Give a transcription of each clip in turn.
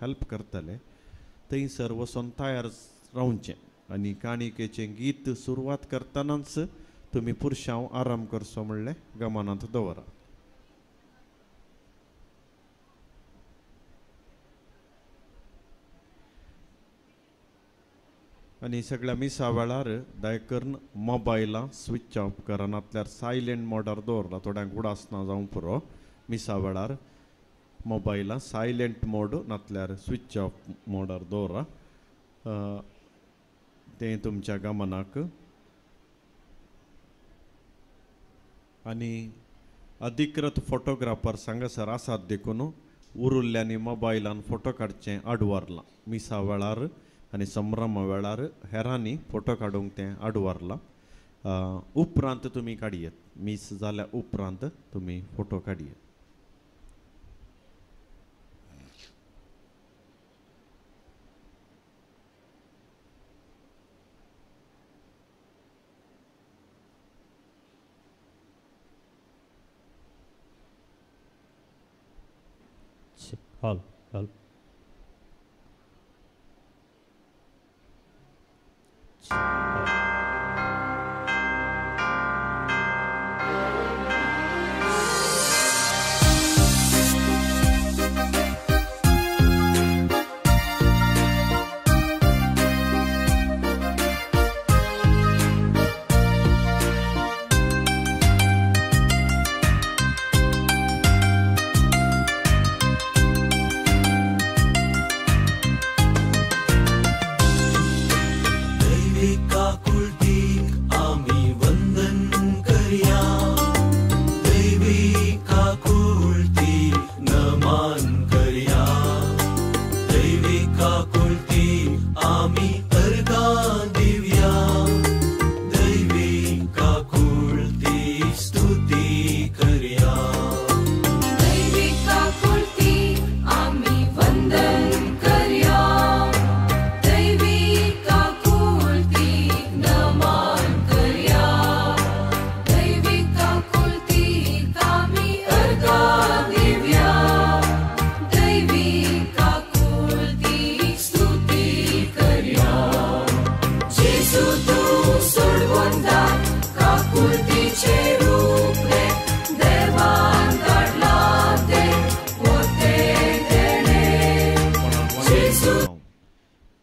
Help करतले थंयसर वचून तयार रावचें आनी काणिकेचें गीत सुरवात करतनाच तुमी पुरशांव आराम करचो म्हणलें गमनांत दवरा. आनी सगळ्या मिसा वेळार दया करून मोबायलां स्विच ऑफ करा नातल्यार सायलेंट मोडार दवरला थोड्यांक उडास ना जावंक पुरो. मिसा वेळार मोबायलां सायलेंट मोड नातल्यार स्विच ऑफ मोडार दवरा तें तुमच्या गमनाक. आनी अधिकृत फोटोग्राफर हांगासर आसात देखून उरुल्ल्यांनी मोबायलान फोटो काडचें आडवारलां मिसा वेळार आनी संभ्रमा वेळार हेरांनी फोटो काडूंक तें आडवारलां. उपरांत तुमी काडयेत, मीस जाल्या उपरांत तुमी फोटो काडयेत. हल हल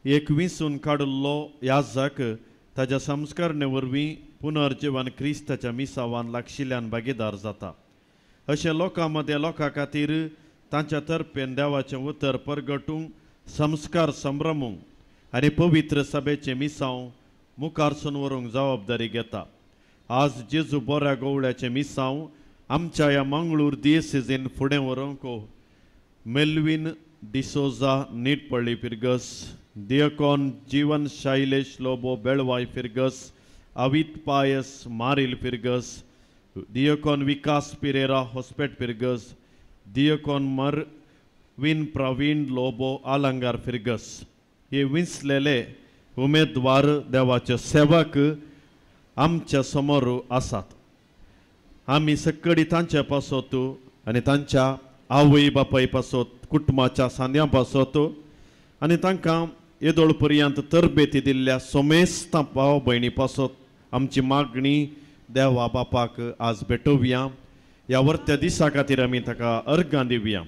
एक विसून काडिल्लो याजक ताज्या संस्करणे वरवीं पुनर्जिवन क्रिस्ताच्या मिसावान लागशिल्ल्यान भागीदार जाता. अशें लोकां मदें लोकां खातीर तांच्या तर्फेन देवाचें उतर परगटूंक संस्कार संभ्रमूंक आनी पवित्र सभेचें मिसांव मुखारसून व्हरूंक जबाबदारी घेता. आज जेजू बोऱ्या गोवळ्याचें मिसांव आमच्या ह्या मंगळूर दियेसेजीन फुडें व्हरूंक मेल्वीन डिसोजा नीटपळ्ळी फिरगस, दियकॉन जीवन शैलेश लोबो बेळवाय फिरगस, अवित पायस मारील फिरगस, दियकॉन विकास पिरेरा हॉस्पेट फिरगस, दियकॉन मरविन प्रवीण लोबो आलंगार फिरगस हे विंचलेले उमेदवार देवाचे सेवक आमच्या समोर आसात. आमी सकडी तांचे पासत आनी तांच्या आवय बापाय पासत, कुटुंबाच्या सांद्यां पासत आनी तांकां येदोळ पर्यंत तरबेती दिल्ल्या सोमेस्तां भाव भयणी पासत आमची मागणी देवा बापाक आज भेटोवया. ह्या वर्त्या दिसा खातीर आमी ताका अर्गां दिवया.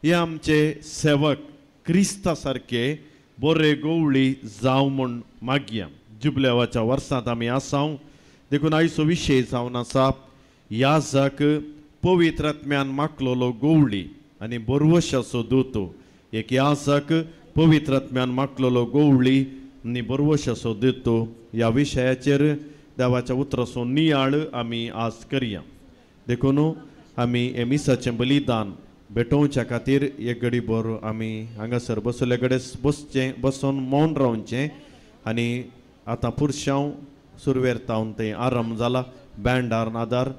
हे आमचे सेवक क्रिस्ता सारके बरे गोवळी जावं म्हूण मागया. जुबलेवाच्या वर्सांत आमी आसाव देखून आयचो विशय जावन आसा याजक पवित्र आत्म्यान माकलोलो गोवळी आनी बरवशाचो दूत. एक याजक पवित्र आत्म्यान माकलोलो गोवळी आनी बरवशाचो दूत ह्या विशयाचेर देवाच्या उतराचो नियाळ आमी आज करया. देखून आमी हे मिसाचें बलिदान भेटोवच्या खातीर एक घडी भर आमी हांगासर बसले कडेन बसचें, बसून मौन रावचें. आनी आतां पुरशांव सुरवेर तावन थंय आरंभ जाला बँडार आदार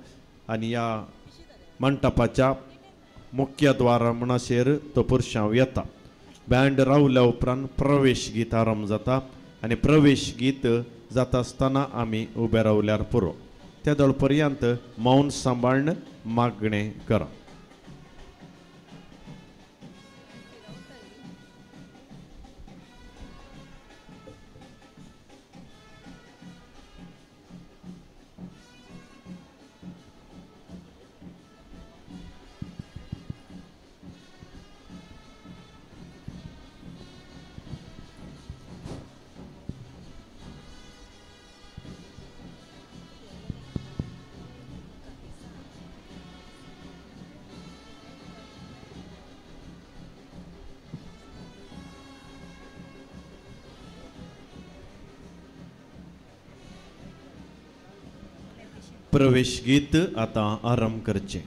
आनी ह्या मंटपाच्या मुख्य द्वारा म्हणसर तो पुरशांव येता. बँड रावल्या उपरांत प्रवेश गीत आरंभ जाता आनी प्रवेश गीत जाता आसतना आमी उबे रावल्यार पुरो. त्या दळ पर्यंत मौन सांबाळण मागणें करा. प्रवेश गीत आतां आरंभ करचें.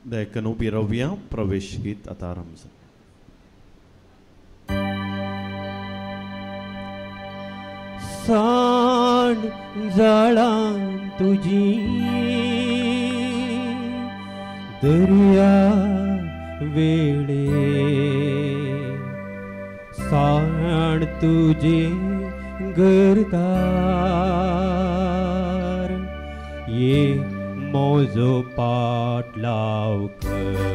देखून उबी रावया. प्रवेश गीत आतां आरंभ जाता. सांड जाळां तुजी दर्या वेळे, सांड तुजे घरदार, ये मोजो पाटलाव कर.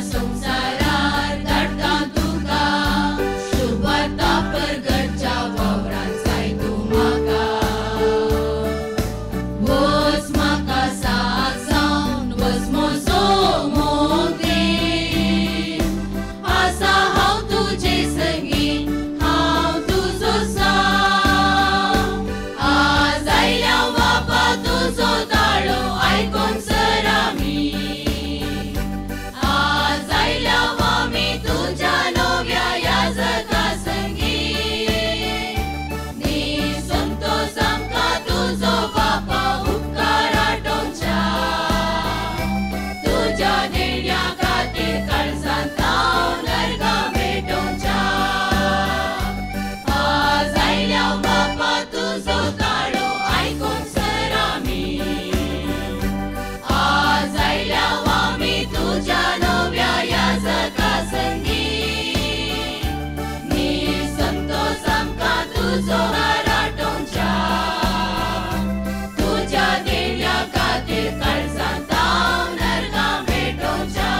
संसारार धाडटा तुका शुभ वार्ता परगट. तुजो ताळो आयकूंक सर आमी आज आयल्या आमी तुज्या नव्या याजका संगी संतोष आमकां तुजो आराटोवच्या तुज्या देण्या खातीर काळजांत हांव नरकां भेटोवच्या.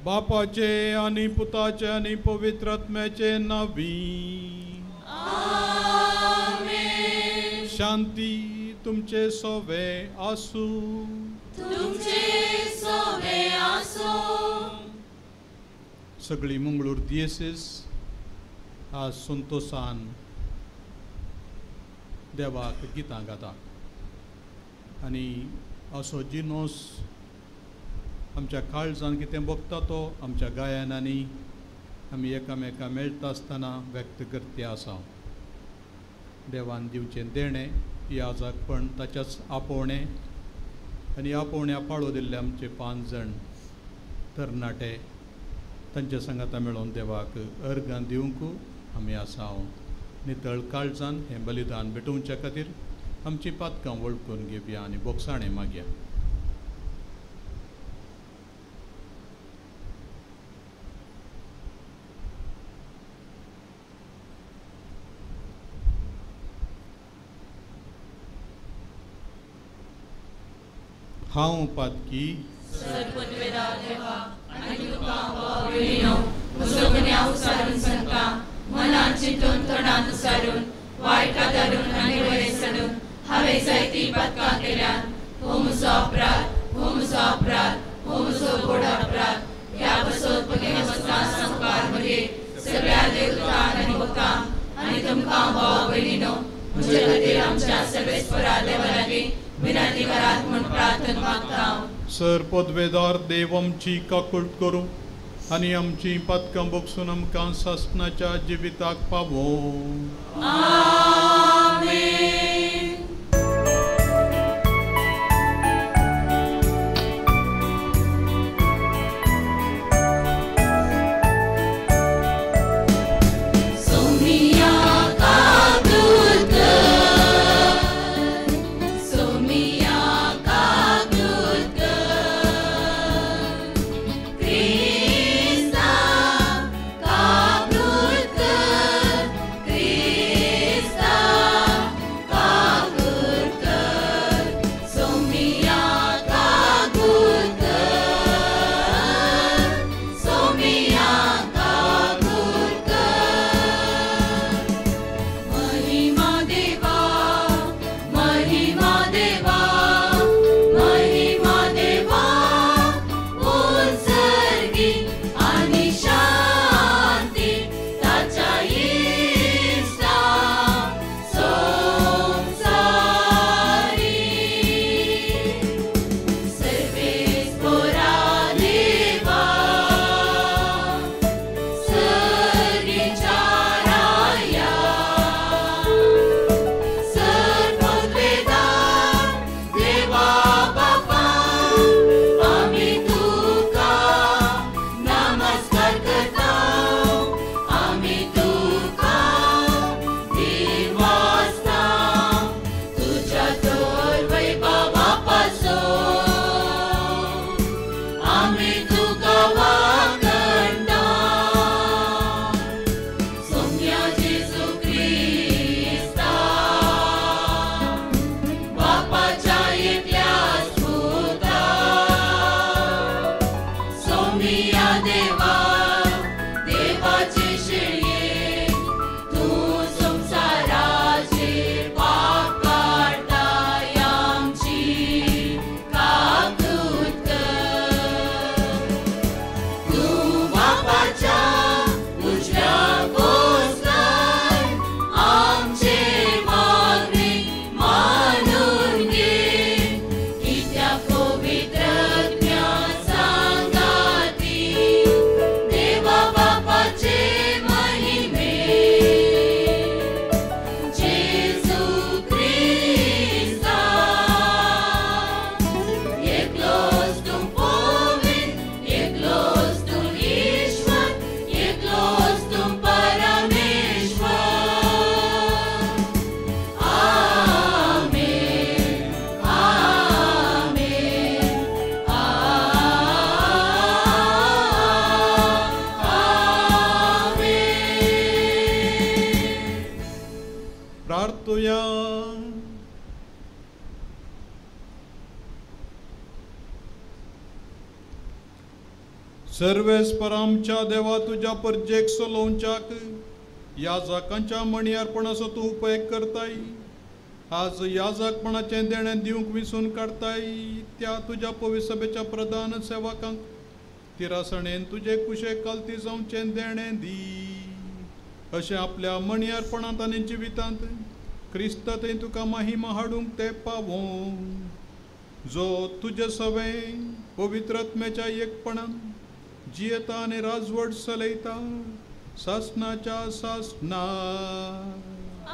बापाचे आनी पुताचे आनी पवित्र आत्म्याचे नांवी. आमेन. शांती तुमचे सोवे आसूं. तुमचे सोवे आसूं. सगळी मंगळूर दियेसीस आज संतोसान देवाक गितां गाता आनी असो जिनोस आमच्या काळजान कितें भोगता तो आमच्या गायनांनी आमी एकामेका मेळटा आसतना व्यक्त करती आसा. देवान दिवचें देणें याजकपण ताच्याच आपोवणें आनी आपोवण्या पाळो दिल्ले आमचे 5 जाण तरणाटे तांच्या सांगाता मेळोवन देवाक अर्गां दिवंक आमी आसा. नितळ काळजान हें बलिदान भेटोवच्या खातीर आमची पातकां वळखून घेवया आनी बोगसाणें मागया. हांव पातकी मनान चिंतून तोंडान उसारून वायट आदारून आनी वयर सडून हांवें जायतीं पातकां केल्यात. हो म्हजो अपराध, हो म्हजो अपराध, हो म्हजो व्हड अपराध. ह्या पासत भगिनी संवकार म्हगे सगळ्या देवतांक आनी भक्तांक आनी तुमकां भाव भयणीनो म्हजे खातीर आमच्या सर्वेस्परा देवा लागीं विनंती करात म्हूण प्रार्थना मागता. सर पदवेदार देव आमची काकूट करूं आनी आमची पातकां बगसून आमकां सासणाच्या जिविताक पावोवं. आमेन. देवा सर्वेस्पर आमच्या देवा तुज्या परजेक सलोवच्याक याजकांच्या मणयारपणाचो तूं उपेग करताय. आज याजकपणाचें देणें दिवंक विसून काडताय त्या तुज्या पवित्र सभेच्या प्रधान सेवकांक तिरासणेन तुजे कुशे कालती जावचें देणें दी. अशें आपल्या मणयारपणांत आनी जिवितांत क्रिस्त थंय तुका महिमा हाडूंक ते पावों, जो तुजे सवें पवित्र आत्म्याच्या एकपणान जियेता आनी राजवट चलयता सासनाच्या सासना. आमेन.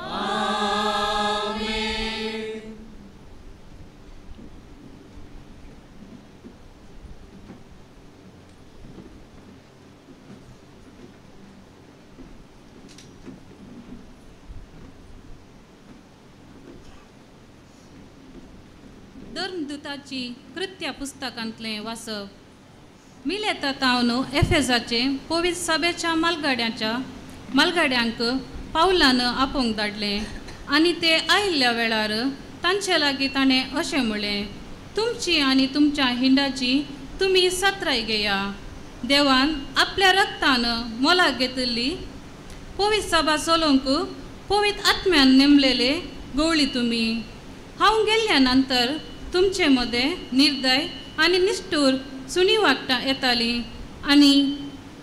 धर्मदूताची कृत्या पुस्तकांतलें वाचप. मिलेता एफेजाचे पवित्र सभेच्या मालगाड्यांक पावलान आपोवंक धाडलें आनी ते आयिल्ल्या वेळार तांचे लागीं ताणें अशें म्हणलें, तुमची आनी तुमच्या हिंडाची तुमी सत्राय घेया. देवान आपल्या रक्तान मोलाक घेतिल्ली पवित्र सभा चलोवंक पवित्र आत्म्यान नेमलेले गवळी तुमी. हांव गेल्ल्या नंतर तुमचे मदें निर्दय आनी निश्ठूर सुणी वागटां येतालीं आनी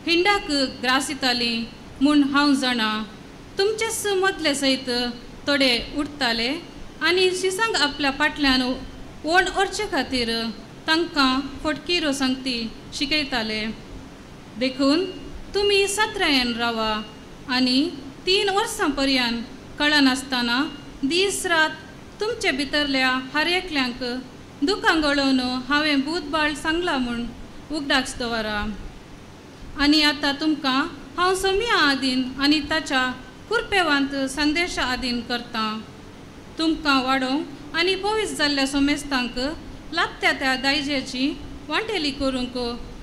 हिंडाक ग्रासितालीं म्हूण हांव जाणा. तुमचेच मदले सयत थोडे उठताले आनी शिसांक आपल्या फाटल्यान ओण ओडचे खातीर तांकां फटकिरो सांगती शिकयताले. देखून तुमी सत्रायेन रावा आनी 3 वर्सां पर्यंत कळनासतना दीस रात तुमचे भितरल्या हर एकल्यांक दुकां गळोवन हांवें भूतबाळ सांगलां म्हूण उगडास दवरा. आनी आतां तुमकां हांव सोम्या आदीन आनी ताच्या कुरपेवांत संदेशा आदीन करतां. तुमकां वाडोवंक आनी पवित्र जाल्ल्या सोमेस्तांक लागत्या त्या दायजेची वांटेली करूंक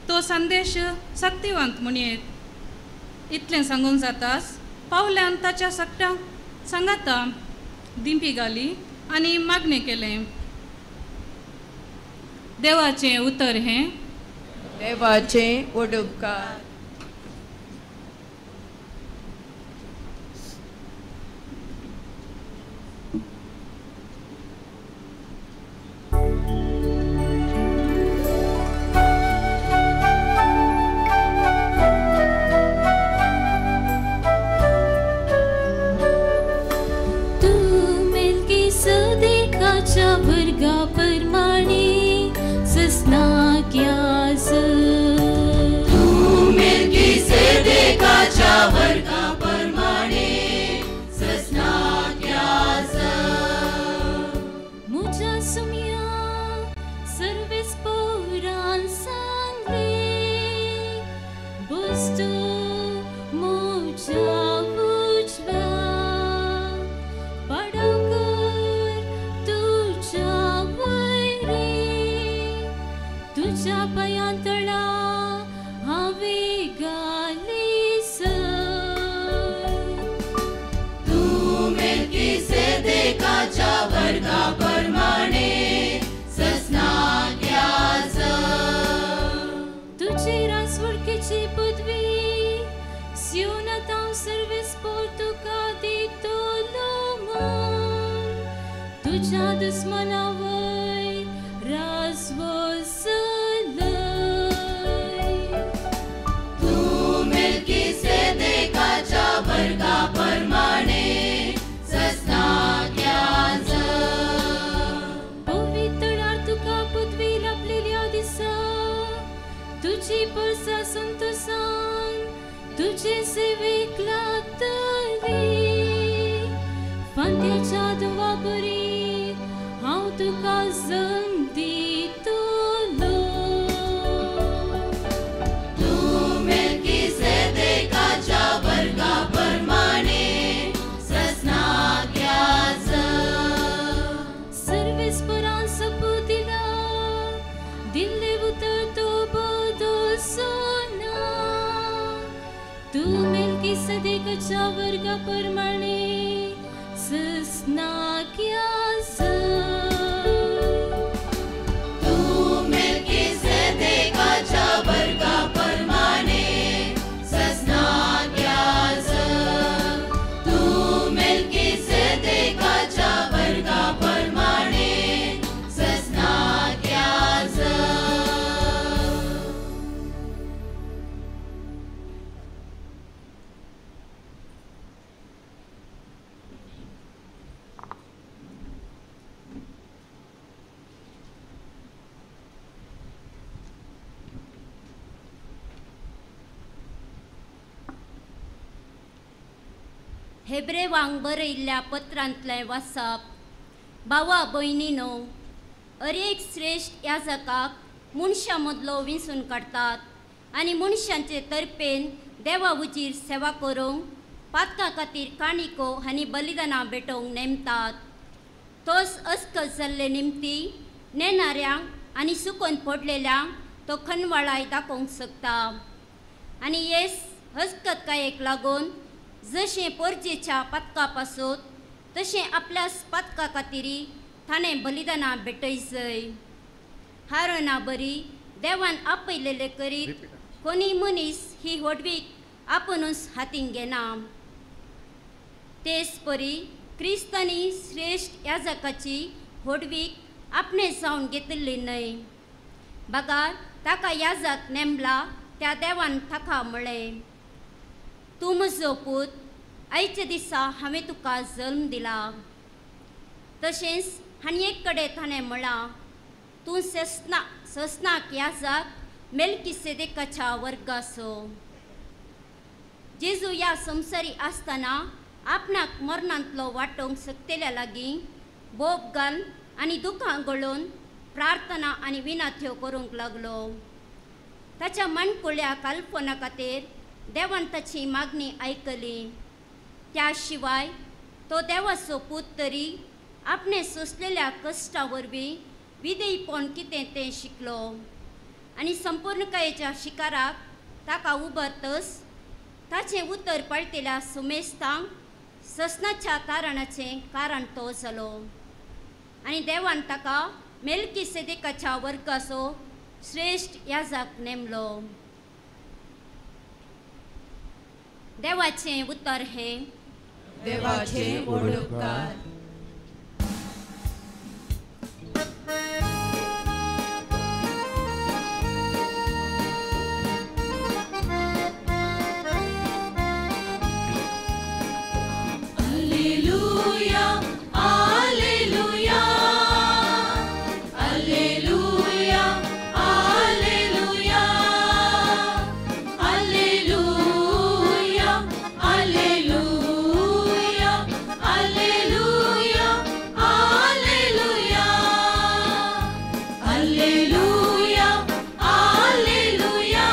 तो संदेश सक्तिवंत म्हणयेत. इतलें सांगून जाताच पावल्यान ताच्या सगळ्यांक सांगाता दिंपी घाली आनी मागणें केलें. देवाचें उतर हें. देवाचें वडुपकार. तू मिलकी से देखा वर्गा परमाने। हेब्रेवांक बरयल्ल्या पत्रांतलें वाचप. भावा भयणीनो, अरेक श्रेश्ठ याजकाक मनशां मदलो विंचून काडटात आनी मनशांचे तर्पेन देवा उजीर सेवा करूंक पातकां खातीर काणिको आनी बलिदानां भेटोवंक नेमतात. तोच अस्कत जाल्ले निमती नेणाऱ्यांक आनी सुकोन पडलेल्यांक तो खनवाळाय दाखोवंक शकता. आनी येस हस्तकायेक लागून जशें पोरजेच्या पातका पासून तशें आपल्या पातका खातीर ताणें बलिदानां भेटयजय. हारोना बरी देवान आपयलेले करीत कोणी मनीस ही व्हडवीक आपुनूच हातीन घेना. तेच परी क्रिस्तांनी श्रेश्ठ याजकाची व्हडवीक आपणे जावन घेतिल्ली न्हय, बगार ताका याजक नेमला त्या देवान ताका म्हळें, तूं म्हजो पूत, आयच्या दिसा हांवें तुका जल्म दिला. तशेंच आनी एक कडेन ताणें म्हळां, तूं ससनाक याजक मेल्किसेदेकाच्या वर्गाचो. जेजू ह्या संवसारी आसतना आपणाक मरणांतलो वाटोवंक शकतल्या लागीं बोब घाल आनी दुखां गळोवन प्रार्थना आनी विनाथ्यो करूंक लागलो. ताच्या माणकुल्या काल्पना खातीर देवान ताची मागणी आयकली. त्या शिवाय तो देवाचो पूत तरी आपणे सोंसलेल्या कश्टा वरवीं विधेयपण कितें तें शिकलो आनी संपूर्णकायेच्या शिकाराक ताका उबरतच ताचें उतर पाळटेल्या सुमेस्तांक ससनाच्या कारणाचें कारण तो जालो. आनी देवान ताका मेल्किसेदेकाच्या वर्गाचो श्रेश्ठ याजक नेमलो. देवाचें उतर हें देवाचें व्हड उपकार. Alleluia, alleluia, alleluia, alleluia, alleluia, alleluia, alleluia, alleluia, alleluia,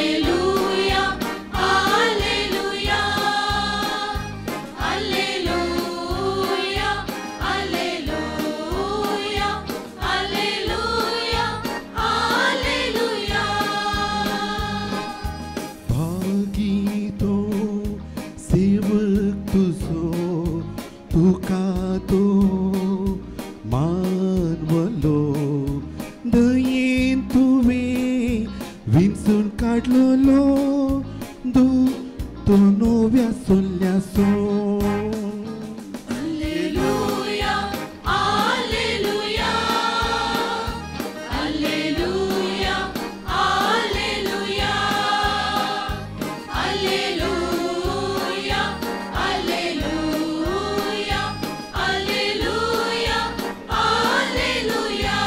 alleluia, alleluia, alleluia, alleluia, alleluia, alleluia, alleluia. भागीतो सेवक तुजो तुका तो मानवलो, दयेन तुवें विंचून काडलोलो तो नव्या सोल्ल्याचो. Alleluia, alleluia, alleluia, alleluia, alleluia, alleluia, alleluia, alleluia.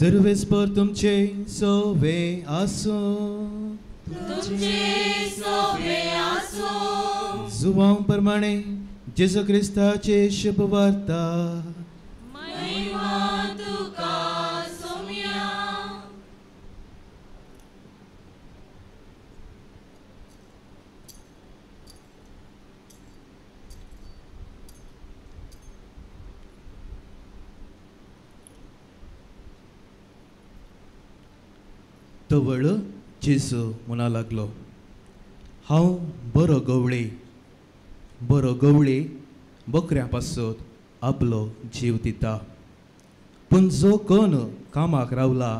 सर्वेस्पर तुमचे सोवे आसूं. तुमचे सोवे आसूं. जुवांव प्रमाणे जेजू क्रिस्ताचे शुभवार्ता. महिमा तुका सोम्या. तवळ जेजू म्हणा लागलो, हांव बरो गवळी, बरो गवळी बकऱ्यां पासत आपलो जीव दिता, पूण जो कोण कामाक रावला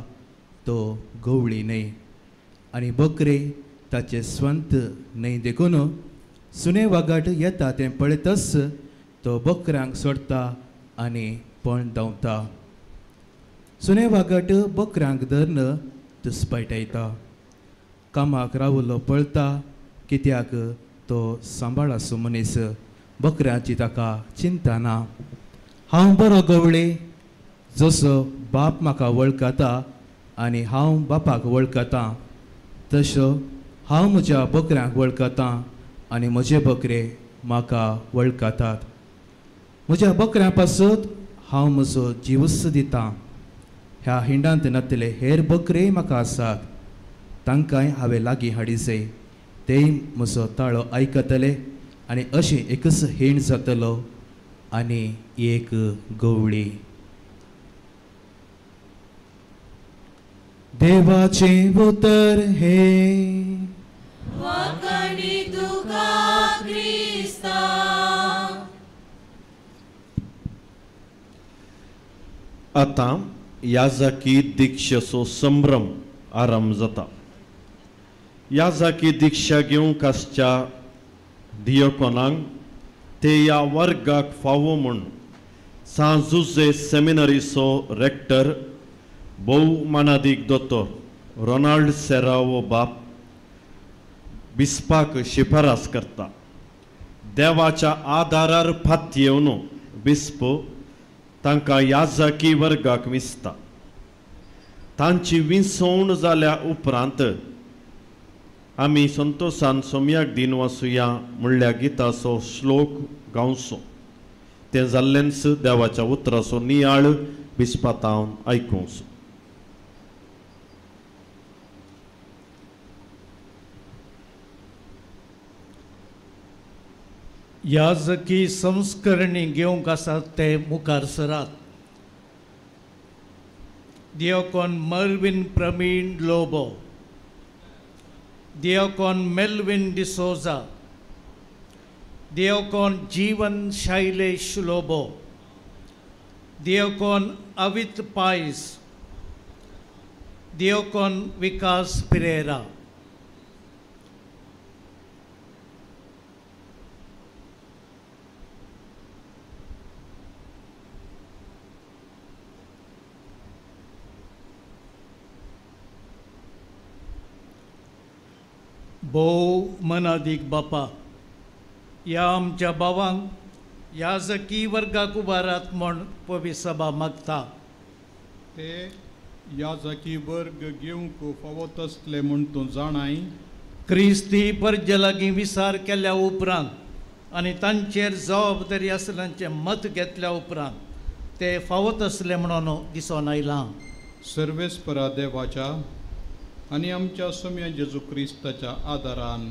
तो गवळी न्हय आनी बकरे ताचे स्वंत न्हय. देखून सुणे वागाट येता तें पळयतच तो बकऱ्यांक सोडटा आनी पण धांवता. सुणे वागाट बकऱ्यांक धरून दुस्पायटायता. कामाक रावलो पळता कित्याक तो सांबाळ आसूं मनीस, बकऱ्यांची ताका चिंता ना. हांव बरो गवळी, जसो बाप म्हाका वळखता आनी हांव बापाक वळखतां, तशो हांव म्हज्या बकऱ्यांक वळखतां आनी म्हजे बकरे म्हाका वळखतात. म्हज्या बकऱ्यां पासत हांव म्हजो जिवूच दितां. ह्या हिंडांत नातले हेर बकरेय म्हाका आसात, तांकांय हांवें लागीं हाडिजय, तेय म्हजो ताळो आयकतले आनी अशें एकच हिंड जातलो आनी एक गवळी. देवाचें उतर हें. वाकणी तुका क्रिस्ता. आतां याजकी दीक्षेचो संभ्रम आरंभ जाता. याजकी दीक्षा घेवंक आसच्या दियकोनांक ते ह्या वर्गाक फावो म्हूण सांत जुझे सेमिनरीचो रेक्टर भोव मानादीक दोतोर रोनाल्ड सेरावो बाप बिस्पाक शिफारस करता. देवाच्या आदारार फातयेवन बिस्प तांकां याजकी वर्गाक विसता. तांची विसवण जाल्या उपरांत आमी संतोशान सोम्याक दिन वासुया म्हणल्या गिताचो श्लोक गावचो. तें जाल्लेंच देवाच्या उतराचो नियाळ बिस्पातावन आयकुचो. याजकी संस्करणी घेवंक आसात ते मुखार सरात. Diacon Mervin Praveen Lobo, Diacon Melvin D'Souza, Diacon Jeevan Shailesh Lobo, Diacon Avit Pais, Diacon Vikas Pereira. भोव मनादीक बापा, ह्या आमच्या भावांक याजकी वर्गाक उबारात म्हूण पवी सभा मागता. ते याजकी वर्ग घेवंक फावो तसले म्हूण तूं जाणाय. क्रिस्ती परजे लागीं विचार केल्या उपरांत आनी तांचेर जबाबदारी आसल्यांचें मत घेतल्या उपरांत ते फावो तसले म्हणून दिसून आयलां. सर्वेस्परा देवाच्या आनी आमच्या सोम्या जेजू क्रिस्ताच्या आदारान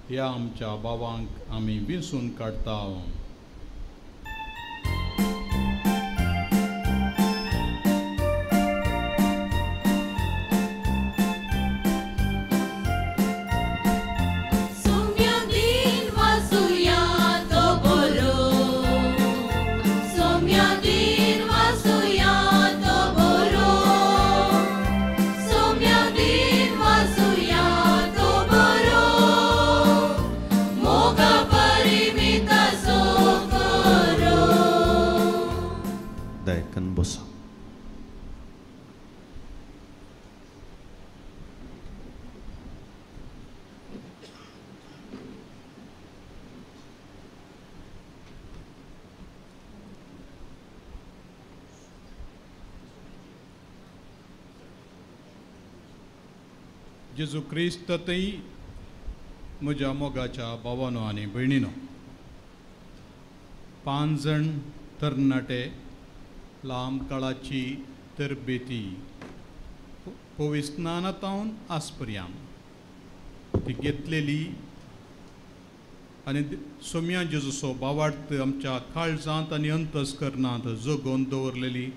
ह्या आमच्या भावांक आमी विंचून काडटा. जेजू क्रिस्त थंय म्हज्या मोगाच्या भावानो आनी भयणीनो, 5 जाण तरणाटे लांब काळाची तरबेती पविस्नानातावन आसपर्यान ती घेतलेली आनी सोम्या जेजूचो बावार्थ आमच्या काळजांत आनी अंतस्करणांत जगोवन दवरलेली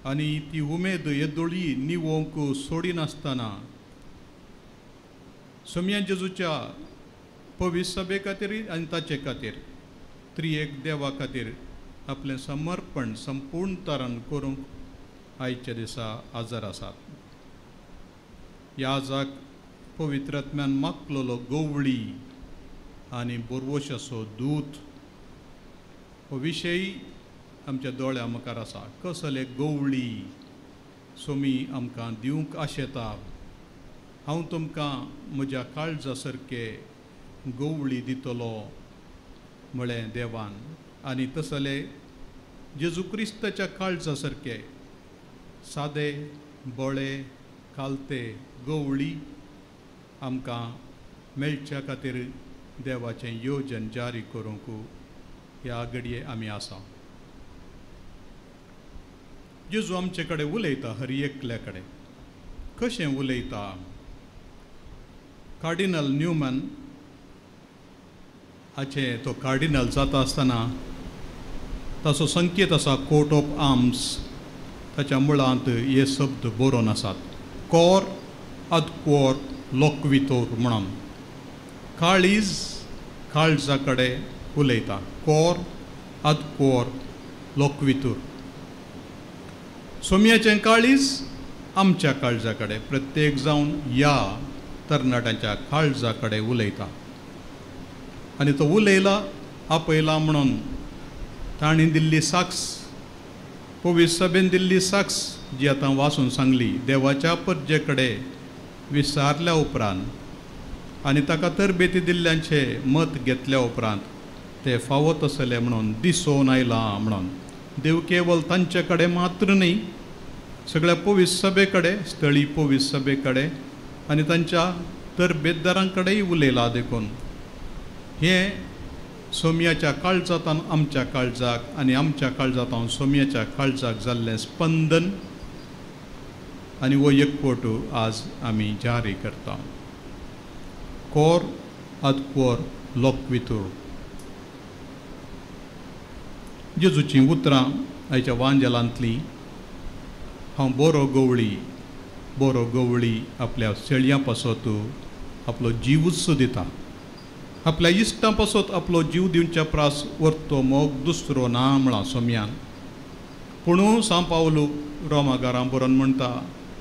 आनी ती उमेद येदोळी निवोवंक सोडिनासतना सोम्या जेजूच्या पवित्र सभे खातीर आनी ताचे खातीर त्रिएक देवा खातीर आपलें समर्पण संपूर्ण तरान करूंक आयच्या दिसा आजार आसात. ह्या आजाक पवित्रात्म्यान मागलेलो गवळी आनी बोरवशाचो दूत हो विशय आमच्या दोळ्या मुखार आसा. कसले गवळी सोमी आमकां दिवंक आशेता. हांव तुमकां म्हज्या काळजा सारके गवळी दितलो म्हळें देवान, आनी तसले जेजू क्रिस्ताच्या काळजा सारके सादे बोळे खालते गवळी आमकां मेळच्या खातीर देवाचें योजन जारी करूंक ह्या घडये आमी आसा. जेजू आमचे कडेन उलयता, हर एकल्या कडेन कशें उलयता. कार्डिनल न्यूमन हाचे तो कार्डिनल जाता आसतना ताचो संकेत आसा कोट ऑफ आर्म्स, ताच्या मुळांत हे शब्द बरोवन आसात, कोर अद कोर लोकवितोर म्हणून. काळीज काळजा कडेन उलयता, कोर अद कोर लोकवितोर. सोम्याचें काळीज आमच्या काळजा कडेन, प्रत्येक जावन ह्या तरणाट्यांच्या काळजा कडेन उलयता. आनी तो उलयला आपयला म्हणून तांणी दिल्ली साक्ष, पवित्र सभेन दिल्ली साक्ष जी आतां वाचून सांगली, देवाच्या परजे कडेन विचारल्या उपरांत आनी ताका तरबेती दिल्ल्यांचें मत घेतल्या उपरांत ते फावो तसले म्हणून दिसोवन आयलां म्हणून. देव केवल तांचे कडेन मात्र न्ही, सगळ्या पवित्र सभे कडेन, स्थळी पवित्र सभे कडेन आनी तांच्या तरबेतदारां कडेनय उलयला. देखून हें सोम्याच्या काळजांत आमच्या काळजाक आनी आमच्या काळजांत सोम्याच्या काळजाक जाल्लें स्पंदन आनी हो एकवट आज आमी जारी करता. कोर अद कोर लोकवितूर. जेजूचीं उतरां आयच्या वांजेलांतलीं, हांव बरो गवळी, बरो गवळी आपल्या शेळयां पासत आपलो जिवूच दिता, आपल्या इश्टां पासत आपलो जीव दिवच्या प्रास वरतो मोग दुसरो ना म्हळां सोम्यान. पूण सांव पावलू रोमागारां बरोवन म्हणटा,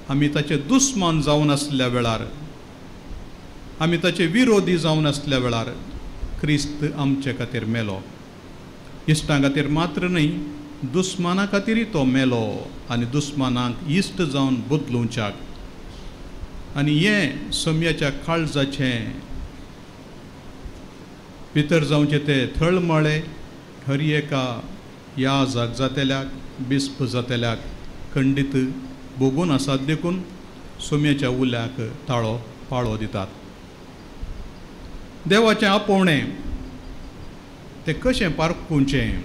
आमी ताचे दुस्मान जावन आसल्या वेळार, आमी ताचे विरोधी जावन आसल्या वेळार क्रिस्त आमचे खातीर मेलो. इश्टां खातीर मात्र न्ही, दुस्माना खातीरय तो मेलो आनी दुस्मानाक इश्ट जावन बदलुवच्याक. आनी हें सोम्याच्या काळजाचें भितर जावचें ते थळमळे हर एका ह्या जाग जातेल्याक, बिस्प जातेल्याक खंडीत भोगून आसात. देखून सोम्याच्या उल्याक ताळो पाळो दितात. देवाचें आपोवणें तें कशें पारखुचें,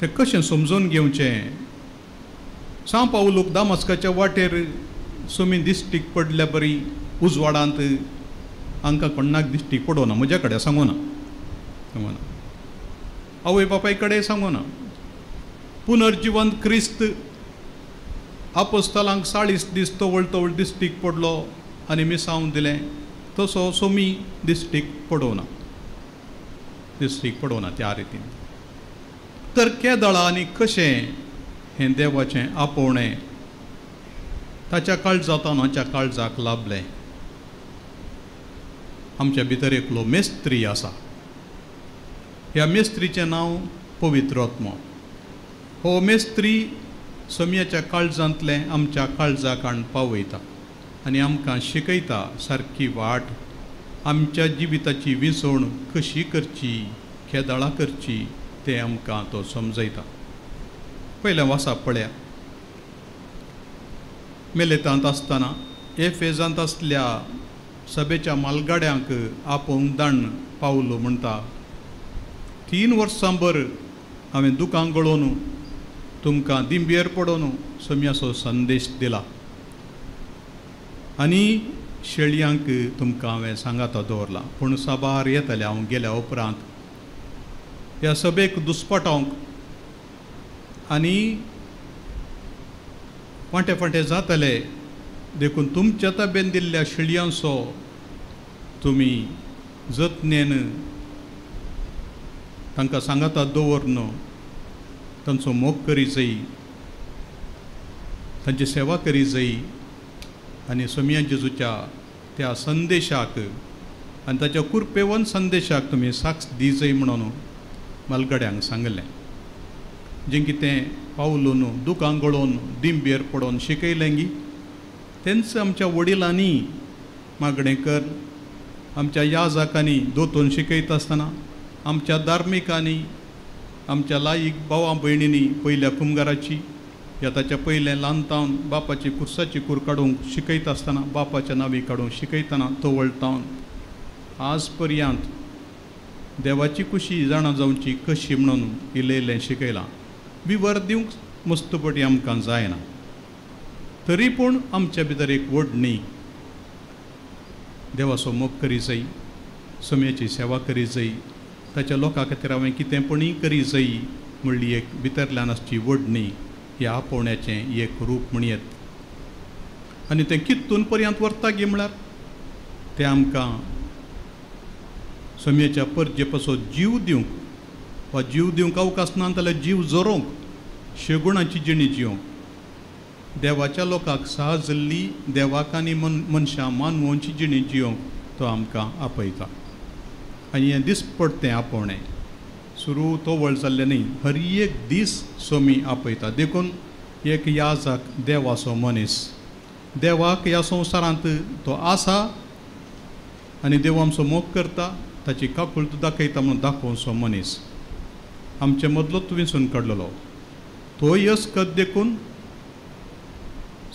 तें कशें समजून घेवचें. सांव पावलूक दामस्काच्या वाटेर सोमी दिश्टीक पडल्या बरी उजवाडांत हांकां कोणाक दिश्टीक पडोना, म्हज्या कडेन सांगूना, सांगूना, आवय बापाय कडेन सांगूना. पुनर्जिवंत क्रिस्त आपोस्तलांक 40 दीस तवळ तवळ दिश्टीक पडलो आनी मिसावन दिलें, तसो सोमी दिश्टीक पडोना, दिश्टीक पडोना त्या रितीन. तर केदळा आनी कशें हें देवाचें आपोवणें ताच्या काळजांत हाच्या काळजाक लाभलें. आमच्या भितर एकलो मेस्त्री आसा, ह्या मेस्त्रीचें नांव पवित्र आत्मो. हो मेस्त्री सोम्याच्या काळजांतलें आमच्या काळजाक हाडून पावयता आनी आमकां शिकयता सारकी वाट, आमच्या जिविताची विसवण कशी करची, खेदाळां करची तें आमकां तो समजयता. पयलें वासाप पळया, मेलेतांत आसतना एफेजांत आसल्या सभेच्या मालगाड्यांक आपोवंक दाण पावलो म्हणटा, 3 वर्सां भर हांवें दुकां गळोवन तुमकां दिंबेर पडोवन सोम्याचो संदेश दिला आनी शेळयांक तुमकां हांवें सांगाता दवरला, पूण साबार येतले हांव गेल्या उपरांत ह्या सभेक दुस्पटावंक आनी फांटे फांटे जातले, देखून तुमच्या ताबेन दिल्ल्या शेळयांचो तुमी जतनेन तांकां सांगाता दवरन तांचो मोग करी जाय, तांची सेवा करी जाय आनी सोम्या जेजूच्या त्या संदेशाक आनी ताच्या कुरपेवन संदेशाक तुमी साक्ष दी जाय म्हणून मालगड्यांक सांगलें. जें कितें पावलून दुकां गळोवन दिंबेर पडोवन शिकयलें गी तेंच आमच्या वडिलांनी मागणें कर, आमच्या याजाकांनी दोतोन शिकयता आसतना, आमच्या धार्मिकांनी, आमच्या लायक भावां भयणींनी पयल्या कुमगाराची ह्या ताच्या पयलें ल्हानतावन बापाची कुर्साची कूर काडूंक शिकयता आसतना, बापाच्या नावी काडूंक शिकयतना तवळतावन आज पर्यंत देवाची कुशी जाणा जावची कशी म्हणून इल्लें शिकयलां. विवर दिवंक मस्तपटी आमकां जायना, तरी पूण आमच्या भितर एक ओडणी देवाचो मोग करी जाय, सम्याची सेवा करी जाय, ताच्या लोकां खातीर हांवें कितें पणी करी जाय म्हणली एक भितरल्यान आसची ओडणी ह्या आपोवण्याचें एक रूप म्हणयेत. आनी तें कितून पर्यंत व्हरता गी म्हळ्यार तें आमकां सम्याच्या परजे पासत जीव दिवंक वा जीव दिवंक अवकाश ना जाल्यार जीव जोरोवंक, शेगुणाची जिणी जिवंक, देवाच्या लोकांक सहजल्ली देवाक आनी मनशां मानवोंची जिणी जिवंक तो आमकां आपयता. आनी हें दिसपडटें आपोवणें सुरू तवळ जाल्लें न्ही, हर एक दीस सोमी आपयता. देखून एक याजक देवाचो मनीस, देवाक ह्या संवसारांत तो आसा आनी देव आमचो मोग करता, ताची काकुळट दाखयता म्हणून दाखोवचो मनीस आमचे मदलोच विंचून काडलेलो. तो यसकत देखून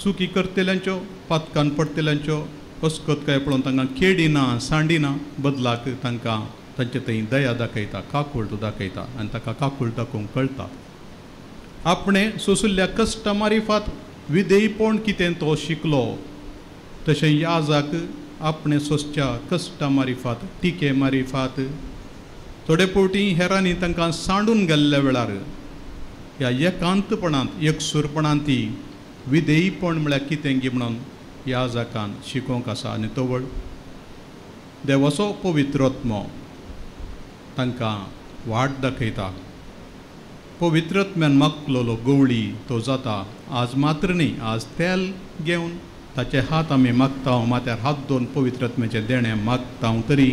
चुकी करतल्यांच्यो, पातकान पडटल्यांच्यो अस्कत काय पळोवन तांकां केडिना सांडिना, बदलाक तांकां तांचे थंय दया दाखयता, काकुळट दाखयता आनी ताका काकुळट दाखोवंक कळटा. आपणें सोंशिल्ल्या कश्टा मारिफात विधेयपण कितें तो शिकलो, तशें याजाक आपणें सोंसच्या कश्टा मारिफात, टिके मारिफात थोडे फावटी हेरांनी तांकां सांडून गेल्ल्या वेळार ह्या एकांतपणांत एकसूरपणांत ती विधेयपण म्हळ्यार कितें गी म्हणून याजकान शिकोवंक आसा. आनी तवळ देवाचो पवित्रत्मो तांकां वाट दाखयता. पवित्रत्म्यान मागलेलो गवळी तो जाता. आज मात्र न्ही, आज तेल घेवन ताचे हात आमी मागता, माथ्यार हात दोन पवित्रत्म्याचें देणें मागता, तरी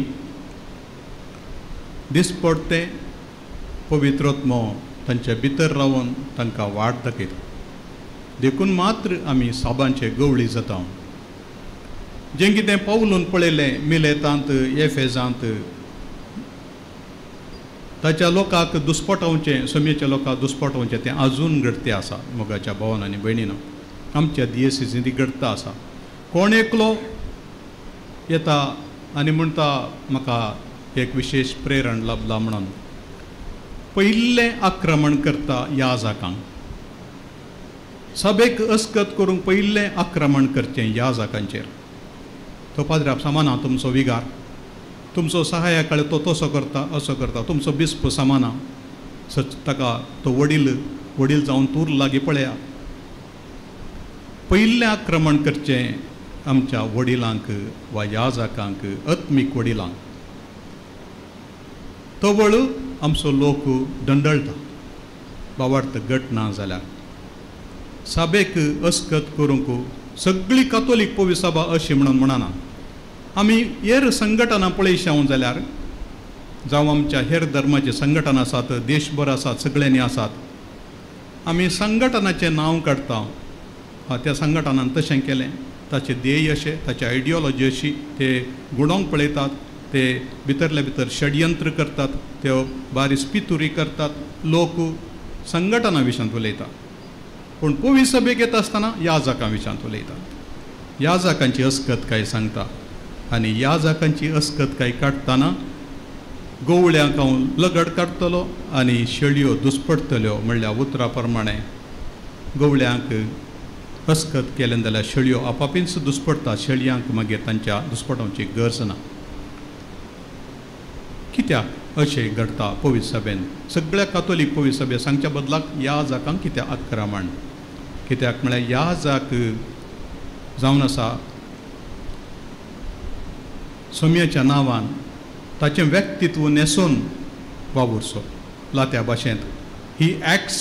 दिसपडटें पवित्रत्मो तांचे भितर रावन तांकां वाट दाखयता. देखून मात्र आमी साबांचे गवळी जाता. जें कितें पावलून पळयलें मिलेतांत, एफेजांत, ताच्या लोकांक दुस्पटावचें, सम्याच्या लोकांक दुस्पटावचें तें आजून घडतें आसा. मोगाच्या भावान आनी भयणीन आमच्या दियेसींत ती घडता आसा. कोण एकलो येता आनी म्हणटा म्हाका एक विशेश प्रेरण लाभला म्हणून पयलें आक्रमण करता याजकांक, सभेक अस्कत करूंक पयलें आक्रमण करचें याजकांचेर. तो पाद्राप समाना तुमचो विगार, तुमचो सहाय्या तो तसो करता असो करता, तुमचो बिस्प समाना सच ताका तो वडील वडील जावन तूर लागीं पळया. पयलें आक्रमण करचें आमच्या वडिलांक वा याजकांक, आत्मीक वडिलांक. तवळ आमचो लोक दंडळटा, बावार्थ गट ना जाल्यार सभेक अस्कत करूंक सगळी कातोलीक पवी सभा अशी म्हणून म्हणना. आमी हेर संघटना पळयशाव जाल्यार जावं आमच्या हेर धर्माचे संघटना आसात, देशभर आसात, सगळ्यांनी आसात, आमी संघटनाचें नांव काडटा. त्या संघटनान तशें केलें, ताचें ध्येय अशें, ताची आयडियोलॉजी अशी, ते गुणोंक पळयतात, ते भितरले भितर षडयंत्र करतात, त्यो बारीस पितुरी करतात, लोक संघटना विशयांत उलयतात. पूण पवी सभेक येता आसतना याजकां विशयांत उलयतात, याजकांची अस्कत काय सांगता. आनी याजकांची अस्कत काय काडटना गवळ्यांक हांव लगड काडटलो आनी शेळयो दुस्पडटल्यो म्हणल्यार उतरा प्रमाणें गवळ्यांक अस्कत केलें जाल्यार शेळयो आपापींच दुस्पडटा, शेळयांक मागीर तांच्या दुस्पटावची गरज ना. कित्याक अशें घडटा पवित्र सभेन? सगळ्या कातोलीक पवित्र सभे सांगच्या बदलाक याजकांक कित्याक आक्रमण? कित्याक म्हळ्यार याजक जावन आसा सोम्याच्या नांवान ताचें व्यक्तित्व न्हेसून वावुरचो. लात्या भाशेंत ही एक्स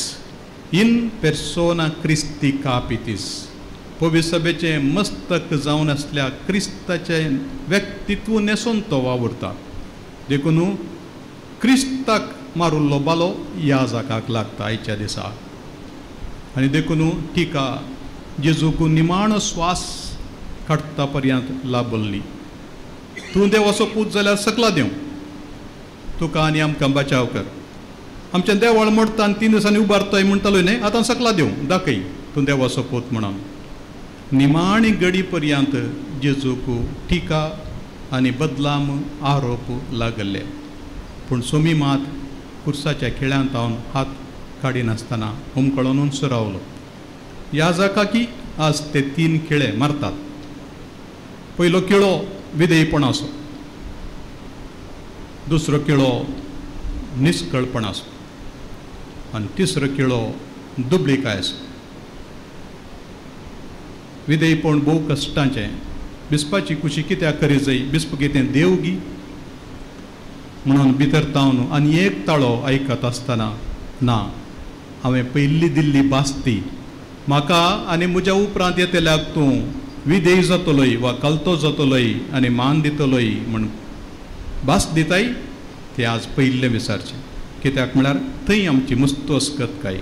इन पेर्सोना क्रिस्ती कापितीस, पवित्र सभेचें मस्तक जावन आसल्या क्रिस्ताचें व्यक्तित्व न्हेसून तो वावुरता. देखून क्रिस्ताक मारुल्लो बालो याजकाक लागता आयच्या दिसा. आनी देखून टिका जेजूक निमाणो स्वास काडटा पर्यंत लाबल्ली. तूं देवाचो पूत जाल्यार सकला देव, तुका आनी आमकां बचाव कर. आमचें देवळ मोडटा आनी 3 दिसांनी उबारतोय म्हणटालो न्ही, आतां सकला देव दाखय. तूं देवाचो पूत म्हणून. निमाणी गडी पर्यंत जेजूक टिका आनी बदलाम आरोप लागले, पूण सोमी मात कुर्साच्या खेळांत हांव हात काडिनासतना हुमकळोनूच रावलो. ह्या जाका की आज ते 3 खेळे मारतात. पयलो खेळो विधेयपणाचो, दुसरो खेळो निस्कळपणाचो आनी तिसरो खेळो दुबळीकायचो. विधेयपण भोव कश्टांचें. बिस्पाची कुशी कित्याक करी जाय, बिस्प कितें देवगी म्हणून भितर तावन आनी एक ताळो आयकत आसतना ना, हांवें पयली दिल्ली बास्ती म्हाका आनी म्हज्या उपरांत येतल्याक तूं विधेय जातलोय वा कलतो जातलोय आनी मान दितलोय म्हण भास दिताय, ते आज पयिल्लें विचारचें. कित्याक म्हळ्यार थंय आमची मुस्त अस्कतकाय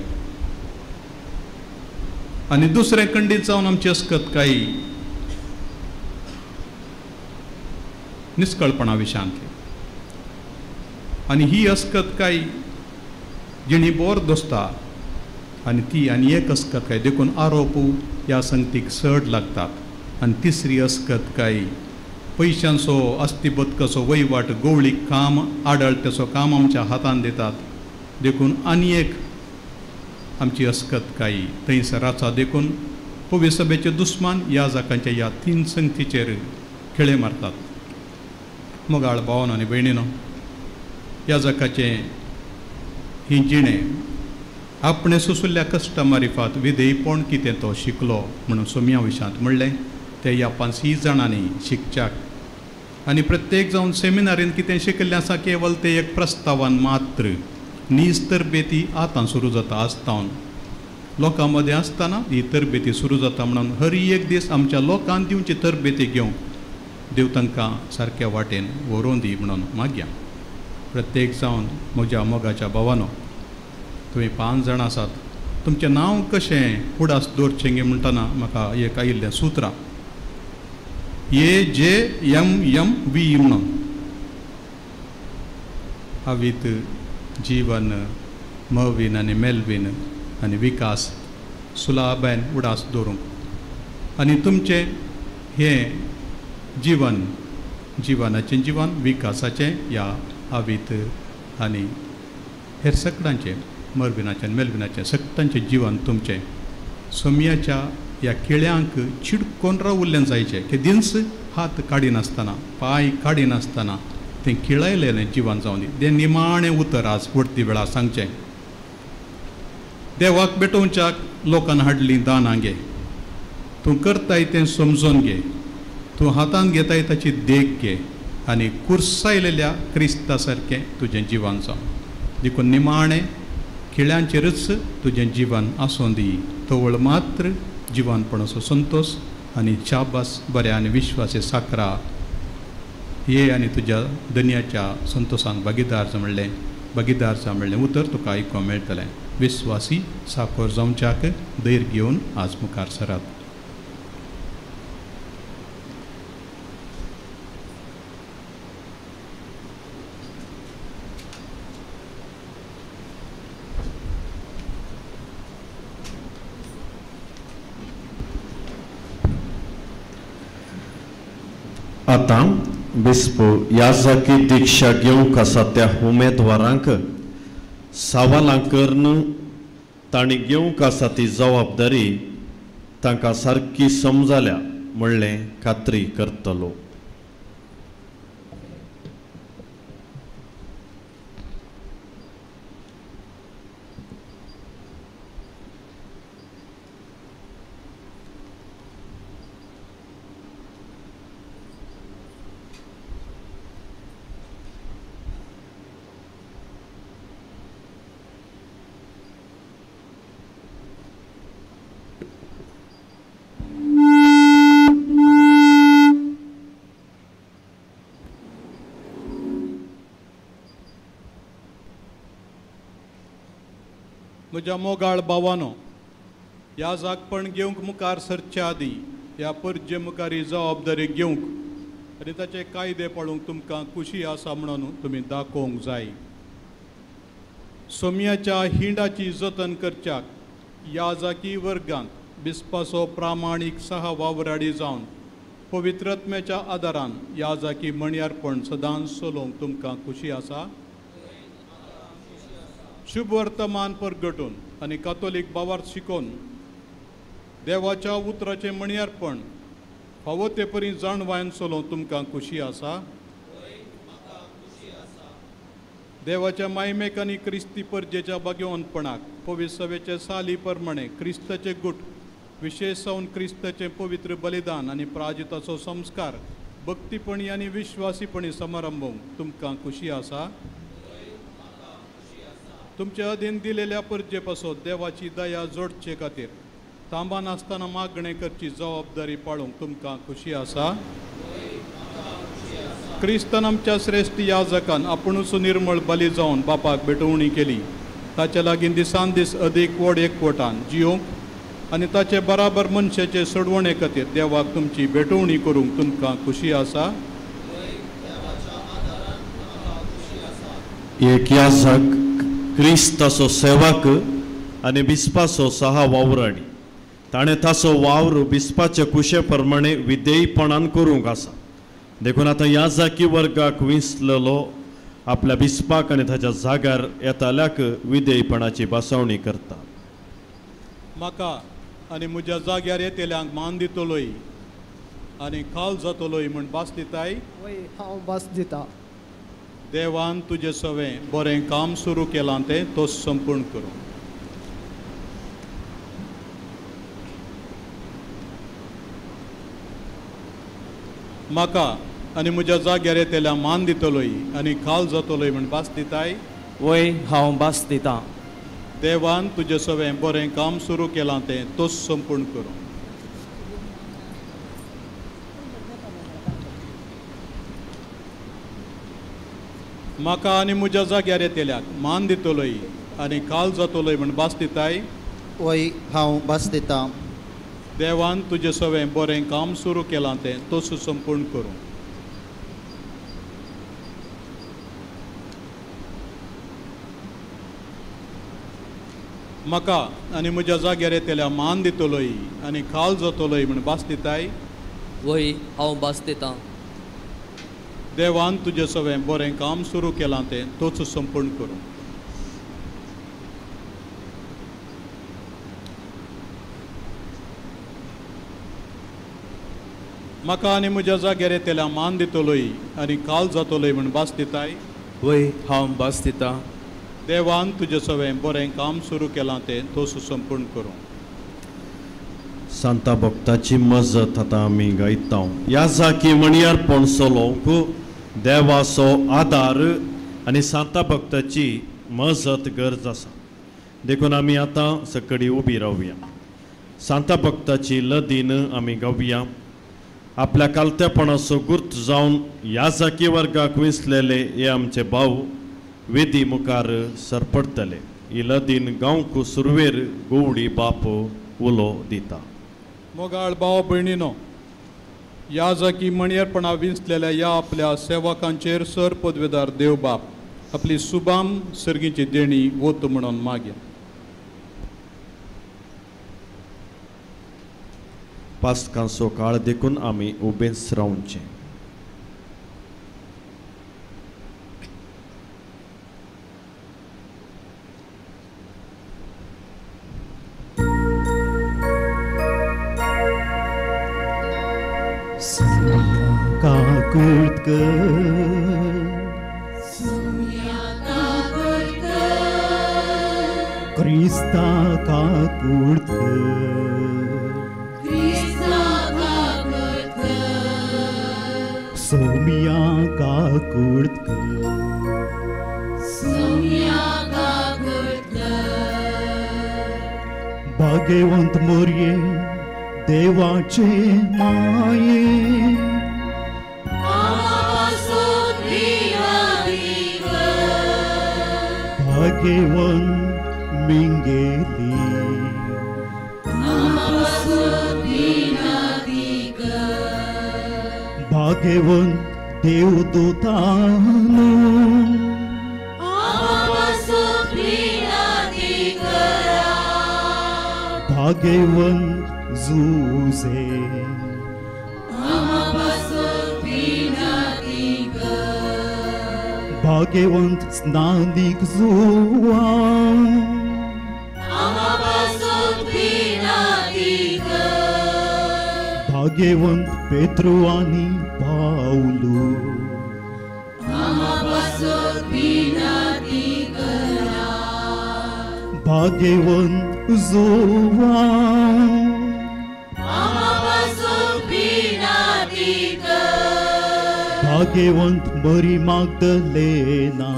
आनी दुसरें खंडीत जावन आमची अस्कतकाय निस्कळपणा विशांतली. आनी ही अस्कतकाय जिणी बोर दोसता आनी ती आनी एक अस्कतकाय, देखून आरोप ह्या संगतीक चड लागतात. आनी तिसरी अस्कतकाय पयशांचो अस्तिबदकाचो वयवाट गोवळी काम आडळट्याचो काम आमच्या हातान दितात, देखून आनी एक आमची अस्कतकाय थंयसर आसा. देखून पवी सभेचे दुस्मान ह्या जाकांच्या ह्या 3 संगतीचेर खेळे मारतात. मोगाळ भावान आनी भयणीनो, ह्या जाकाचें ही जिणें आपणें सोंशिल्ल्या कश्टा मारिफात विधेयपण कितें तो शिकलो म्हणून सोम्या विशांत म्हणलें ते ह्या 5 जाणांनी शिकच्याक. आनी प्रत्येक जावन सेमिनारीन कितें शिकिल्लें आसा केवल तें एक प्रस्तावान मात्र. नीज तरबेती आतां सुरू जाता आसतावन लोकां मदें आसतना ही तरबेती सुरू जाता म्हणून हर एक दीस आमच्या लोकांक दिवची तरबेती घेवंक देव तांकां सारक्या वाटेन व्हरोवन दी म्हणून मागया. प्रत्येक जावन म्हज्या मोगाच्या भावानो, तुमी 5 जाणां आसात, तुमचें नांव कशें उडास दवरचें गे म्हणटना म्हाका एक आयिल्लें सुत्रां AJMMV म्हणून. अवीत, जीवन, मवीन आनी मेलवीन आनी विकास सुलाबायन उडास दवरूंक. आनी तुमचें हें जीवन, जिवनाचें जीवन, विकासाचें ह्या अवीत आनी हेर सगळ्यांचें, मरविनाचें मेलविनाचें सगळ्यांचें जीवन तुमचें सोम्याच्या ह्या केळ्यांक चिडकोन रावल्लें जायचें केदींच हात काडिनासतना पांय काडिनासतना तें खेळयलें जिवन जावन दी. तें निमाणें उतर आज वडती वेळार सांगचें. देवाक भेटोवच्याक लोकान हाडलीं दानां घे, तूं करताय तें समजून घे, तूं हातान घेताय ताची देख घे आनी कुर्सायलेल्या क्रिस्ता सारकें तुजें जिवन जावं. देखून निमाणें खेळ्यांचेरच तुजें जिवन आसूं दी. तवळ मात्र जिवनपणाचो संतोश आनी शाबास बऱ्या आनी विश्वासे साकरा ये आनी तुज्या दनयाच्या संतोशांक भागीदार म्हणलें, भागीदार म्हणलें उतर तुका आयकूंक मेळटलें. विश्वासी साकोर जावच्याक धैर्य घेवन आज मुखार सरात. आतां बिस्पू याजकी दीक्षा घेवंक आसा त्या उमेदवारांक सवालां करून तांणी घेवंक आसा ती जबाबदारी तांकां सारकी समजल्या म्हणलें खात्री करतलो. म्हज्या मोगाळ भावानो, ह्या जागपण घेवंक मुखार सरच्या आदीं ह्या परजे मुखार ही जबाबदारी घेवंक आनी ताचे कायदे पाळूंक तुमकां खुशी आसा म्हणून तुमी दाखोवंक जाय. सोम्याच्या हिंडाची जतन करच्याक ह्या जाकी वर्गांत बिस्पाचो प्रामाणीक सहा वावराडी जावन पवित्रत्म्याच्या आदारान ह्या जाकी मणयार्पण सदांच चलोवंक तुमकां खुशी आसा. शुभ वर्तमान परगटून आनी कातोलीक बावार शिकोवन देवाच्या उतराचें मणयार्पण फावो ते परी जाणवायन चलोवंक तुमकां खुशी आसा. देवाच्या मायमेक आनी क्रिस्ती परजेच्या भाग्यवंतपणाक पवित्र साली प्रमाणे क्रिस्ताचे गुट विशेष जावन क्रिस्ताचें पवित्र बलिदान आनी प्राजिताचो संस्कार भक्तीपणी आनी विश्वासीपणी समारंभूंक तुमकां खुशी आसा. तुमचे अधीन दिलेल्या परजे पासत देवाची दया जोडचे खातीर तांबा नासतना मागणें करची जबाबदारी पाळूंक तुमकां खुशी आसा. क्रिस्तान आमच्या श्रेश्ठ याजकान आपुणूच निर्मळ बली जावन बापाक भेटवणी केली ताच्या लागीं दिसान दीस अदीक व्हड एकवटान जियोंक आनी ताचे बराबर मनशाचे सोडवणे खातीर देवाक तुमची भेटवणी करूंक तुमकां खुशी आसा. एक याजक क्रिस्ताचो सेवक आनी बिस्पाचो सहा वावराडी ताणें ताचो वावर बिस्पाचे कुशे प्रमाणे विधेयपणान करूंक आसा. देखून आतां ह्या जाकी वर्गाक विंचलेलो आपल्या बिस्पाक आनी ताच्या जाग्यार येताल्याक विधेयपणाची बसवणी करता. म्हाका आनी म्हज्या जाग्यार येतल्यांक मान दितलोय आनी खाल जातलोय म्हूण भास दिताय. हांव भास दिता. देवान तुजें सवें बरें काम सुरू केलां तें तो संपूर्ण करूं. म्हाका आनी म्हज्या जाग्यार येतल्या मान दितलोय आनी खाल जातलोय म्हूण भास दिताय. वय हांव भास दितां. देवान तुजें सवें बरें काम सुरू केलां तें तोच संपूर्ण करूं. म्हाका आनी म्हज्या जाग्यार येतल्याक मान दितलोय आनी खाल जातलोय म्हूण भास दिताय. वय हांव भास दितां. देवान तुजें सवें बरें काम सुरू केलां तें तोच संपूर्ण करूं. म्हाका आनी म्हज्या जाग्यार येतल्या मान दितलोय आनी खाल जातलोय म्हूण भास दिताय. वय हांव भास दितां. देवान तुजें सवें बरें काम सुरू केलां तें तोच संपूर्ण करूं. म्हाका आनी म्हज्या जाग्यार येतल्या मान दितलोय आनी खाल जातलोय म्हूण भास दिताय. वय हांव भास दितां. देवान तुजें सवें बरें काम सुरू केलां तें तोच संपूर्ण करूं. सांता भक्ताची मजत आतां आमी गायता. ह्या जाकी मणयार्पण चलोवंक देवाचो आदार आनी सांता भक्ताची मजत गरज आसा. देखून आमी आतां सकडी उबी रावया. सांता भक्ताची लदीन आमी गावया. आपल्या कालतेपणाचो गुर्त जावन ह्या जाकी वर्गाक विंचलेले हे आमचे भाव वेदी मुखार सरपडटले. ही लदीन गांवक सुरवेर गोवडी बाप उलो दिता. मोगाळ भाव भयणीनो, ह्या जाकी मणयेरपणा विंचलेल्या ह्या आपल्या सेवकांचेर सर पदवेदार देव बाप आपली सुबाम सर्गीची देणी वत म्हणून मागीर पास्कांचो काळ देखून आमी उबेंच रावचें. क्रिस्ता काकुळकर, सोमिया काकुळकर, भाग्यवंत मोरये देवाचे माये, भाग्यवंत मिंगेली, भाग्यवंत देवदूतानो, भाग्यवंत जुझे आमा पासत विनंती कर भाग्यवंत स्नानीक जुआंव आमा पासत विनंती कर भाग्यवंत पेत्रू आनी पावलू आमा पासत विनंती करा भाग्यवंत जुआंव आमा पासत विनंती कर भाग्यवंत मरी माग्दलेना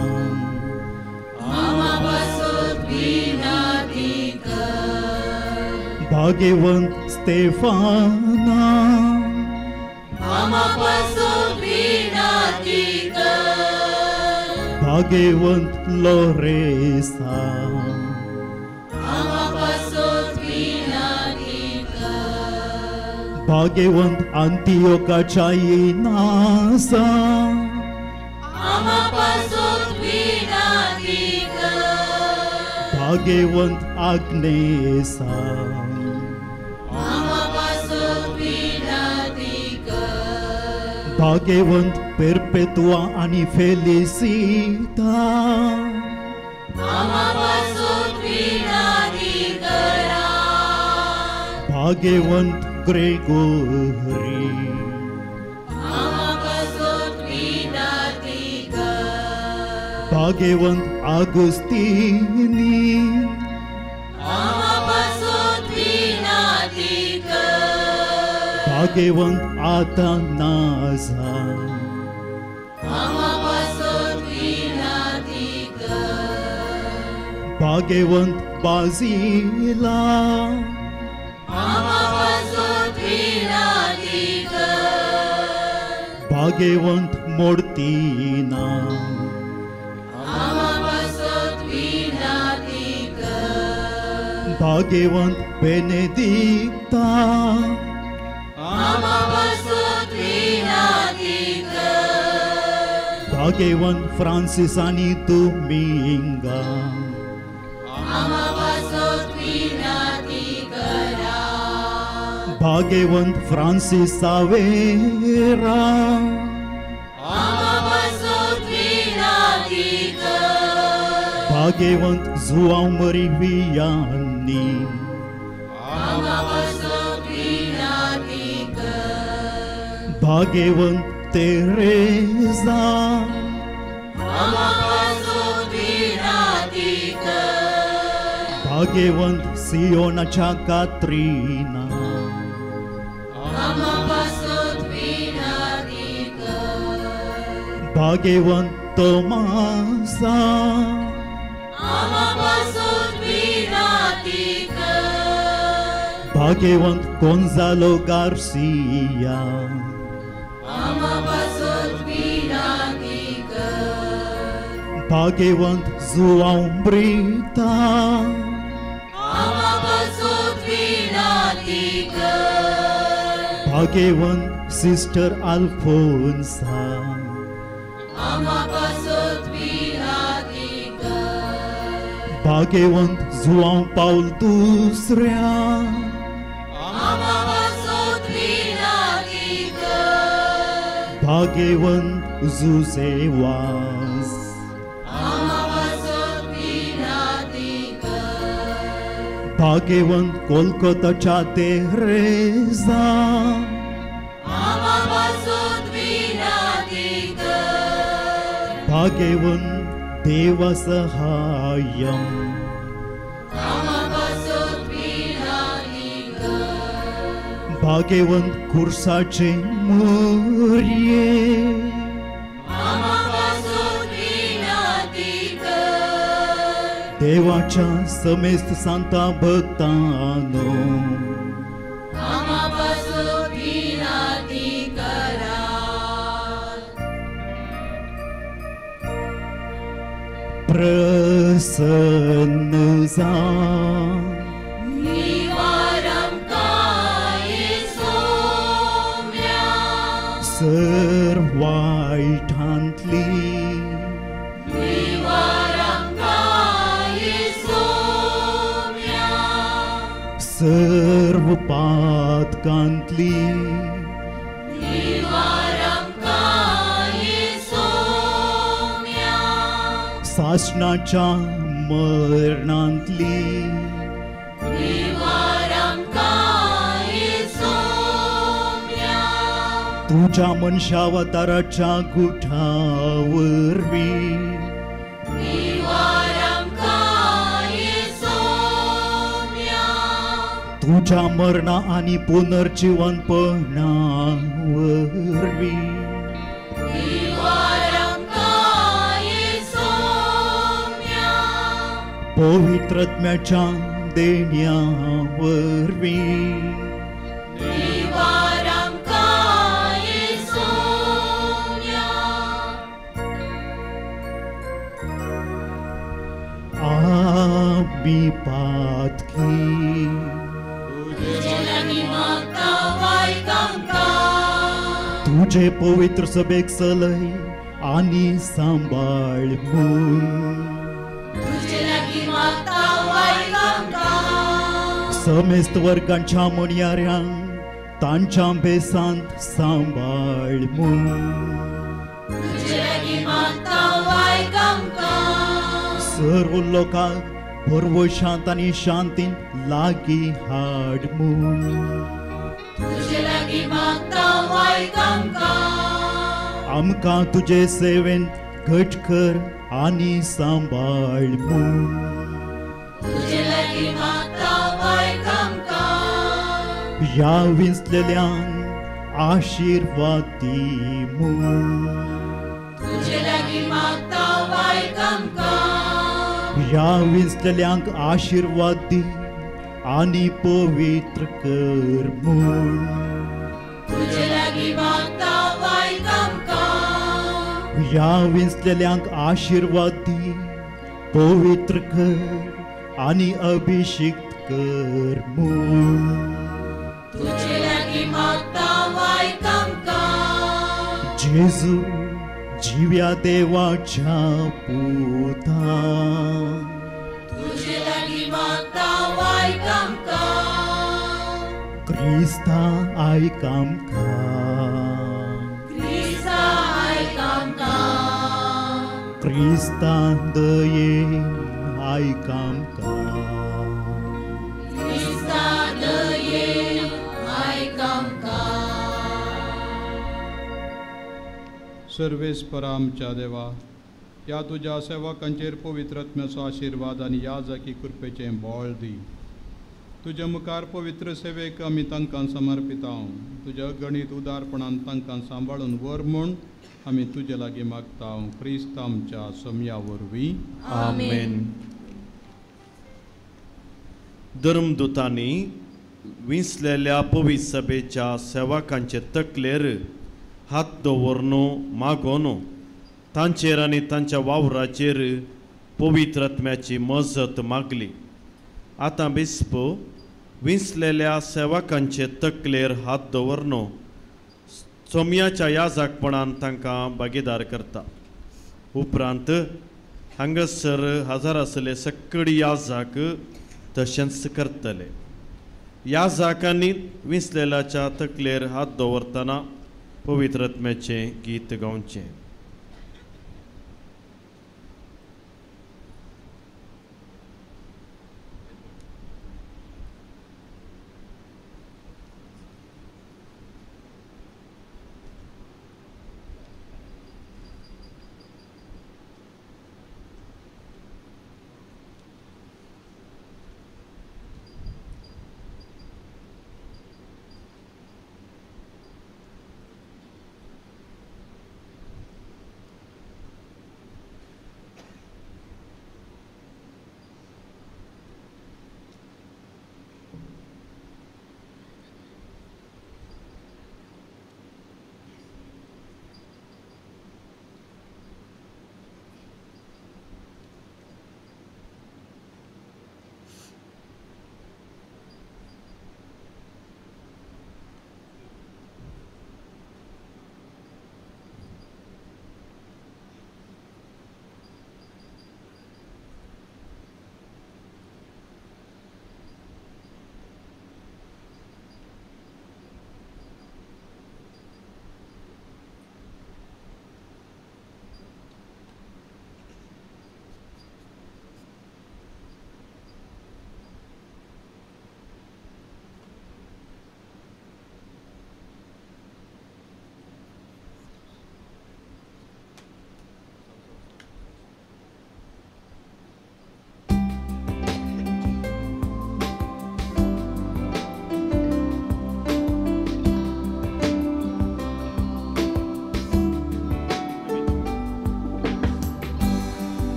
आमा पासत विनंती कर भाग्यवंत स्तेफाना आमा पासत विनंती कर भाग्यवंत लोरेसा आमा पासत विनंती कर भाग्यवंत अंतियोकाच्या इनासा आमा पासत विनंती कर भाग्यवंत आग्नेसा आमा पासत विनंती कर भाग्यवंत पेरपेतुआ आनी फेलिसिता आमा पासत विनंती करा भाग्यवंत ग्रेगोरी आमा पासत विनंती कर भाग्यवंत आगुस्तिनी आमा पासत विनंती कर भाग्यवंत आतानाझा आमा पासत विनंती कर भाग्यवंत बाजिला आमा पासत विनंती कर भाग्यवंत मोर्तीना आमा पासत विनंती कर भाग्यवंत बेनेदिक्ता आमा पासत विनंती कर भाग्यवंत फ्रांसिस आनी दुमिंगा आमा पासत विनंती करा भाग्यवंत फ्रांसिस सावेरा आमा पासत विनंती कर भाग्यवंत जुआंव मरी वियानी आमा पासत विनंती कर भाग्यवंत तेरेजा आमा पासत विनंती कर भाग्यवंत सियोनाच्या कात्रिना आमा पासत विनंती कर भाग्यवंत तोमासा आमा पासत विनंती कर भाग्यवंत गोंजालो गार्सिया आमा पासत विनंती कर भाग्यवंत जुआंव ब्रिता आमा पासत विनंती कर भाग्यवंत सिस्टर अल्फोन्सा आमा पासत विनंती कर भाग्यवंत जुआंव पावल दुसऱ्या आमा पासत विनंती कर भाग्यवंत जुझे वाज आमा पासत विनंती कर भाग्यवंत कोलकाताच्या तेरेजा आमा पासत विनंती कर भाग्यवंत देवसहाय्यम आमा पासत विनंती कर भाग्यवंत खुर्साचे मोरये आमा पासत विनंती कर देवाच्या समेस्त सांता भक्तानो आमा पासत विनंती करा प्रसन्न जा निवारम काय सोम्या सर वायटांतली निवारम काय सोम्या सर्व पातकांतली सासणाच्या मरणांतली तुझ्या मनशावताराच्या गुठा वरवीं तुझ्या मरणा आनी पुनर्जिवनपणा वरवीं पवित्रत्म्याच्या देण्या वरवीं आमी पातकी तुझे पवित्र सभेक सलय आनी सांबाळ म्हूण समेस्त वर्गांच्या म्हणयाऱ्यांक तांच्या बेसांत सांबाळ म्हूण सर्व लोकांक भरवशांत आनी शांतीन लागीं हाड म्हूण आमकां तुजे सेवेन घट कर आनी सांबाळ म्हूण ह्या विंचलेल्यांक आशिर्वाद दी म्हूण ह्या विंचलेल्यांक आशिर्वाद दी आनी पवित्र कर म्हूण ह्या विंचलेल्यांक आशिर्वाद दी पवित्र कर आनी अभिषिक्त कर म्हूण जेजू जिव्या देवाच्या पुता तुझे लागीं मागता आयक आमकां क्रिस्ता आयक आमकां क्रिस्ता आयक आमकां क्रिस्ता दयेन आयक आमकां क्रिस्ता दयेन आयक आमकां. सर्वेस्परा आमच्या देवा, ह्या तुज्या सेवकांचेर पवित्र आत्म्याचो आशिर्वाद आनी याजकी कृपेचें बळ दी. तुज्या मुखार पवित्र सेवेक आमी तांकां समर्पिता. तुज्या गणीत उदारपणान तांकां सांबाळून व्हर म्हूण आमी तुजे लागीं मागता. क्रिस्त आमच्या सोमया वरवीं आमेन. धर्मदुतांनी विंचलेल्या पवित्र सभेच्या सेवकांचे तकलेर हात दवरून मागोन तांचेर आनी तांच्या वावराचेर पवित्र आत्म्याची मजत मागली. आतां बिस्प विंचलेल्या सेवकांचे तकलेर हात दवरून चोमयाच्या याजकपणान तांकां भागीदार करता. उपरांत हांगासर हजर आसले सगळी याजक तशेंच करतले. याजकांनी विंचलेल्याच्या तकलेर हात दवरतना पवित्र आत्म्याचें गीत गावचें.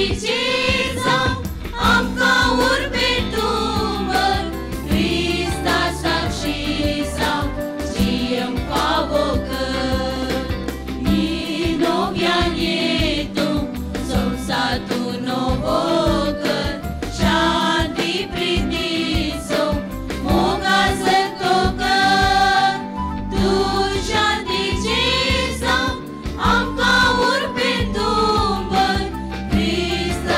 शांतीचे जावं आमकां उर्बें तूं भर क्रिस्ता साक्षी जावं जियेवंक फावो कर ही नव्यान येतूं संवसार तूं नवो कर शांती प्रितीचो मोगा जतो कर तूं शांतीचे जावं आमकां उर्बें तूं भर क्रिस्ता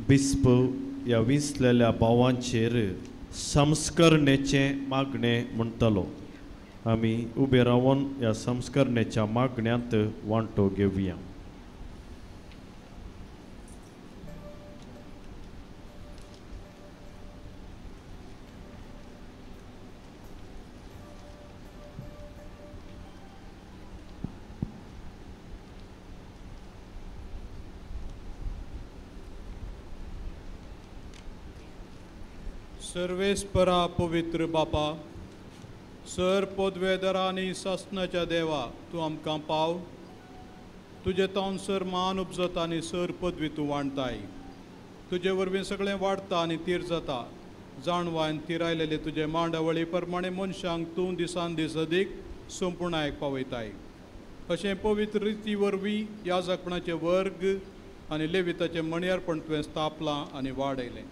बिस्प ह्या विंचलेल्या भावांचेर संस्करणेचें मागणें म्हणटलो. आमी उबे रावन ह्या संस्करणेच्या मागण्यांत वांटो घेवया. सर्वेस्परा पवित्र बापा, सर पदवेदरा आनी सासणाच्या देवा, तूं आमकां पाव. तुजे तावन सर मान उपजता आनी सर पदवी तूं वांटताय. तुजे वरवीं सगळें वाडटा आनी तीर जाता. जाणवायन तिरायलेले तुजे मांडावळी प्रमाणे मनशांक तूं दिसान दीस अदीक संपुर्णायक पावयताय. अशें पवित्र रिती वरवीं ह्या जगपणाचे वर्ग आनी लेविताचें मणयारपण तुवें स्थापलां आनी वाडयलें.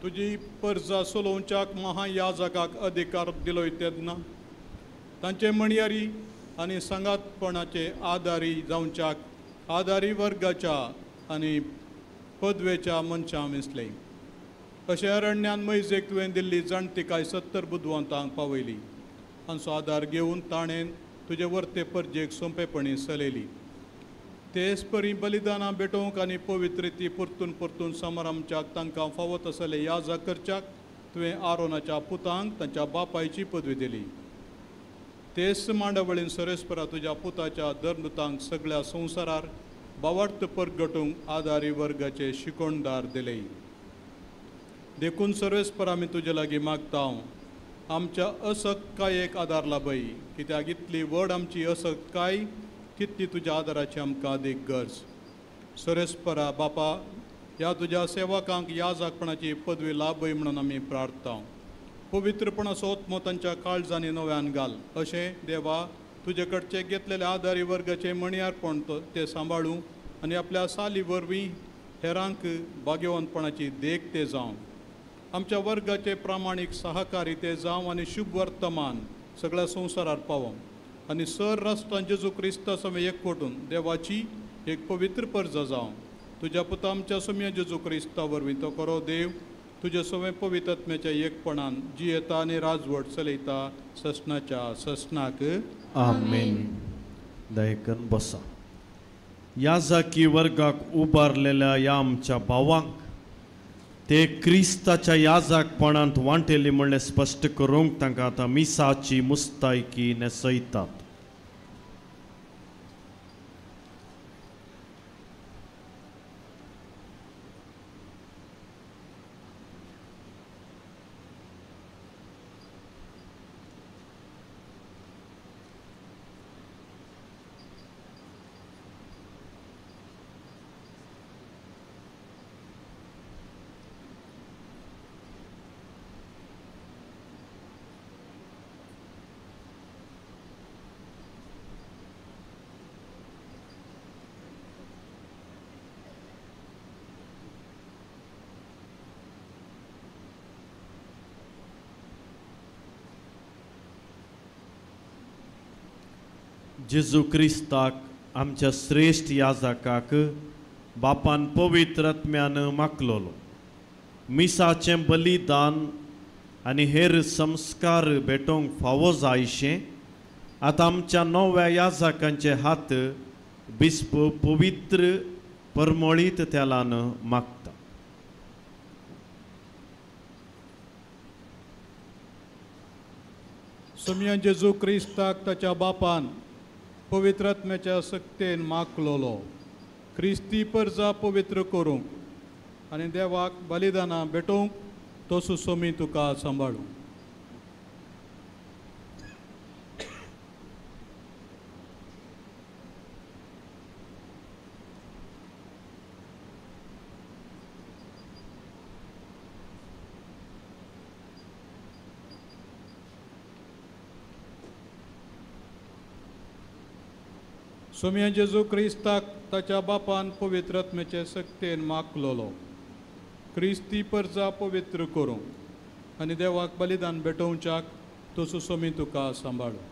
तुजी परजा सोलोवच्याक महायाजकाक अधिकार दिलोय तेन्ना तांचे मणयारी आनी सांगातपणाचे आदारी जावच्याक आदारी वर्गाच्या आनी पदवेच्या मनशां विंचले. अशें अरण्यान मैजेक तुवें दिल्ली जाणतिकाय 70 बुदवंतांक पावयली. तांचो आदार घेवन ताणें तुजे वर्ते परजेक सोंपेपणी चलयली. तेच परी बलिदानां भेटोवंक आनी पवित्र ती परतून परतून समारंभच्याक तांकां फावत आसले याजक करच्याक तुवें आरोनाच्या पुतांक तांच्या बापायची पदवी दिली. तेच मांडावळीन सरेस्परा तुज्या पुताच्या धर्मदूतांक सगळ्या संवसारार भावार्थ परगटूंक आदारी वर्गाचे शिकोणदार दिले. देखून सर्वेस्पर आमी तुजे लागीं मागता, आमच्या असक्तकायेक आदार लाभय, कित्याक इतली व्हड आमची असक्तकाय तितली तुज्या आदाराची आमकां अदीक गरज. सरेस्परा बापा, ह्या तुज्या सेवकांक ह्या जागपणाची पदवी लाभय म्हणून आमी प्रार्थता. पवित्रपणाचो आत्मो तांच्या काळजांनी नव्यान घाल. अशें देवा, तुजे कडचे घेतलेले आदारी वर्गाचे मणयारपण ते सांबाळूं आनी आपल्या साली वरवीं हेरांक भाग्यवंतपणाची देख ते जावं. आमच्या वर्गाचे प्रामाणीक सहकारी ते जावं आनी शुभ वर्तमान सगळ्या संवसारार पावों आनी सर राष्ट्रान जेजू क्रिस्ता समें एकवटून देवाची एक पवित्र परजा जावं. तुज्या पुता आमच्या सोम्या जेजू क्रिस्ता वरवीं तो करो देव तुज्या सवें पवित्र आत्म्याच्या एकपणान जियेता आनी राजवट चलयता ससनाच्या ससनाक. आमेन. दयकन बसा. याजकी वर्गाक उबारलेल्या ह्या आमच्या भावांक ते क्रिस्ताच्या याजकपणांत वांटेली म्हणलें स्पश्ट करूंक तांकां आतां मिसाची मुस्तायकी न्हेसयतात. जेजू क्रिस्ताक आमच्या श्रेश्ठ याजकाक बापान पवित्र आत्म्यान मागलोलो मिसाचें बलिदान आनी हेर संस्कार भेटोवंक फावो जायशें आतां आमच्या नव्या याजकांचे हात बिस्प पवित्र परमळीत तेलान मागता. सोम्या जेजू क्रिस्ताक ताच्या बापान पवित्र आत्म्याच्या सक्तेन मागलोलो क्रिस्ती परजा पवित्र करूंक आनी देवाक बलिदानां भेटोवंक तो सुसोमी तुका सांबाळूं. सोम्या जेजू क्रिस्ताक ताच्या बापान पवित्र आत्म्याचे सक्तेन मागलोलो क्रिस्ती परजा पवित्र करूंक आनी देवाक बलिदान भेटोवच्याक तो सुसोमी तुका सांबाळूं.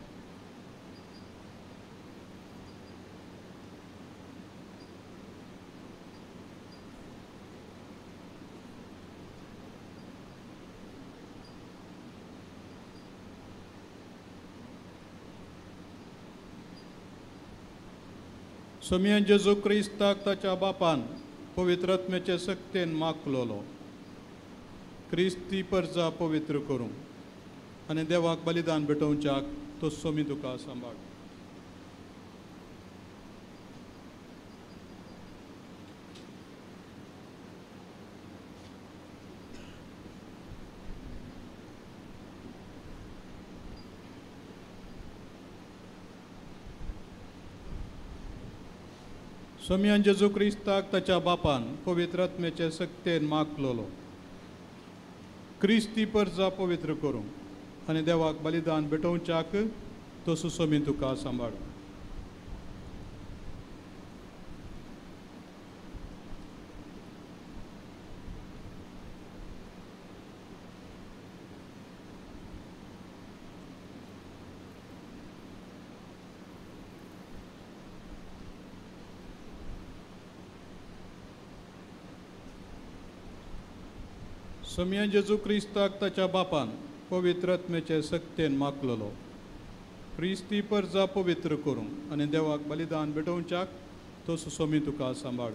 सोमयान जेजू क्रिस्ताक ताच्या बापान पवित्र आत्म्याचे सक्तेन मागलोलो क्रिस्ती परजा पवित्र करूंक आनी देवाक बलिदान भेटोवच्याक तो सोमी तुका सांबाळ. सोमयान जेजू क्रिस्ताक ताच्या बापान पवित्र आत्म्याचे सक्तेन मागलोलो क्रिस्ती परजा पवित्र करूंक आनी देवाक बलिदान भेटोवच्याक तो सुसोमी तुका सांबाळ. सोमयान जेजू क्रिस्ताक ताच्या बापान पवित्र आत्म्याचे सक्तेन मागलोलो क्रिस्ती परजा पवित्र करूंक आनी देवाक बलिदान भेटोवच्याक तो सुसोमी तुका सांबाळ.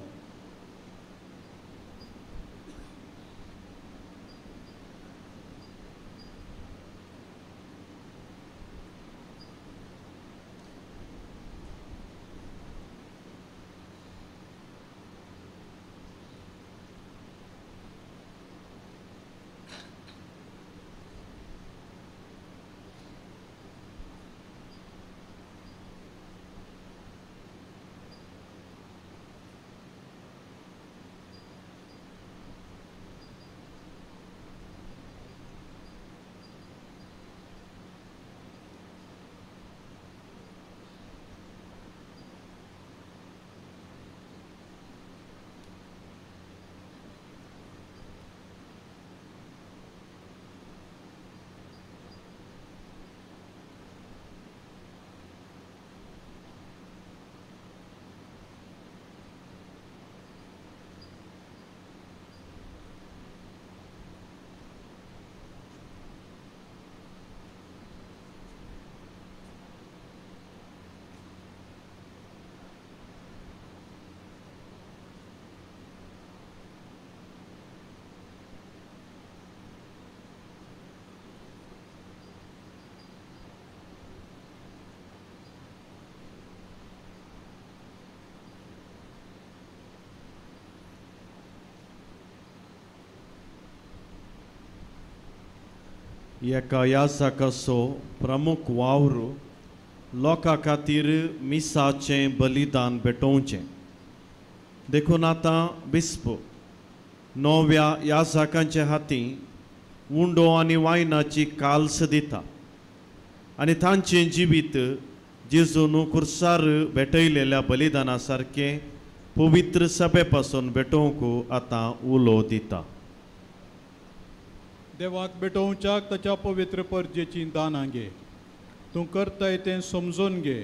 एका याजकाचो प्रमुख वावर लोकां खातीर मिसाचें बलिदान भेटोवचें. देखून आतां बिस्प नव्या याजकांच्या हाती उंडो आनी वायनाची काल्स दिता आनी तांचें जिवीत जेजून कुर्सार भेटयलेल्या बलिदाना सारकें पवित्र सभे पासून भेटोवंक आतां उलो दिता. देवाक भेटोवच्याक ताच्या पवित्र परजेची दानां घे. तूं करताय तें समजून घे,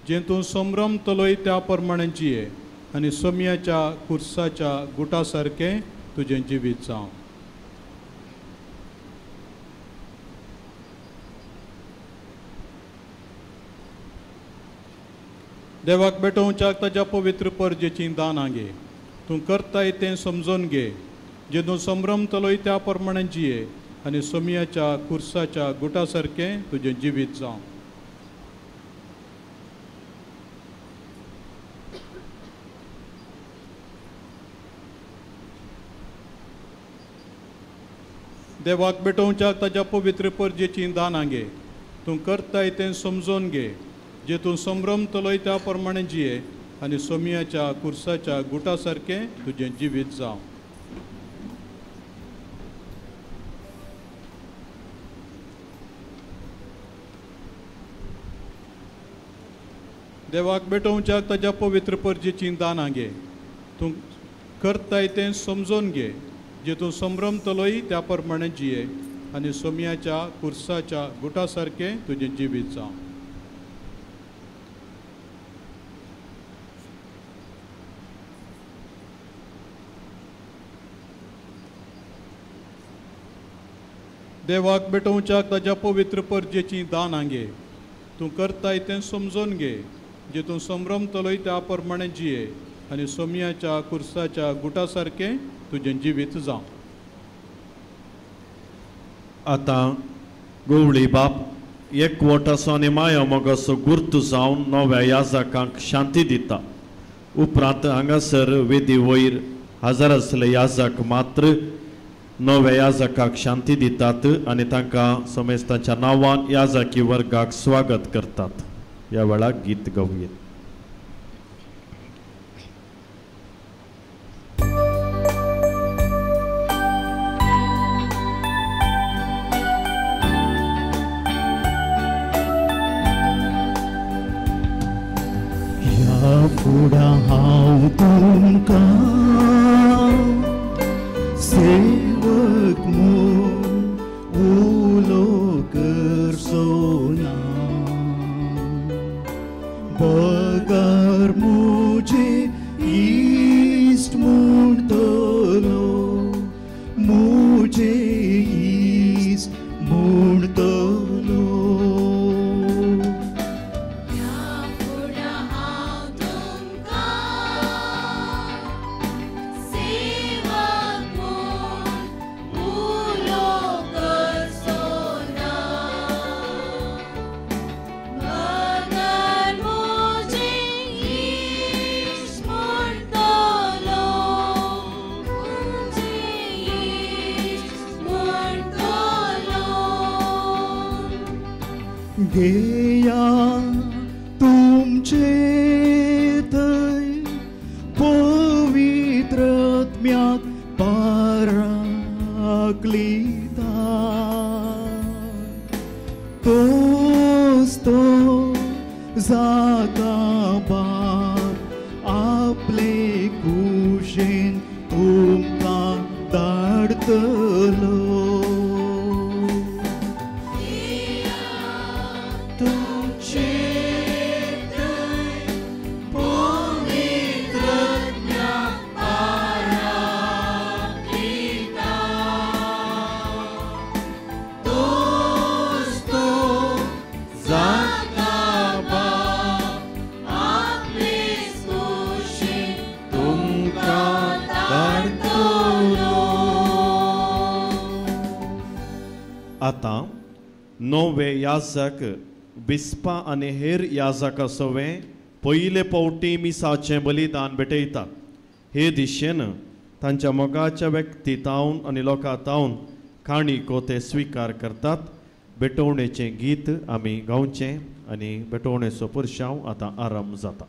जें तूं संभ्रमतलोय त्या प्रमाणे जिये आनी सोमयाच्या कुर्साच्या गुटा सारकें तुजें जिवीत जावं. देवाक भेटोवच्याक ताच्या पवित्र परजेची दानां घे. तूं करताय तें समजून घे, जें तूं संभ्रमतलोय त्या प्रमाणे जिये आनी सोमयाच्या कुर्साच्या गुटा सारकें तुजें जिवीत जावं. देवाक भेटोवच्याक ताच्या पवित्र परजेची दानां घे. तूं करताय तें समजून घे, जें तूं संभ्रमतलोय त्या प्रमाणे जिये आनी सोमयाच्या कुर्साच्या गुटा सारकें तुजें जिवीत जावं. देवाक भेटोवच्याक ताच्या पवित्र परजेची दानां घे. तूं करताय तें समजून घे, जें तूं संभ्रमतलोय त्या प्रमाणे जिये आनी सोमयाच्या कुर्साच्या गुटा सारकें तुजें जिवीत जावं. देवाक भेटोवच्याक ताच्या पवित्र परजेची दानां घे. तूं करताय तें समजून घे, जे तूं संभ्रमतलोय त्या प्रमाणे जिये आनी सोमयाच्या कुर्साच्या गुटा सारकें तुजें जिवीत जावं. आतां गोवळी बाप एकवटाचो आनी माया मोगाचो गुर्त जावन नव्या याजकांक शांती दिता. उपरांत हांगासर वेदी वयर हजर आसले याजक मात्र नव्या याजकाक शांती दितात आनी तांकां समेस्तांच्या नांवान याजकी वर्गाक स्वागत करतात. ह्या वेळार गीत गावया. फुडां हांव तुमकां सेवक म्हूण उलो करचो ना, बगर म्हजे इश्ट म्हणटलो, म्हजे इश्ट म्हणटलो. घेया तुमचे थंय पवित्रत्म्याक पाराकलिता, तोच तो जाका बाप आपले कुशेन तुमकां धाडतलो. आतां नवे याजक बिस्पा आनी हेर याजका सवें पयले पावटी मिसाचें बलिदान भेटयतात. हे दिशेन तांच्या मोगाच्या व्यक्ती तावन आनी लोकां तावन काणिको ते स्विकार करतात. भेटवणेचें गीत आमी गावचें आनी भेटवणेचो पुरशांव आतां आरंभ जाता.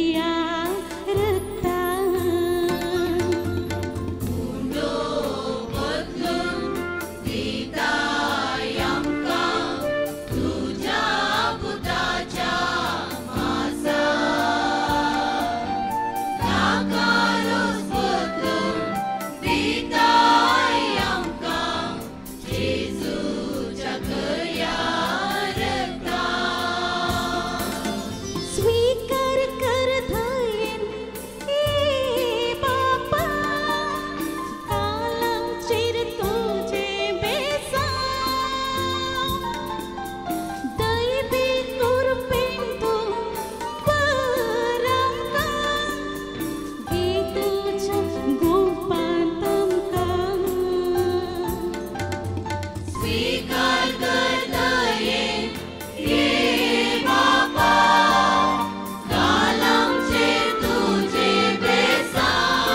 बकऱ्या रक्तान उंडो बदलून दिताय आमकां तुज्या पुताच्या मासा ताका रोस बदलून दिताय आमकां जेजूच्या बकऱ्या रक्तान. स्वीकार कर दयेन ए बापा कालांचेर तुजें बेसांव दैवी कृपेन तूं वर आमकां घे तुज्या गोपांत आमकां. स्वीकार कर दयेन ये बापा कालांचेर तुजें बेसांव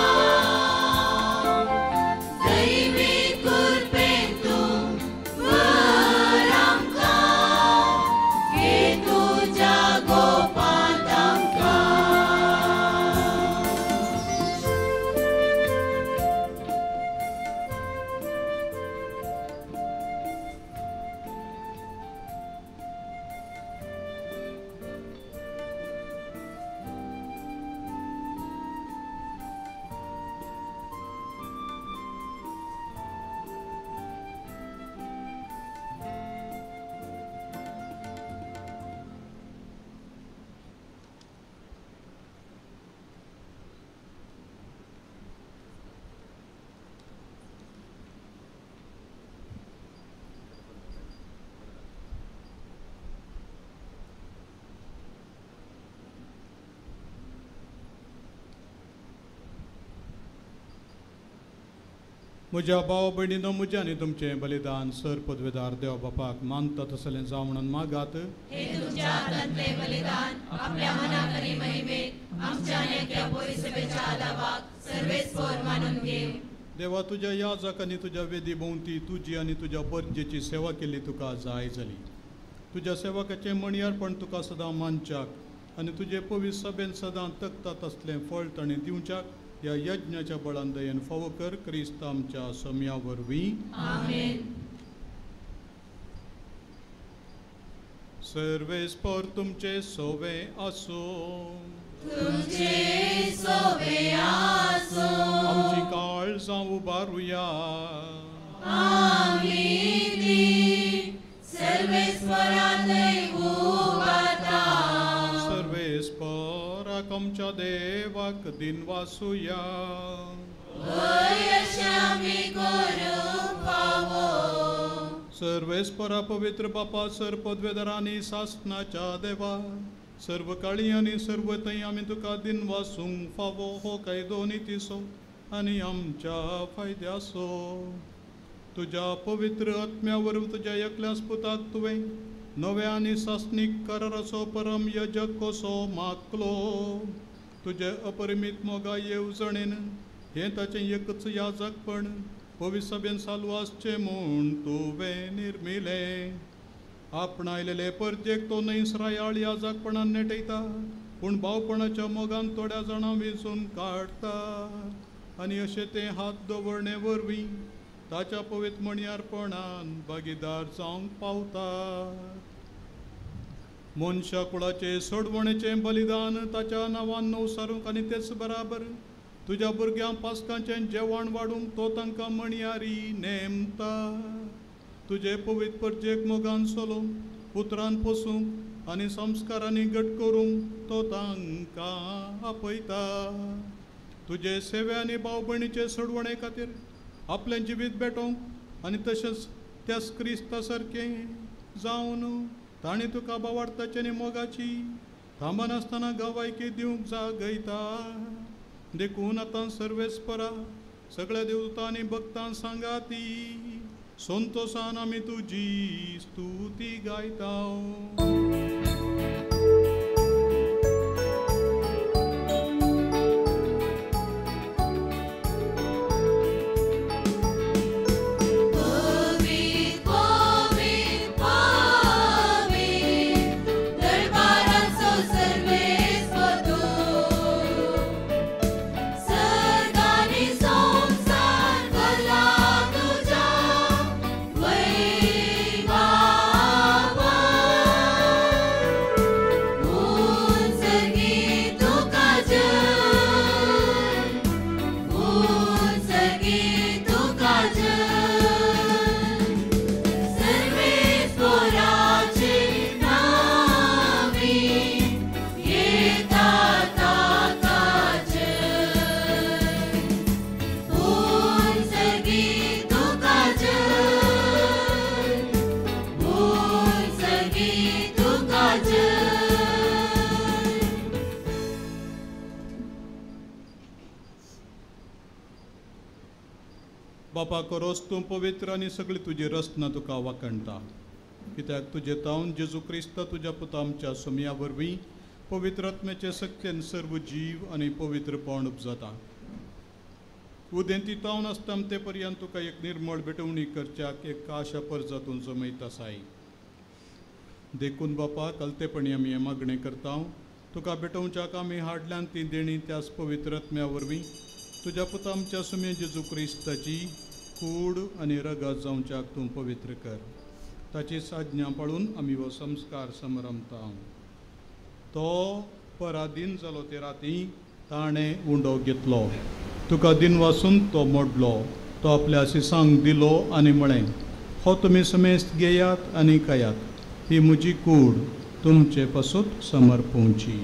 दैवी कृपेन तूं वर आमकां घे तुज्या गोपांत आमकां. म्हज्या भाव भयणीनो, म्हजें आनी तुमचें बलिदान सर पदवेदार देव बापाक मानता तसलें जावं म्हणून मागात. हे तुमच्या हातांतलें बलिदान आपल्या मनाक आनी महिमेक आमच्या आनी अख्ख्या परिसभेच्या आदावाक सर्वेस्पर मानून घेवं. देवा, तुज्या याजक आनी तुज्या वेदी भोंवती तुजी आनी तुज्या परजेची सेवा केल्ली तुका जाय जाली. तुज्या सेवकाचें म्हणयारपण तुका सदां मानच्याक आनी तुजे पवित्र सभेन सदां तकता तसलें फळ ताणें दिवच्याक ह्या यज्ञाच्या बळान दयेन फावो कर क्रिस्त आमच्या सम्या वरवीं. आमेन. सर्वेस्पर तुमचे सोवे आसूं. तुमचे सोवे आसूं. आमची काळजां उबारुया. आमी ती सर्वेस्परांतय उबारता. सर्वेस्पराक आमच्या देवाक दिनवासुया. वय अशें आमी करूंक फावो. सर्वेस्परा पवित्र बापा सर पदवेदारांनी सासनाच्या देवा सर्व काळी आनी सर्व थंय आमी तुका दिनवासूंक फावो हो कायदो नितीचो आनी आमच्या फायद्याचो. तुज्या पवित्र आत्म्या वरवीं तुज्या एकल्याच पुताक तुवें नव्या आनी सासणीक कराराचो परम यजक कसो मागलो. तुजे अपरिमीत मोगा येवजणेन हें ताचें एकच याजकपण पवित्र सभेन चालू आसचें म्हूण तुवें निर्मिलें. आपणायलेले परजेक तो न्हय इस्रायल याजकपणान नेटयता पूण भावपणाच्या मोगान थोड्या जाणां वेंचून काडटा आनी अशें तें हात दवरणे वरवीं ताच्या पवित्र म्हणयारपणान भागीदार जावंक पावता. मनशा कुळाचें सोडवणेचें बलिदान ताच्या नांवान नवसारूंक आनी तेच बराबर तुज्या भुरग्यांक पासकांचें जेवण वाडूंक तो तांकां म्हणयारी नेमता. तुजे पवित्र परजेक मोगान चलोवंक उतरान पोसूंक आनी संस्कारांनी घट करूंक तो तांकां आपयता. तुजे सेवे आनी भाव भयणीचे सोडवणे खातीर आपलें जिवीत भेटोवंक आनी तशेंच त्याच क्रिस्ता सारकें जावन ताणें तुका बावाडताची आनी मोगाची थांबनासतना गवायकी दिवंक जागयता. देखून आतां सर्वेस्परा सगळ्या देवता आनी भक्तां सांगाती संतोषान आमी तुजी स्तुती गायता. पवित्र पवित्र पवित्र दरबाराचो सर्वेस्पर तूं. बापा करोस तूं पवित्र आनी सगळी तुजी रचना तुका वाखणटा, कित्याक तुजे तावन जेजू क्रिस्त तुज्या पुता आमच्या सोमया वरवीं पवित्र आत्म्याचे सक्तेन सर्व जीव आनी पवित्रपण उपजाता. उदेंती तावन आसता ते पर्यंत तुका एक निर्मळ भेटवणी करच्याक एक आशा परजातून जमयत आसाय. देखून बापा कलतेपणी आमी हें मागणें करता, तुका भेटोवच्याक आमी हाडल्यान ती देणी त्याच पवित्र आत्म्या वरवीं तुज्या पुता आमच्या सुमे जेजू क्रिस्ताची कूड आनी रगत जावच्याक तूं पवित्र कर. ताची साज्ञा पाळून आमी हो संस्कार समरमता. तो पराधीन जालो ते राती ताणें उंडो घेतलो, तुका दिनवासून तो मोडलो, तो आपल्या शिसांक दिलो आनी म्हळें, हो तुमी समेस्त घेयात आनी खायात, ही म्हजी कूड तुमचे पासून समर्पोवची.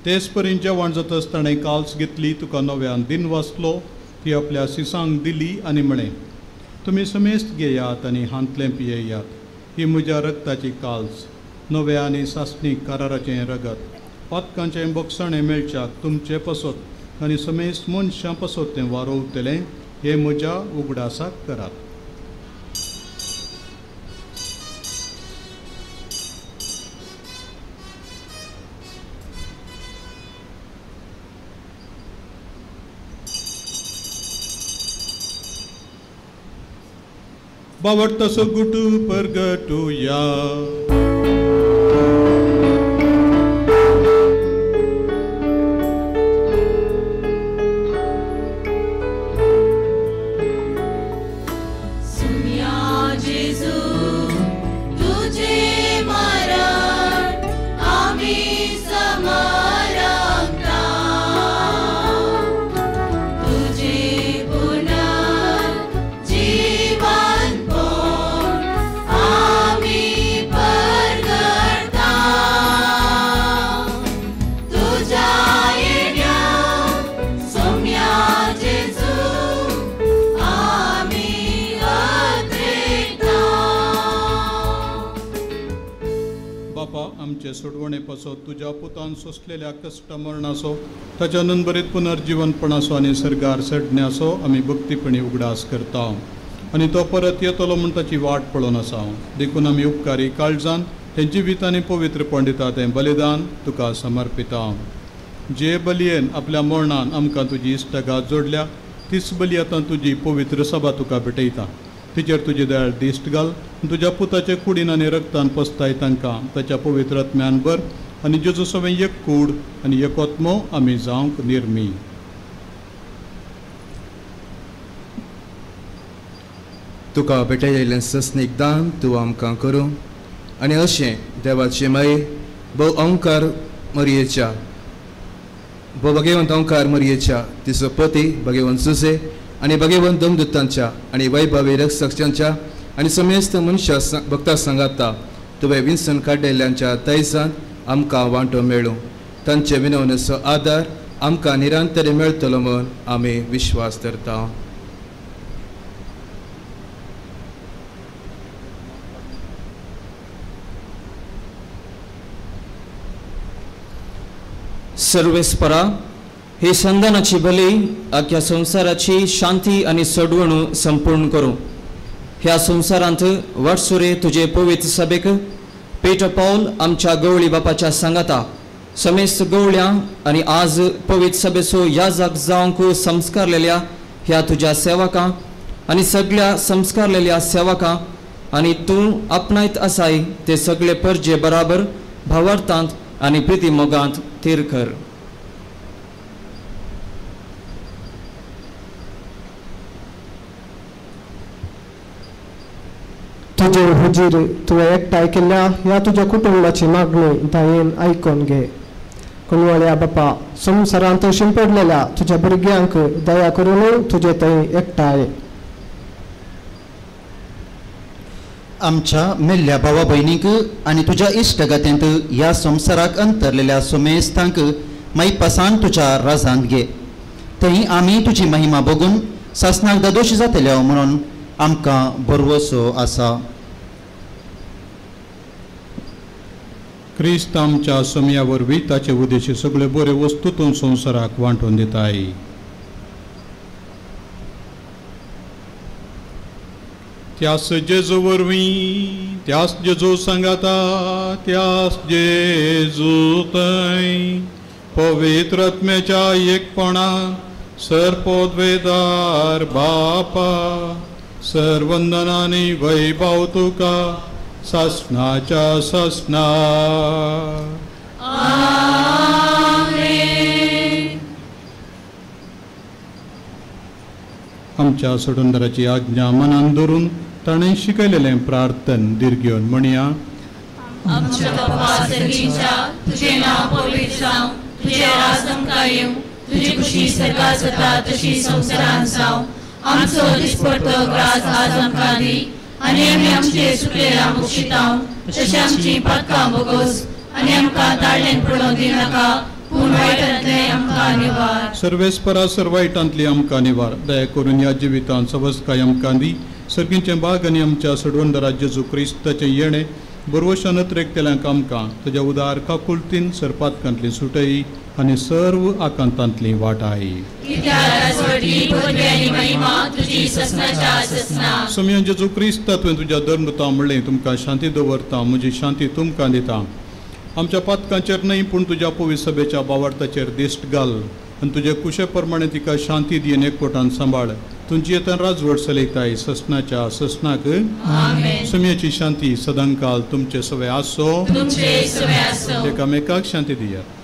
तेच परीन जेवण जातच ताणें काल्स घेतली, तुका नव्यान दिन वाचलो, ती आपल्या शिसांक दिली आनी म्हळें, तुमी समेस्त घेयात आनी हांतलें पियेयात, ही म्हज्या रक्ताची काल्स, नव्या आनी सासणीक कराराचें रगत, पातकांचें बोगसाणें मेळच्याक तुमचे पसत आनी समेस्त मनशां पसत तें वारोवतलें, हें म्हज्या उगडासाक करात. बावडतसो गुटू परगटुया. सोडवणे पासत तुज्या पुतान सोंसलेल्या कश्ट मरणाचो, ताच्या नंबरीत पुनर्जिवनपणाचो आनी सर्गार चडण्याचो आमी भक्तीपणी उगडास करता आनी तो परत येतलो म्हूण ताची वाट पळोवन आसा. देखून आमी उपकारी काळजान हें जिवीत आनी पवित्रपण दिता तें बलिदान तुका समर्पिता. जे बलयेन आपल्या मरणान आमकां तुजी इश्टगात जोडल्या तीच बली आतां तुजी पवित्र सभा तुका भेटयता. तिचेर तुजी दयाळ दिश्ट घाल, तुज्या पुताचे कुडीन आनी रक्तान पसताय तांकां ताच्या पवित्र आत्म्यान भर आनी जेजू सवें एक कूड आनी एक आत्मो आमी जावंक निर्मी. तुका भेटयलें सस्नीक दान तूं आमकां करूं आनी अशें देवाचे माये भोव अंकार मरयेच्या भोव भगेवंत अंकार मरयेच्या तिचो पती भगेवंत सुसे आनी भगेवंत दमदुतांच्या आनी वैभवी रक्षकांच्या आनी समेस्त मनशा भक्ता सांगाता तुवें विन्सन काडलेल्यांच्या तैसान आमकां वांटो मेळूं. तांचे विनवणेचो आदार आमकां निरंतर मेळटलो म्हूण आमी विश्वास धरता. सर्वेस्परा ही संधानाची बली आख्या संवसाराची शांती आनी सोडवणूक संपूर्ण करूं. ह्या संवसारांत वाटसुरे तुजे पवित्र सभेक पेटर पावल आमच्या गवळी बापाच्या सांगाता समेस्त गवळ्यां आनी आज पवित्र सभेचो याजक जावंक संस्कारलेल्या ह्या तुज्या सेवकां आनी सगळ्या संस्कारलेल्या सेवकां आनी तूं आपणायत आसाय ते सगळे परजे बराबर भावार्थांत आनी प्रिती मोगांत थीर कर. तुजे हुजीर तुवें एकठांय केल्ल्या ह्या तुज्या कुटुंबाची मागणी दयेन आयकून घे. कुणवळ्या बापा संवसारांत शिंपडलेल्या तुज्या भुरग्यांक दया करून तुजे थंय एकठांय. आमच्या मेल्ल्या भावा भयणीक आनी तुज्या इश्टगतेंत ह्या संवसाराक अंतरलेल्या सुमेस्तांक मायपासान तुज्या राजांत घे. थंय आमी तुजी महिमा बघून सासणाक दादोशी जातले म्हणून आमकां भरवसो आसा. क्रिस्त आमच्या समया वरवीं ताचे उद्देशी सगळे बरे वस्तू तूं संवसाराक वांटून दिताय. त्यास जेजू वरवीं, त्यास जेजू सांगाता, त्यास जेजू थंय पवित्र आत्म्याच्या एकपणान सर्पोद्वेदार बापा सर्वंदनानी वैभव तुका सासनाच्या सासना. आमच्या सोडंदराची आज्ञा मनान धरून ताणें शिकयलेलें प्रार्थन दीर्घ घेवन म्हणया. आमच्या बापा सर्गीच्या, तुझें नांव पवित्र जावं, तुजें राज आमकां येवं, तुजी खुशी सर्गात जाता तशी संवसारांत जावं. आमचो दिसपडतो ग्रास आज आमकां दी आनी आमी आमचे सुकलेल्या मुक्षितांव तशें आमची पातकां बोगोस आनी आमकां ताळ्ळेन पडोवंक दिनाका, पूण वायटांतलें आमकां निवार. सर्वेस्परा सर वायटांतली आमकां निवार. दया करून ह्या जिवितांत सवस्काय आमकां दी. सर्गीचें बाग आनी आमच्या सडवंदरा जेजू क्रिस्ताचें येणें बरवशान अत्रेकतेल्यांक आमकां तुज्या उदार काकुळतीन सरपातकांतली सुटयी आनी सर्व आकांतांतली वाटाय. सोमया जेजू क्रिस्ता तुवें तुज्या धर्मता म्हणलें तुमकां शांती दवरता, म्हजी शांती तुमकां दिता. आमच्या पातकांचेर न्हय पूण तुज्या पवित्र सभेच्या बावार्थाचेर दिश्ट घाल आनी तुजे कुशे प्रमाणे तिका शांती दी आनी एकवटान सांबाळ. तुमची येतान राजवट चलयताय ससनाच्या ससनाक. सोमयाची शांती सदांकाल तुमचे सवे आसो. एकामेकाक शांती दियात.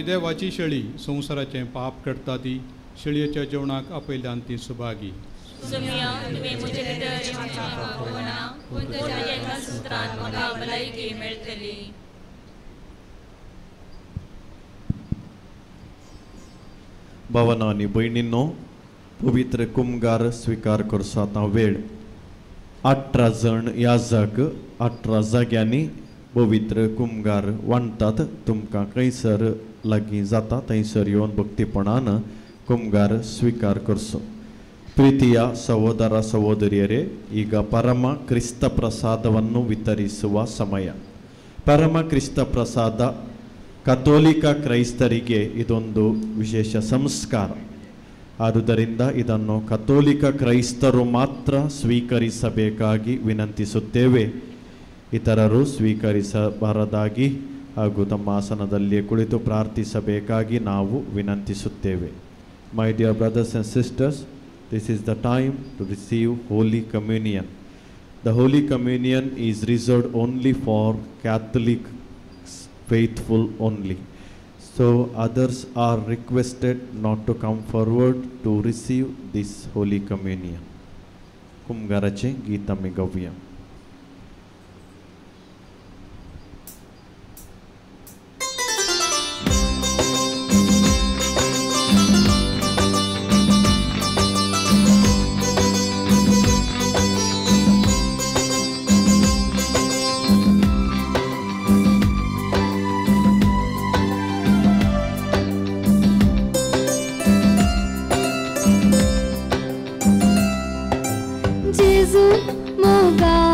देवाची शेळी संवसाराचें पाप करता ती शेळयेच्या जेवणाक आपयल्यान ती सुभागी. भावना आनी भयणींनो, पवित्र कुमगार स्विकार करचो आतां वेळ. 18 जण याजक 18 जाग्यांनी पवित्र कुमगार वांटतात. तुमकां खंयसर लागीं जाता थंयसर येवन भक्तीपणान कुमगार स्विकार करचो. ಪ್ರೀತಿಯ ಸಹೋದರ ಸಹೋದರಿಯರೇ, ಈಗ ಪರಮ ಕ್ರಿಸ್ತ ಪ್ರಸಾದವನ್ನು ವಿತರಿಸುವ ಸಮಯ. ಪರಮ ಕ್ರಿಸ್ತ ಪ್ರಸಾದ ಕಥೋಲಿಕ ಕ್ರೈಸ್ತರಿಗೆ ಇದೊಂದು ವಿಶೇಷ ಸಂಸ್ಕಾರ. ಆದುದರಿಂದ ಇದನ್ನು ಕಥೋಲಿಕ ಕ್ರೈಸ್ತರು ಮಾತ್ರ ಸ್ವೀಕರಿಸಬೇಕಾಗಿ ವಿನಂತಿಸುತ್ತೇವೆ. ಇತರರು ಸ್ವೀಕರಿಸಬಾರದಾಗಿ ಹಾಗೂ ತಮ್ಮ ಆಸನದಲ್ಲಿ ಕುಳಿತು ಪ್ರಾರ್ಥಿಸಬೇಕಾಗಿ ನಾವು ವಿನಂತಿಸುತ್ತೇವೆ. My dear brothers and sisters, this is the time to receive Holy Communion. The Holy Communion is reserved only for Catholic faithful only. So others are requested not to come forward to receive this Holy Communion. कुमगाराचे गीत आमी गावया. Gesù, moga.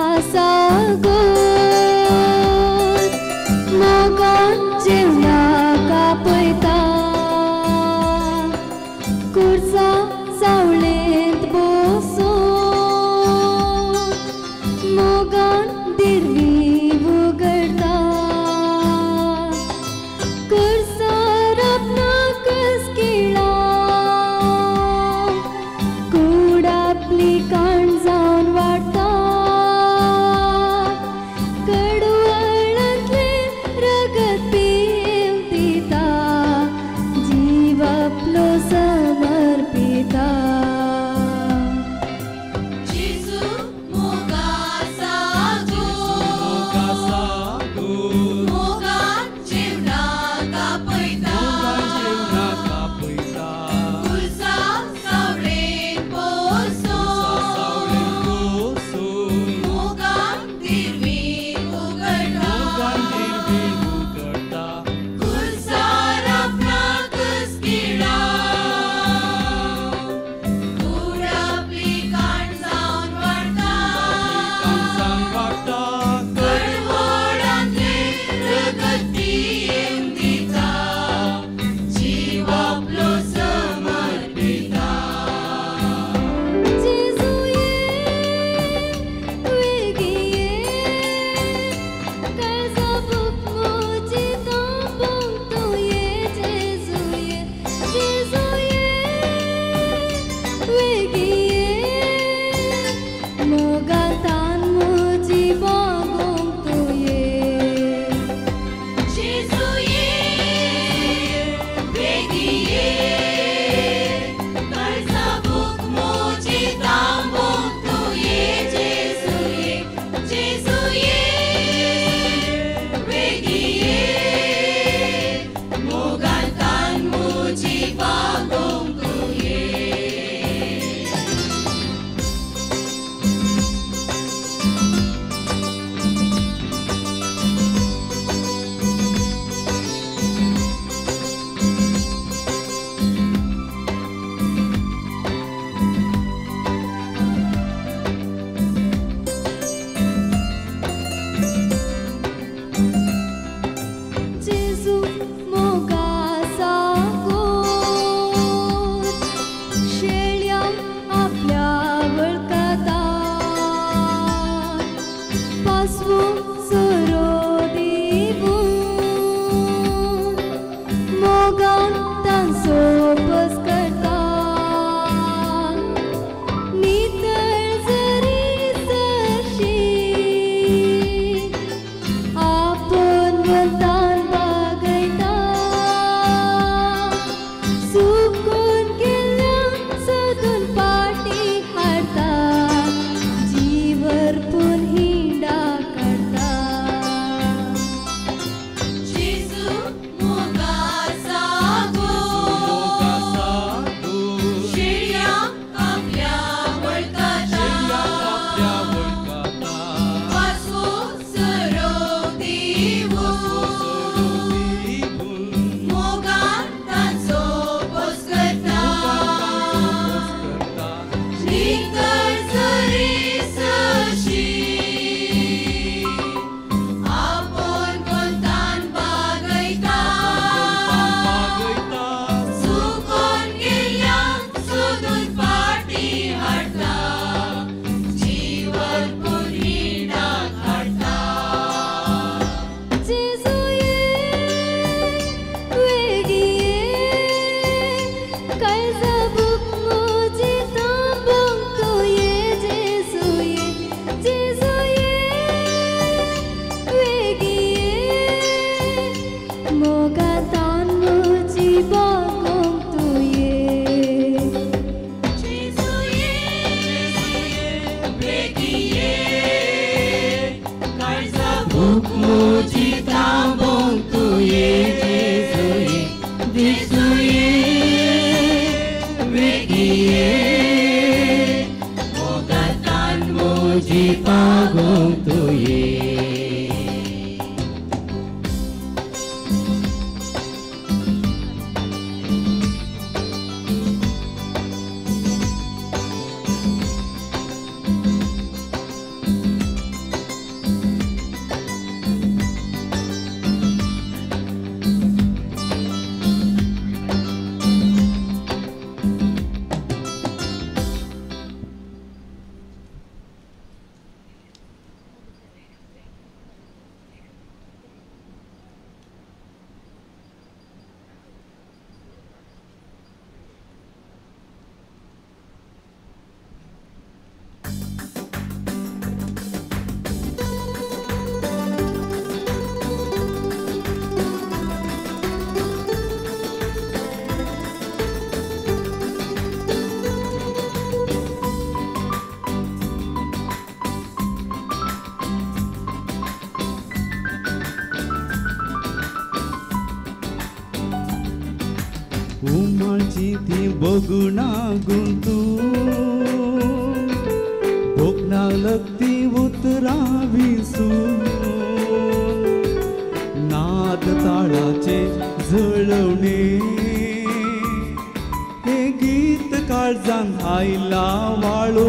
उमाळची ती बगुणा गुंतू भोगना लगती उतरां विसून नाद ताळाचे जळवणे हे गीत काळजान आयला वाळू.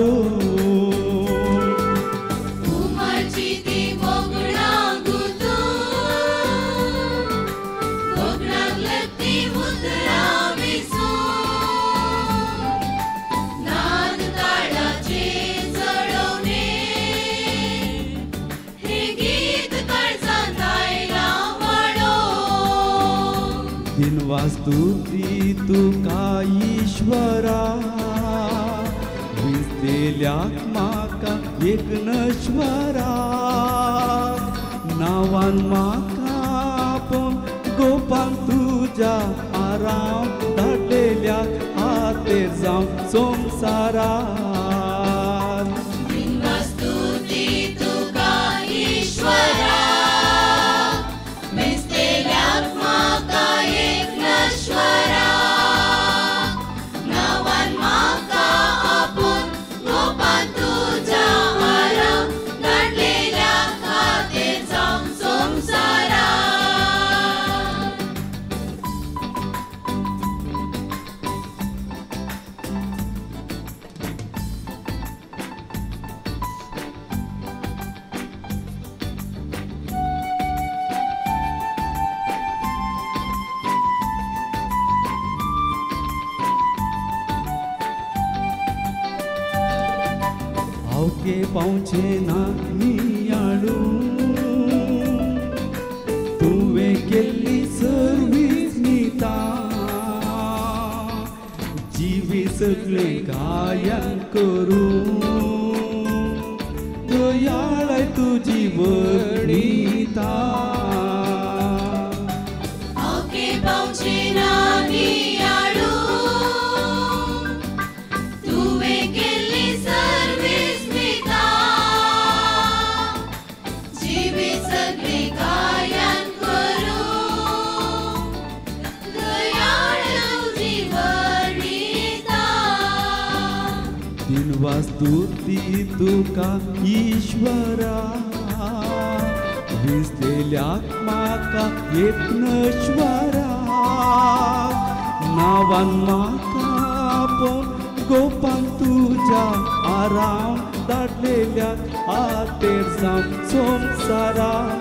स्तुती तुका ईश्वरा विजलेल्याक म्हाका एक नश्वरा नांवान म्हाका आपोवन गोपान तुज्या आराम धाडलेल्याक हातेर जावं संवसारात. स्तुती तुका ईश्वरा विजलेल्याक म्हाका एक नश्वरा नांवान म्हाका आपोवन गोपान तुज्या आराम धाडलेल्याक खातीर जावं संवसारात. आवके पावचे ना नियाळू तुवें केल्ली सर्वीस निता जिवी सगळें गायन करूं दयाळ तुजी वर्णिता. आवके पावचे ना नियाळू तुवें केल्ली सर्वीस निता जिवी सगळें गायन करूं दयाळ तुजी वर्णिता. दिनवास्तुती तुका ईश्वरा विजलेल्याक म्हाका एक नश्वरा नांवान म्हाका आपोवन गोपान तुज्या आराम धाडलेल्याक हातेर जावं संवसारात.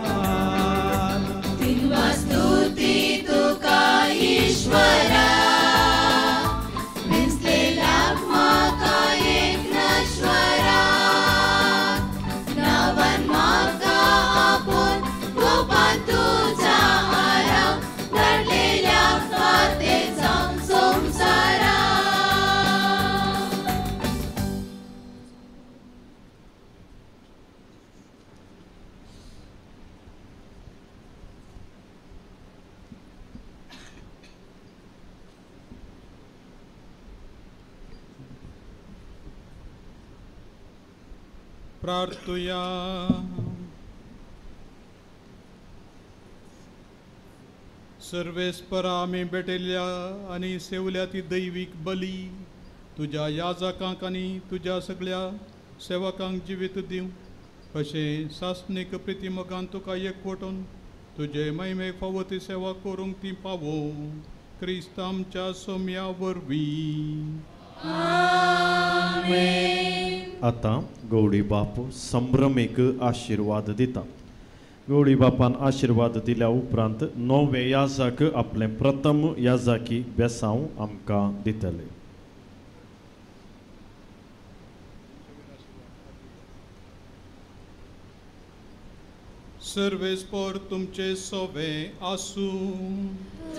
स्तुती तुका ईश्वरा विजलेल्याक म्हाका एक नश्वरा नांवान म्हाका आपोवन गोपान तुज्या आराम धाडलेल्याक खातीर जावं संवसारात. प्रार्थुया. सर्वेस्परा आमी भेटयल्ल्या आनी सेवल्या ती दैवीक बली तुज्या याजकांक आनी तुज्या सगळ्या सेवकांक जिवीत दिवं अशें सासणीक प्रितीमोगान तुका एकवटून तुजे महिमेक फावो ती सेवा करूंक ती पावो क्रिस्त आमच्या सोम्या वरवीं. आतां गौडी बाप संभ्रमीक आशिर्वाद दिता. गौडी बापान आशिर्वाद दिल्या उपरांत नवे याजक आपलें प्रथम याजकी बेसांव आमकां दितले. सर्वेस्पर तुमचे सोवे आसूं.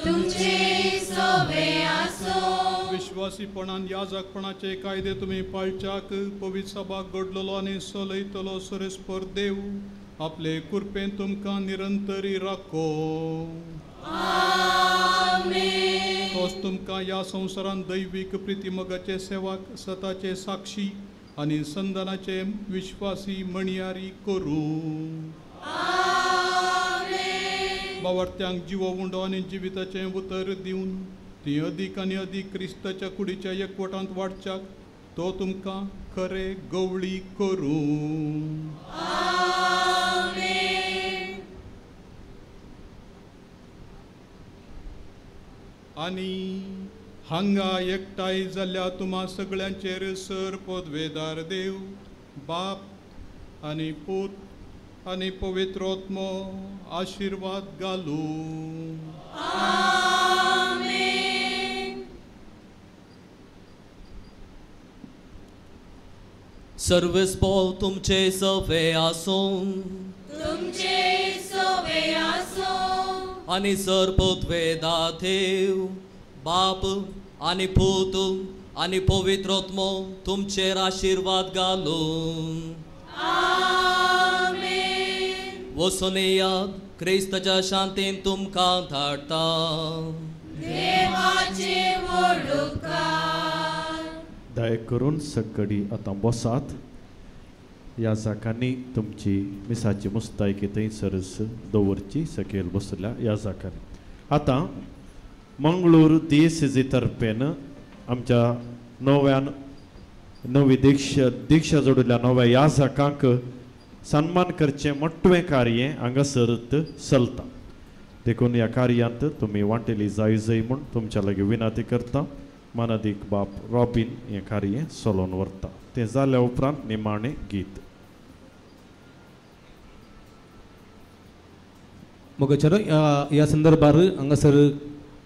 तुमचे सोवे आसूं. विश्वासीपणान याजकपणाचे कायदे तुमी पाळच्याक पवित्र सभा घडलेलो आनी सलयतलो सर्वेस्पर देव आपले कृपेन तुमकां निरंतरी राखो. तोच तुमकां ह्या संवसारांत दैवीक प्रितीमोगाचे सेवाक सताचे साक्षी आनी संदानाचे विश्वासी म्हणयारी करूं. बावर्त्यांक जिवो उंडो आनी जिविताचें उतर दिवन ती अदीक आनी अदीक क्रिस्ताच्या कुडीच्या एकवटांत वाडच्याक तो तुमकां खरे गवळी करूं. आनी हांगा एकठांय जाल्ल्या तुमा सगळ्यांचेर सर पदवेदार देव बाप आनी पूत आनी पवित्र आत्मो आशिर्वाद घालूं. सर्वेस्पर तुमचे सवे आसूं. तुमचे सवे आसूं. आनी सर पदवेदार देव बाप आनी पूत आनी पवित्र आत्मो तुमचेर आशिर्वाद घालूं. वचून येयात, क्रिस्ताच्या शांतीन तुमकां धाडटा. दया करून सकडी आतां बसात. ह्या जाकांनी तुमची मिसाची मुस्तायकी थंयसरच दवरची सकयल बसल्या ह्या जाकांनी. आतां मंगळूर दियेसेजी तर्फेन आमच्या नव्यान नवी दीक्षा जोडिल्ल्या नव्या ह्या जाकांक सन्मान करचें मोटवें कार्य हांगासर चलता. देखून ह्या कार्यांत तुमी वांटेली जाय जाय म्हूण तुमच्या लागीं विनंती करता. मानादीक बाप रॉबीन हें कार्य चलोवन व्हरता. तें जाल्या उपरांत निमाणें गीत. मोगाचेरो ह्या संदर्भार हांगासर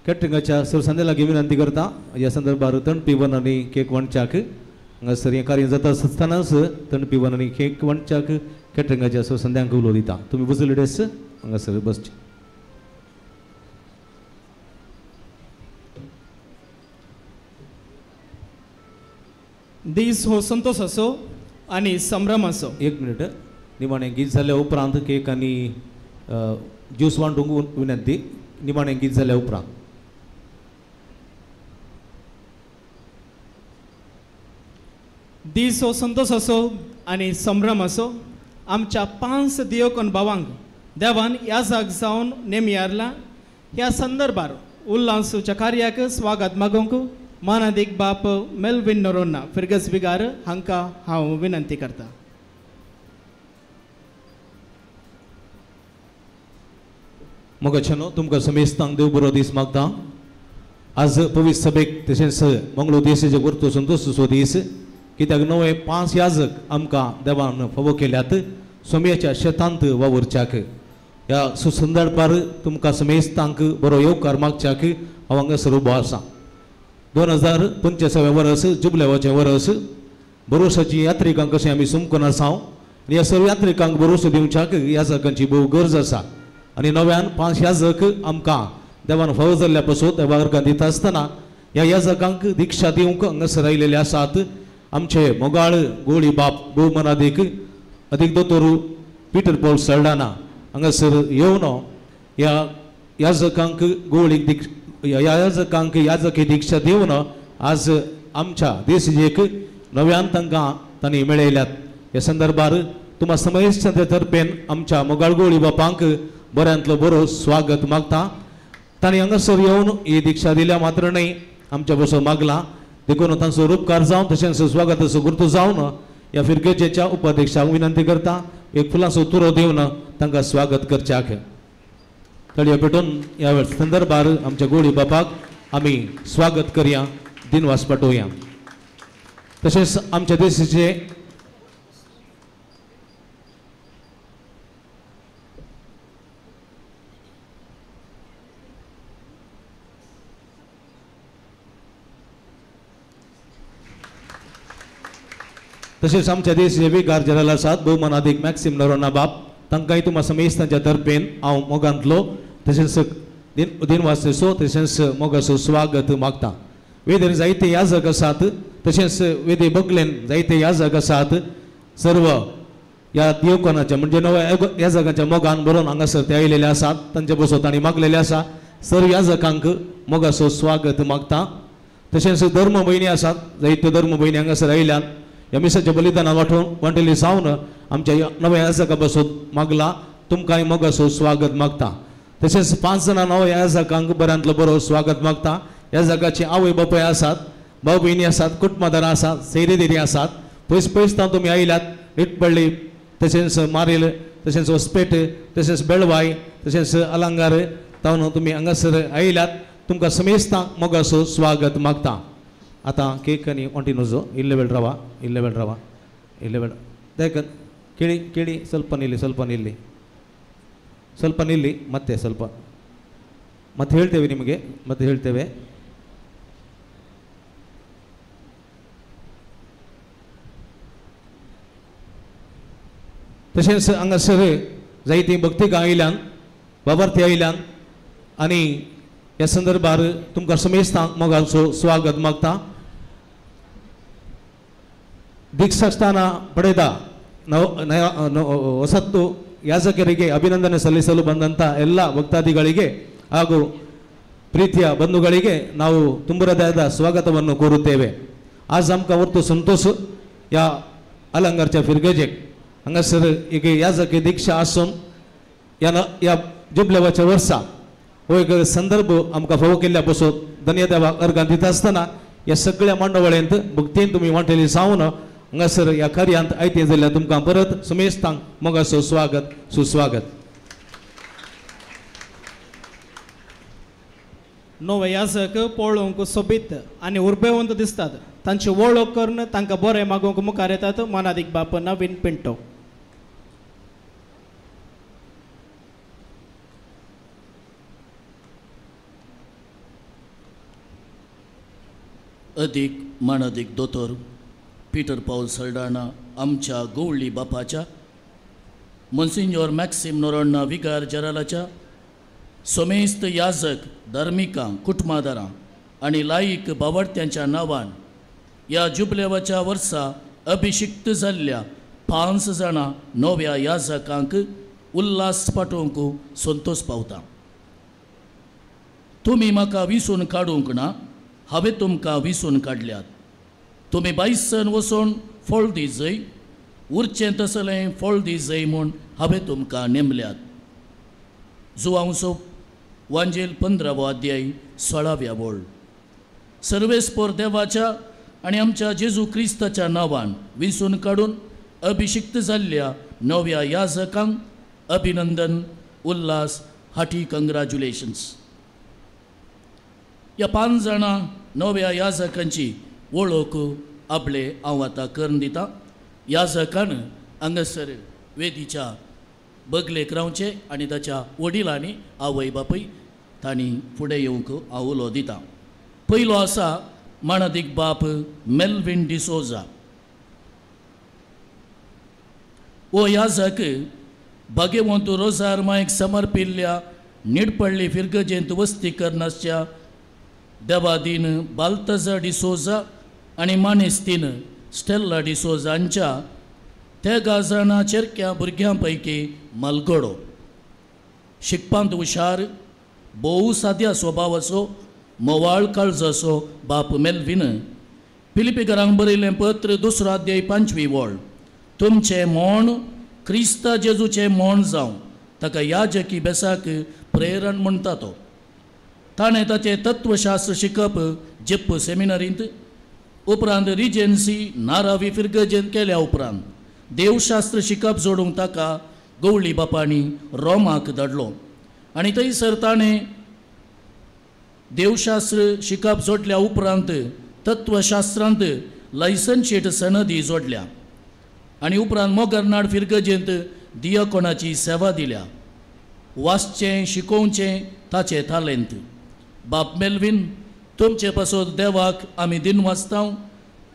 कॅटरिंगाच्या सर संदे लागीं विनंती करता. ह्या संदर्भार तण पिवन आनी केक वांटच्याक हांगासर हें कार्य जाता आसतनाच तण पिवन आनी केक वांटच्याक कॅटरिंगाच्या सर संद्यांक उलो दिता. तुमी बसले डेस हांगासर बसचे. दीस हो संतोषाचो आनी संभ्रमाचो. एक मिनिट. निमाणें गीत जाल्या उपरांत केक आनी ज्यूस वांटूंक विनंती. निमाणें गीत जाल्या उपरांत. दीस हो संतोषाचो आनी संभ्रमाचो. आमच्या 5 दियोकन भावांक देवान याजक जावन नेमियारला. ह्या संदर्भार उल्हासूच्या कार्याक स्वागत मागोवंक मानादीक बाप मेल्विन नोरोन्ना फिर्गज विगार हांकां हांव विनंती करता. मोगाच्यानो तुमकां समेस्तांक देव बरो दीस मागता. आज पवित्र सभेक तशेंच मंगळूर देशाचे वर्तो संतोषाचो दीस कित्याक नवे 5 याजक आमकां देवान फावो केल्यात सोम्याच्या शेतांत वावुरच्याक. ह्या सुसंदर्भार तुमकां समेस्तांक बरो येवकार मागच्याक हांव हांगासर उबो आसा. 2025 वर्स जुबलेवाचें वर्स भरोसाची यात्रिकांक कशें आमी सुमकून आसा आनी ह्या सर्व यात्रिकांक भरोसो दिवच्याक याजकांची भोव गरज आसा. आनी नव्यान 5 याजक आमकां देवान फावो जाल्ल्या पासून देवा वर्गां दिता आसतना ह्या याजकांक दीक्षा दिवंक हांगासर आयिल्ले आसात आमचे मोगाळ गोळी बाप भोव मनादीक अदीक दोतोर पिटर पॉल सल्डाना हांगासर येवन ह्या याजकांक गोळीक दीक्ष ह्या याजकांक याजकी दीक्षा दिवन आज आमच्या देशाक नव्यान तांकां तांणी मेळयल्यात. ह्या संदर्भार तुमा समेस्तांच्या तर्फेन आमच्या मोगाळगोळी बापांक बऱ्यांतलो बरो स्वागत मागता. तांणी हांगासर येवन ही दीक्षा दिल्या मात्र न्हय आमच्या बसो मागला देखून तांचो रुपकार जावन तशेंच स्वागताचो गुर्तू जावन ह्या फिरगेजेच्या उपाध्यक्षांक विनंती करता एक फुलांचो तुरो दिवन तांकां स्वागत करच्याक. तळयो पेटोवन ह्या संदर्भार आमच्या गोळी बापाक आमी स्वागत करया, दिनवास पाठोवया. तशेंच आमच्या देशाचे तशेंच आमच्या देशाचे विगार जनरल आसात भोवमानादीक मॅक्सिम नरोना बाप तांकांय तुमा समेस्तांच्या तर्फेन हांव मोगांतलो तशेंच दिनवासेचो तशेंच मोगाचो स्वागत मागता. वेदेर जायते याजक आसात तशेंच वेदे बगलेन जायते याजक आसात सर्व ह्या देवकोनाच्या म्हणजे नव्या याजकांच्या मोगान बरोवन हांगासर ते आयिल्ले आसात तांचे बसो तांणी मागलेले आसा. सर्व याजकांक मोगाचो स्वागत मागता. तशेंच धर्म भयणी आसात जायत्यो धर्म भयणी हांगासर आयल्यान ह्या मिसाच्या बलिदानान वांटून वांटेली जावन आमच्या नव्या याजका बसोत मागला तुमकांय मोगाचो स्वागत मागता. तशेंच 5 जाणां नव्या याजकांक बऱ्यांतलो बरो स्वागत मागता. याजकाची आवय बापूय आसात, भाव भयणी आसात, कुटुंबादारां आसात, सैरेदेरी आसात. पयस पयस तावन तुमी आयल्यात इटपल्ली तशेंच मारेल तशेंच वसपेट तशेंच बेळवाय तशेंच अलंगार तावन तुमी हांगासर आयल्यात तुमकां समेस्तांक मोगाचो स्वागत मागता. आतां केक आनी वांटी नजो इल्ले वेळ रावा इल्ले वेळ रावा इल्ले वेळ देख केळी केळी ಸ್ವಲ್ಪ ನಿಲ್ಲಿ ಸ್ವಲ್ಪ ನಿಲ್ಲಿ ಸ್ವಲ್ಪ ನಿಲ್ಲಿ ಮತ್ತೆ ಸ್ವಲ್ಪ ಮತ್ತೆ ಹೇಳ್ತೇವೆ ನಿಮಗೆ ಮತ್ತೆ ಹೇಳ್ತೇವೆ. तशेंच हांगासर जायती भक्ती आयल्यान बाबार्थी आयल्यान आनी ह्या संदर्भार तुमकां समेस्तांक मोगाचो स्वागत मागता. ದೀಕ್ಷಾಸ್ಥಾನ ಪಡೆದ ಹೊಸತ್ತು ಯಾಜಕರಿಗೆ ಅಭಿನಂದನೆ ಸಲ್ಲಿಸಲು ಬಂದಂಥ ಎಲ್ಲ ಭಕ್ತಾದಿಗಳಿಗೆ ಹಾಗೂ ಪ್ರೀತಿಯ ಬಂಧುಗಳಿಗೆ ನಾವು ತುಂಬುರದಾದ ಸ್ವಾಗತವನ್ನು ಕೋರುತ್ತೇವೆ. आज आमकां वर्तू संतोष ह्या अलंगारच्या फिरगेजेक हांगासर एक याजकी दीक्षा आसून ह्या जुबलेवाच्या वर्सा हो एक संदर्भ आमकां फावो केल्ल्या पसून धन्यदेवाक अर्गां दिता आसतना ह्या सगळ्या मांडवळेंत भक्तीन तुमी वांटेली जावन हांगासर ह्या कार्यांत आयतें जाल्यार तुमकां परत सुमेस्तांक मोगाचो स्वागत सुस्वागत. नवे याजक पळोवंक सोबीत आनी उर्बेवंत दिसतात. तांची वळख करून तांकां बरें मागूंक मुखार येतात मानादीक बाप नवीन पिंटो. अदीक मानादीक दोतोर पीटर पावल सल्डाणा आमच्या गवळी बापाच्या monsignor Maxim Noronha विगार जरालाच्या समेस्त याजक धार्मिकां कुटुंबादारां आनी लायक बावडत्यांच्या नांवान ह्या जुबलेवाच्या वर्सा अभिशिक्त जाल्ल्या 5 जाणां नव्या याजकांक उल्हास पाठोवंक संतोष पावता. तुमी म्हाका विसून काडूंक ना, हांवें तुमकां विसून काडल्यात. तुमी बायसन वचून फळ दिजय, उरचें तसलें फळ दिजय म्हूण हांवें तुमकां नेमल्यात. जुवांवचो वांजेल 15वो अध्याय 16व्या वळ. सर्वेस्पोर देवाच्या आनी आमच्या जेजू क्रिस्ताच्या नांवान विसून काडून अभिशिक्त जाल्ल्या नव्या याजकांक अभिनंदन, उल्हास, हाटी कंग्रॅच्युलेशन्स. ह्या 5 जाणां नव्या याजकांची वळख आपले हांव आतां करून दिता. याजकान हांगासर वेदीच्या बगलेक रावचें आनी ताच्या वडिलांनी आवय बापूय तांणी फुडें येवंक हांव उलो दिता. पयलो आसा मानादीक बाप मेल्विन डिसोजा. हो याजक भाग्यवंत रोजार मायक समर्पिल्ल्या निडपडली फिरगजेंत वस्ती करनासच्या देवादीन बाल्तजा डिसोजा आनी मानेस्तीन स्टेल्ला डिसोजा हांच्या 13 जाणां चेरक्या भुरग्यां पैकी मालगडो. शिकपांत हुशार, भोव साद्या स्वभावाचो, मोवाळ काळजाचो बाप मेल्विन फिलिपीकरांक बरयलें पत्र 2 अध्याय 5वी वळ तुमचें मोण क्रिस्ता जेजूचें मोण जावं ताका याजकी बेसाक प्रेरण म्हणटा तो. ताणें ताचें तत्वशास्त्र शिकप जेप्प सेमिनारींत उपरांत रिजन्सी नारावी फिरगजेंत केल्या उपरांत देवशास्त्र शिकप जोडूंक ताका गवळी बापांनी रोमाक धाडलो आनी थंयसर ताणें देवशास्त्र शिकप जोडल्या उपरांत तत्वशास्त्रांत लायसन्शेट सनदी जोडल्या आनी उपरांत मोगरनाड फिरगजेंत दियकोणाची सेवा दिल्या. वाचचें शिकोवचें ताचें तालेंत. बाप मेल्वीन तुमचे पासत देवाक आमी दिन वाचता.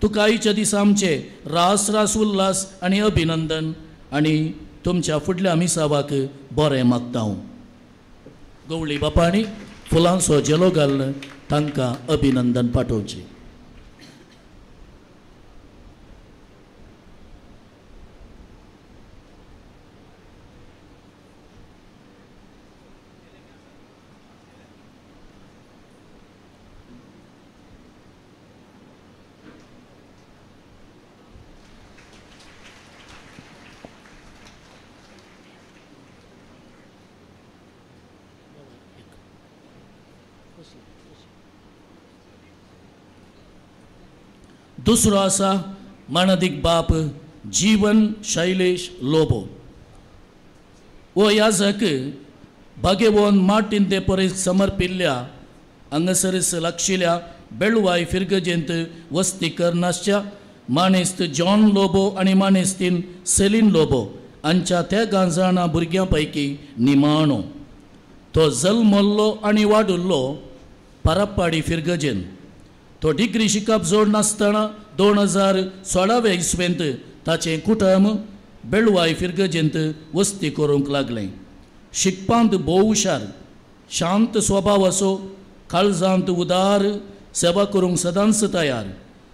तुका आयच्या दिसा आमचे रास रास उल्हास आनी अभिनंदन आनी तुमच्या फुडल्या मिसावाक बरें मागता. गवळी बापांनी फुलांचो झेलो घालून तांकां अभिनंदन पाठोवचें. दुसरो आसा मानादीक बाप जीवन शैलेश लोबो. हो याजक भागेवन मार्टीन दे पोरेस समर्पिल्ल्या हांगासरच लागशिल्ल्या बेळवाय फिरगजेंत वस्ती करनासच्या मानेस्त जॉन लोबो आनी मानेस्तीन सेलीन लोबो हांच्या त्या जाणां भुरग्यां पैकी निमाणो. तो जल्मल्लो आनी वाडुल्लो पारापाडी फिरगजेन. तो डिग्री शिकप जोड नासतना 2016 इसवेंत ताचें कुटुंब बेळवाय फिरगजेंत वस्ती करूंक लागलें. शिकपांत भोव हुशार, शांत स्वभावाचो, काळजांत उदार, सेवा करूंक सदांच तयार,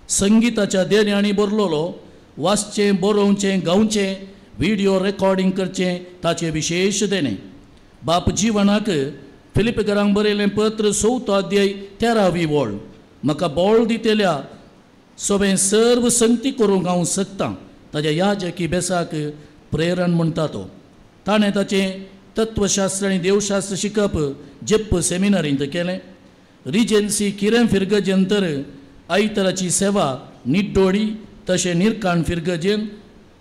संगिताच्या देण्यांनी भरलेलो, वाचचें बरोवचें गावचें व्हिडियो रेकॉर्डिंग करचें ताचें विशेश देणें. बाप जिवनाक फिलिपकरांक बरयलें पत्र 4 अध्याय 13वी वळ म्हाका बोळ दितल्या सगळें सर्व संगती करूंक हांव शकतां ताज्या याजकी बेसाक प्रेरण म्हणटा तो. ताणें ताचें तत्वशास्त्र आनी देवशास्त्र शिकप जेप्प सेमिनारींत केलें. रिजन्सी किरें फिरगजेन तर आयतराची सेवा निड्डोडी तशें निरकाण फिरगजेन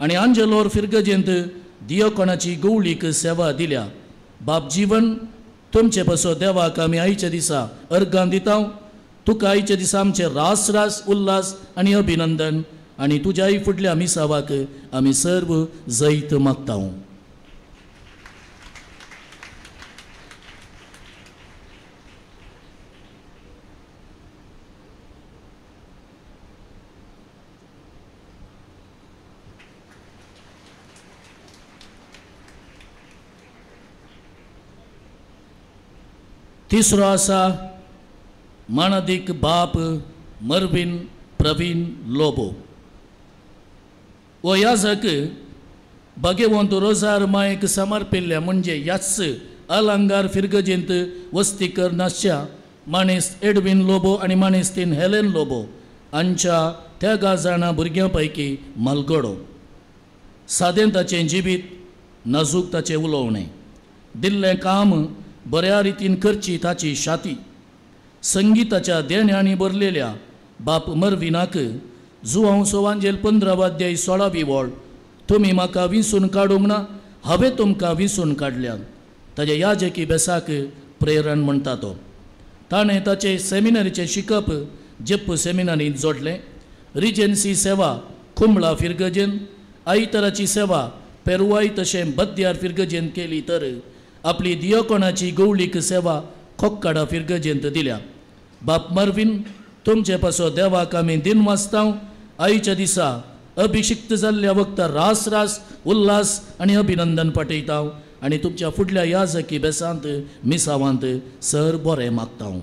आनी आंजेलोर फिरगजेंत दियोकोणाची गवळीक सेवा दिल्या. बाप जीवन तुमचे पासो देवाक आमी आयच्या दिसा अर्गां दिता. तुका आयच्या दिसा आमचे रास रास उल्हास आनी अभिनंदन आनी तुज्याय फुडल्या मिसावाक आमी सर्व जैत मागता. तिसरो आसा मानादीक बाप मर्विन प्रवीण लोबो. हो याजक भाग्यवंत रोजार मायक समर्पिल्ल्या म्हणजे ह्याच अलंगार फिरगजेंत वस्ती करनासच्या मानेस्त एडविन लोबो आनी मानेस्तीन हेलेन लोबो हांच्या त्या जाणां भुरग्यां पैकी मालगडो. सादें ताचें जिवीत, नाजूक ताचें उलोवणें, दिल्लें काम बऱ्या रितीन करची ताची शाती, संगिताच्या देण्यांनी भरलेल्या बाप मर्विनाक जुवांव सोवांजेल 15 अध्याय 16वी वळ तुमी म्हाका विसून काडूंक ना हांवें तुमकां विसून काडल्यात ताज्या याजकी बेसाक प्रेरण म्हणटा तो. ताणें ताचें सेमिनारीचें शिकप जेप्प सेमिनारींत जोडलें. रिजन्सी सेवा कुंबळा फिरगजेन, आयतराची सेवा पेरुवाय तशें बद्यार फिरगजेन केली तर आपली दियोकोणाची गवळीक सेवा खोक्काडा फिरगजेंत दिल्या. बाप मर्विन तुमचे पासो देवाक आमी दिन वाचता. आयच्या दिसा अभिषिक्त जाल्ल्या वखता रास रास उल्हास आनी अभिनंदन पाठयता आनी तुमच्या फुडल्या याजकी बेसांत मिसावांत सर बरें मागता.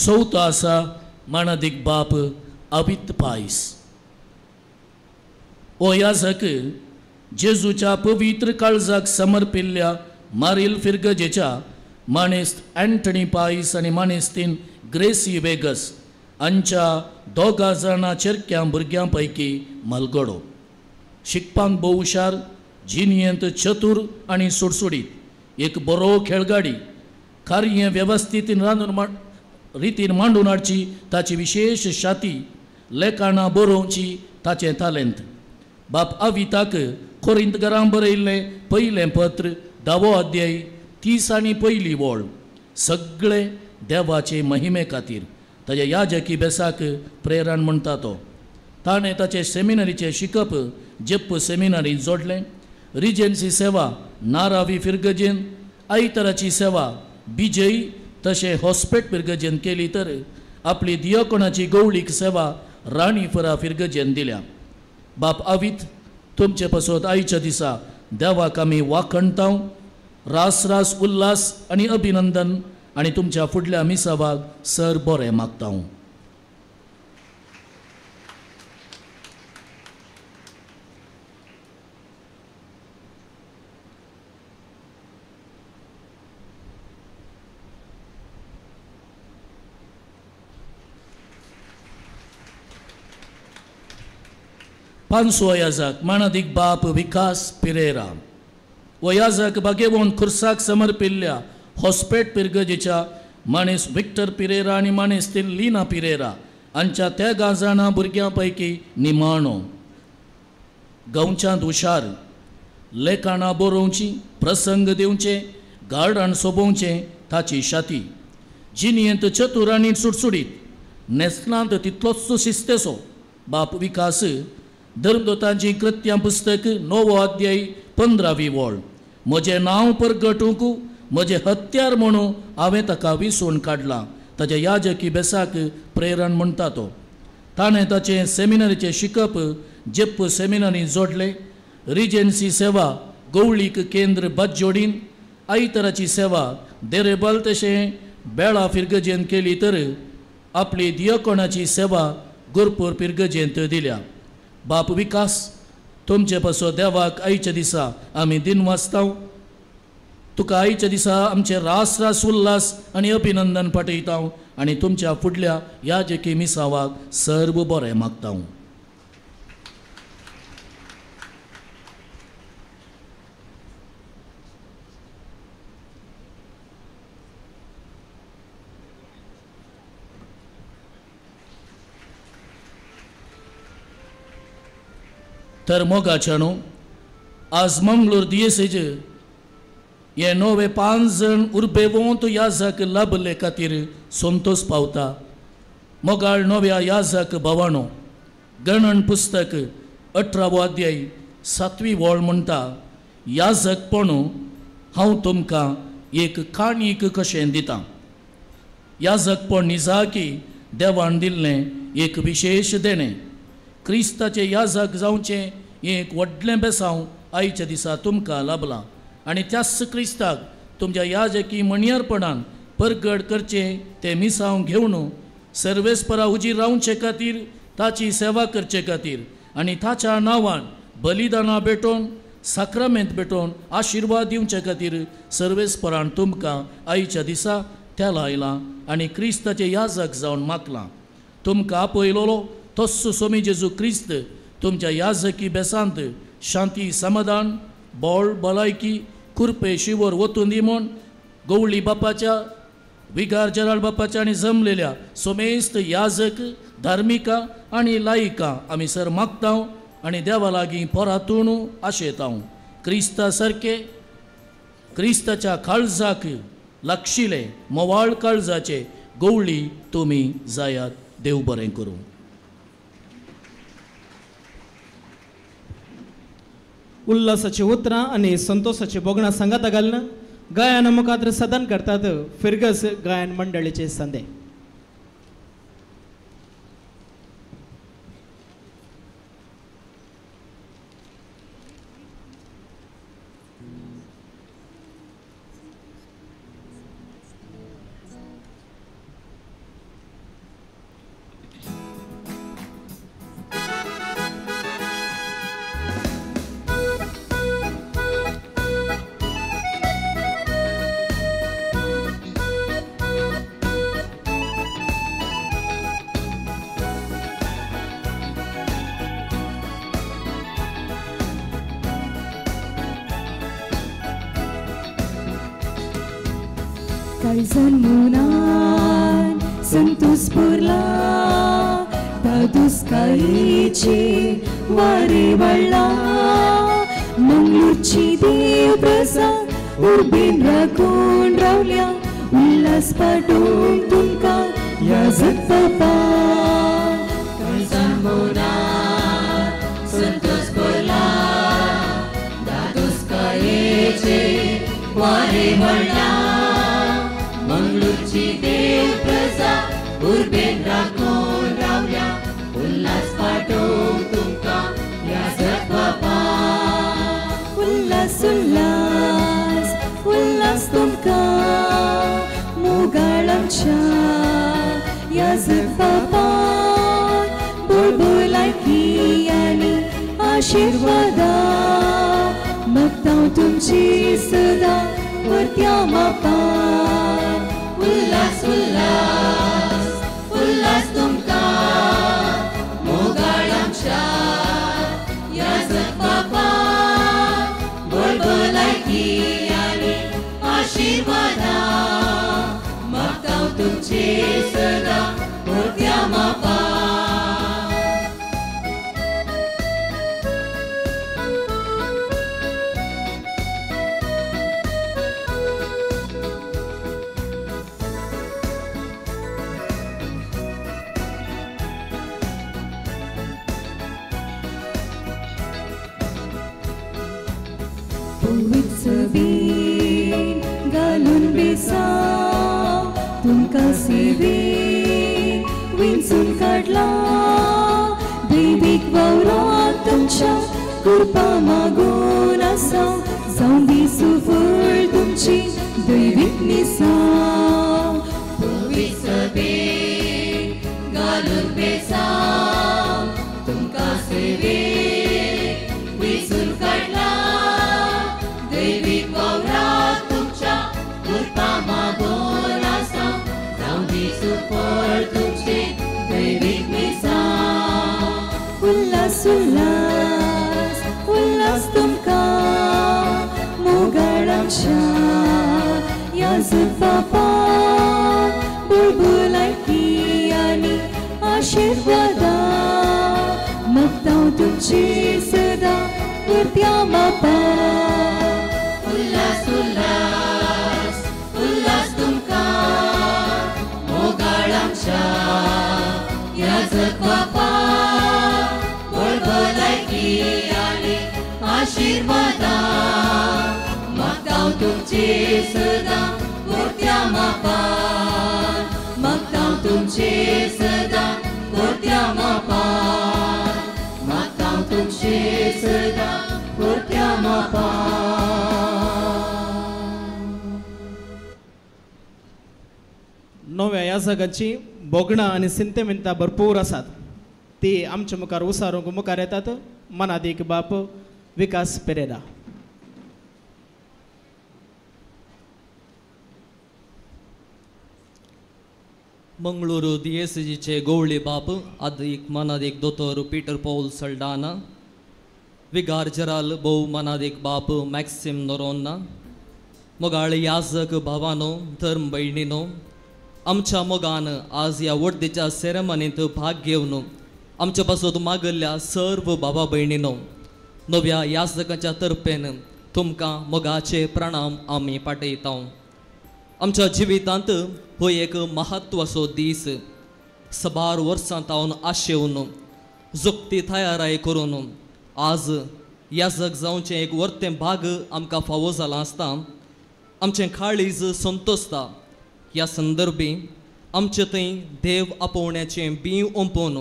चवथो आसा मानादीक बाप अवित पायस. ओ याजक जेजूच्या पवित्र काळजाक समर्पिल्ल्या मारील फिरगजेच्या माणेस्त अँटनी पायस आनी माणेस्तीन ग्रेसी वेगस हांच्या दोगा जाणां चेरक्यां भुरग्यां पैकी मलगडो. शिकपाक भोव हुशार, जिणयेंत चतूर आनी सुडसुडीत, एक बरो खेळगाडी, कार्य वेवस्थीत रांदून रितीन मांडून हाडची ताची विशेश शाती, लेखाणां बरोवची ताचें तालेंत. बाप अविताक कोरिंत घरां बरयल्लें पयलें पत्र 10वो अध्याय 30 आनी पयली वळ सगळे देवाचे महिमे खातीर ताज्या याजकी बेसाक प्रेरण म्हणटा तो. ताणें ताचें सेमिनरीचें शिकप जेप्प सेमिनरींत जोडलें. रिजन्सी सेवा नारावी फिरगजेन, आयतराची सेवा बिजय तशें हॉस्पेट फिरगजेन केली तर आपली दियकोणाची गवळीक सेवा राणीफरा फिरगजेन दिल्या. बाप अवीत तुमचे पासत आयच्या दिसा देवाक आमी वाखणताव, रास रास उल्हास आनी अभिनंदन आनी तुमच्या फुडल्या मिसावाक सर बरें मागता. पांचवो याजक मानादीक बाप विकास पिरेरा. हो याजक बागेवन खुर्साक समर्पिल्ल्या हॉस्पेट पिरगजेच्या माणेस विक्टर पिरेरा आनी माणेस लीना पिरेरा हांच्या तेगां जाणां भुरग्यां पैकी निमाणो. गांवच्यांत हुशार, लेखाणां बरोवची, प्रसंग दिवचे, गार्डन सोबोवचें ताची शाती. जिणयेंत चतूर आनी सुडसुडीत, नेसनांत तितलोच शिस्तेसो बाप विकास धर्मदोतांची कृत्यां पुस्तक 9वो अध्याय 15वी वळ म्हजें नांव परगटूंक म्हजें हत्यार म्हणून हांवें ताका विसून काडलां ताच्या याजकी बेसाक प्रेरण म्हणटा तो. ताणें ताचें सेमिनरीचें शिकप जेप्प सेमिनरी जोडलें. रिजन्सी सेवा गवळीक केंद्र बाजोडीन, आयतराची सेवा देरेबल तशें बेळा फिरगजेन केली तर आपली दियकोणाची सेवा गोरपूर फिरगजेंत दिल्या. बाप विकास तुमचे पासत देवाक आयच्या दिसा आमी दिन वाचताव. तुका आयच्या दिसा आमचे रास रास उल्हास आनी अभिनंदन पाठयता आनी तुमच्या फुडल्या याजकी मिसावाक सर्व बरें मागता. तर मोगाच्यानो आज मंगळूर दियेसेज हे नवे 5 जण उर्बेवंत याजक लाभले खातीर संतोष पावता. मोगाळ नव्या याजक भवानो गणन पुस्तक 18वो अध्याय 7वी वळ म्हणटा, याजकपण हांव तुमकां एक काणीक कशें दितां. याजकपण निजाकी देवान दिल्लें एक विशेश देणें. क्रिस्ताचे याजक जावचें एक व्हडलें बेसांव आयच्या दिसा तुमकां लाभलां आनी त्याच क्रिस्ताक तुमच्या याजकी मणयारपणान परगट करचें तें मिसांव घेवन सर्वेस्परा हुजीर रावचे खातीर ताची सेवा करचे खातीर आनी ताच्या नांवान बलिदानां भेटोवन साक्रामेंत भेटोवन आशिर्वाद दिवचे खातीर सर्वेस्परान तुमकां आयच्या दिसा त्या लायलां आनी क्रिस्ताचे याजक जावन मागलां. तुमकां आपयलोलो तस्सो स्वामी जेजू क्रिस्त तुमच्या याजकी बेसांत शांती समाधान बोळ भलायकी कुरपे शिवर वतून दी म्हूण गवळी बापाच्या विगार जेराल बापाच्या आनी जमलेल्या सोमेस्त याजक धार्मिका आनी लायिका आमी सर मागता आनी देवा लागीं परातून आशेता. क्रिस्ता सारके क्रिस्ताच्या काळजाक लागशिले मोवाळ काळजाचे गवळी तुमी जायात. देव बरें करूं. उल्हासाची उतरां आनी संतोषाची भोगणां सांगाता घालून गायन मुखार सदन करतात फिरगस गायन मंडळीचे संदे. काळजान मनान संतोष भरला दादुस्कायेची वारे वाडला मंगळूरची देव प्रजा उर्बेन राखून रावल्या उल्हास पाठोवंक तुमकां याजक बापा. काळजान मनान संतोष भरला दादुस्कायेचे वारे वाडला मंगळूरची देव प्रजा उर्बेन राखून रावल्या उल्हास पाठोवंक तुमकां याजक बापा. उल्हास उल्हास उल्हास तुमकां मोगाळ आमच्या याजक बापा बुलबुलायकी आनी आशिर्वादा मागता तुमची सदां परत्या मापा. उल्हास उल्हास उल्हास तुमकां मोगाळ आमच्या याजक बापा बुलबुलायकी आनी आशिर्वादा मागता तुमचे सदां परत्या मापा. पवित्र घालून बेसांव तुमकां सेवेक विंचून काडला दैवीक वावरांत तुमच्या कृपा मागून आसा जावं दी सुफळ तुमची दैवीक मिसांव. पवित्र घालून बेसांव तुमकां सेवेक विंचून काडला दैवीक वावरांत तुमच्या कृपा मागून आसा जावं दी सुफळ तुमची दैवीक मिसांव. उल्हास उल्हास उल्हास तुमकां मोगाळ आमच्या याजक बापा बुलबुलायकी आनी आशिर्वादा मागता तुमची सदां परत्या मापा. उल्हास उल्हास उल्हास तुमकां मोगाळ आमच्या याजक बापा बुलबुलायकी आनी आशिर्वादा मागता तुमचे सदां परत्या मापा मागता तुमचे सदां परत्या मापा मागता तुमचे सदां परत्या मापा. नव्या याजकाची भोगणां आनी सिंतेमिंतां भरपूर आसात ती आमच्या मुखार उसारूंक मुखार येतात मनादीक बाप विकास पेरेरा. मंगळुरू दियेसीचे गोवळी बाप आदीक मनादीक दोतोर पीटर पॉल सल्डाना विगार जराल भोव मनादीक बाप मॅक्सिम नोरोन्ना मोगाळ याजक भावानो धर्म भयणीनो आमच्या मोगान आज ह्या वडदेच्या सेरेमनींत भाग घेवन आमच्या पासत मागल्ल्या सर्व बाबा भयणीनो नव्या याजकाच्या तर्फेन तुमकां मोगाचे प्रणाम आमी पाठयता. आमच्या जिवितांत हो एक महत्वाचो दीस सबार वर्सां तावन आशेवन जोगती तयाराय करून आज याजक जावचें एक वर्तें भाग आमकां फावो जालां आसता आमचें काळीज संतोसता. ह्या संदर्भी आमचे थंय देव आपोवण्याचें बीं ओंपोवन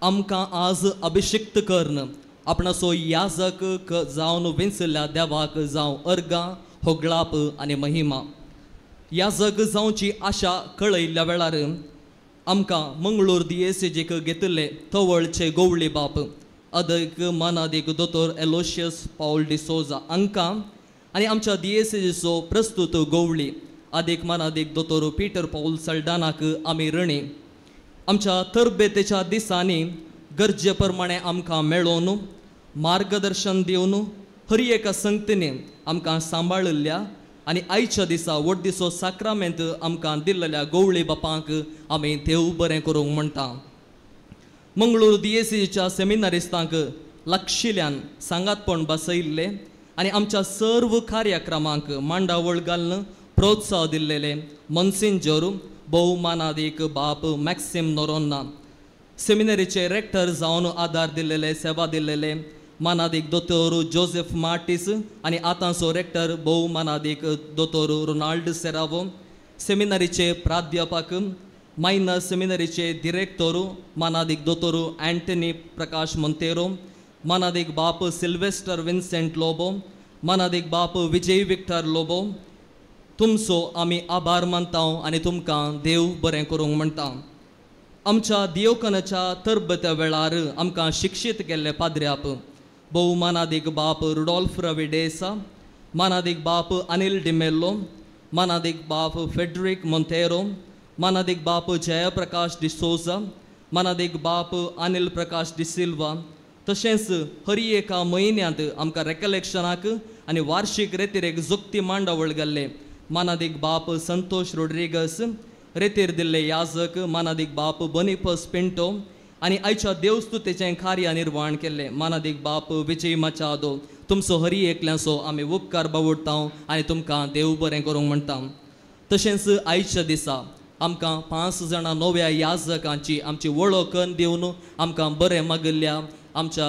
आमकां आज अभिषिक्त करून आपणाचो याजक जावन विंचल्ल्या देवाक जावं अर्गां होगळाप आनी महिमा. याजक जावची आशा कळयल्ल्या वेळार आमकां मंगळूर दियेसेजीक घेतिल्ले तवळचे गोवळी बाप अदीक मानादीक दोतोर एलोशियस पावल डिसोजा हांकां आनी आमच्या दियेसेजीचो प्रस्तुत गोवळी आदीक मानादीक दोतोर पीटर पावल सल्डानाक आमी ऋणी. आमच्या तरबेतेच्या दिसांनी गरजे प्रमाणे आमकां मेळोवन मार्गदर्शन दिवन हर एका संगतीने आमकां सांबाळिल्ल्या आनी आयच्या दिसा वडदिसो साक्रामेंत आमकां दिल्लेल्या गोवळी बापांक आमी देव बरें करूंक म्हणटा. मंगळूर दियेसीच्या सेमिनारिस्तांक लागशिल्ल्यान सांगातपण बसयिल्लें आनी आमच्या सर्व कार्यक्रमांक मांडावळ घालून प्रोत्साह दिल्लेले मनसिंजोर भोवमानादीक बाप मॅक्सिम नोरोन्ना, सेमिनरीचे रेक्टर जावन आदार दिल्लेले सेवा दिल्लेले मानादीक दोतोर जोसेफ मार्टीस आनी आतांचो रेक्टर भोवमानादीक दोतोर रोनाल्ड सेरावो, सेमिनरीचे प्राध्यापक मायनर सेमिनरीचे दिरेक्तोर मानादीक दोतोर अँटनी प्रकाश मोंतेरो, मानादीक बाप सिल्वेस्टर विन्सेंट लोबो, मानादीक बाप विजय विक्टर लोबो, तुमचो आमी आभार मानता आनी तुमकां देव बरें करूंक म्हणटा. आमच्या दियोकनाच्या तरबत्या वेळार आमकां शिक्षीत केल्ले पाद्र्याप भोवमानादीक बाप रुडोल्फ रवी डेसा, मानादीक बाप अनिल डिमेल्लो, मानादीक बाप फेडरिक मोंतेरो, मानादीक बाप जयप्रकाश डिसोजा, मानादीक बाप अनिल प्रकाश डिसिल्वा, तशेंच हर एका म्हयन्यांत आमकां रेकलेक्शनाक आनी वार्षीक रेतिरेक जोगती मांडावळ घाल्ले मानादीक बाप संतोष रोड्रिगस, रेतीर दिल्ले याजक मानादीक बाप बनिफस पिंटो आनी आयच्या देवस्तुतेचें कार्य निर्वाण केल्लें मानादीक बाप विजय माचादो, तुमचो हरी एकल्यांचो आमी उपकार बावडटा आनी तुमकां देव बरें करूंक म्हणटा. तशेंच आयच्या दिसा आमकां 5 जाणां नव्या याजकांची आमची वळख दिवन आमकां बरें मागिल्ल्या आमच्या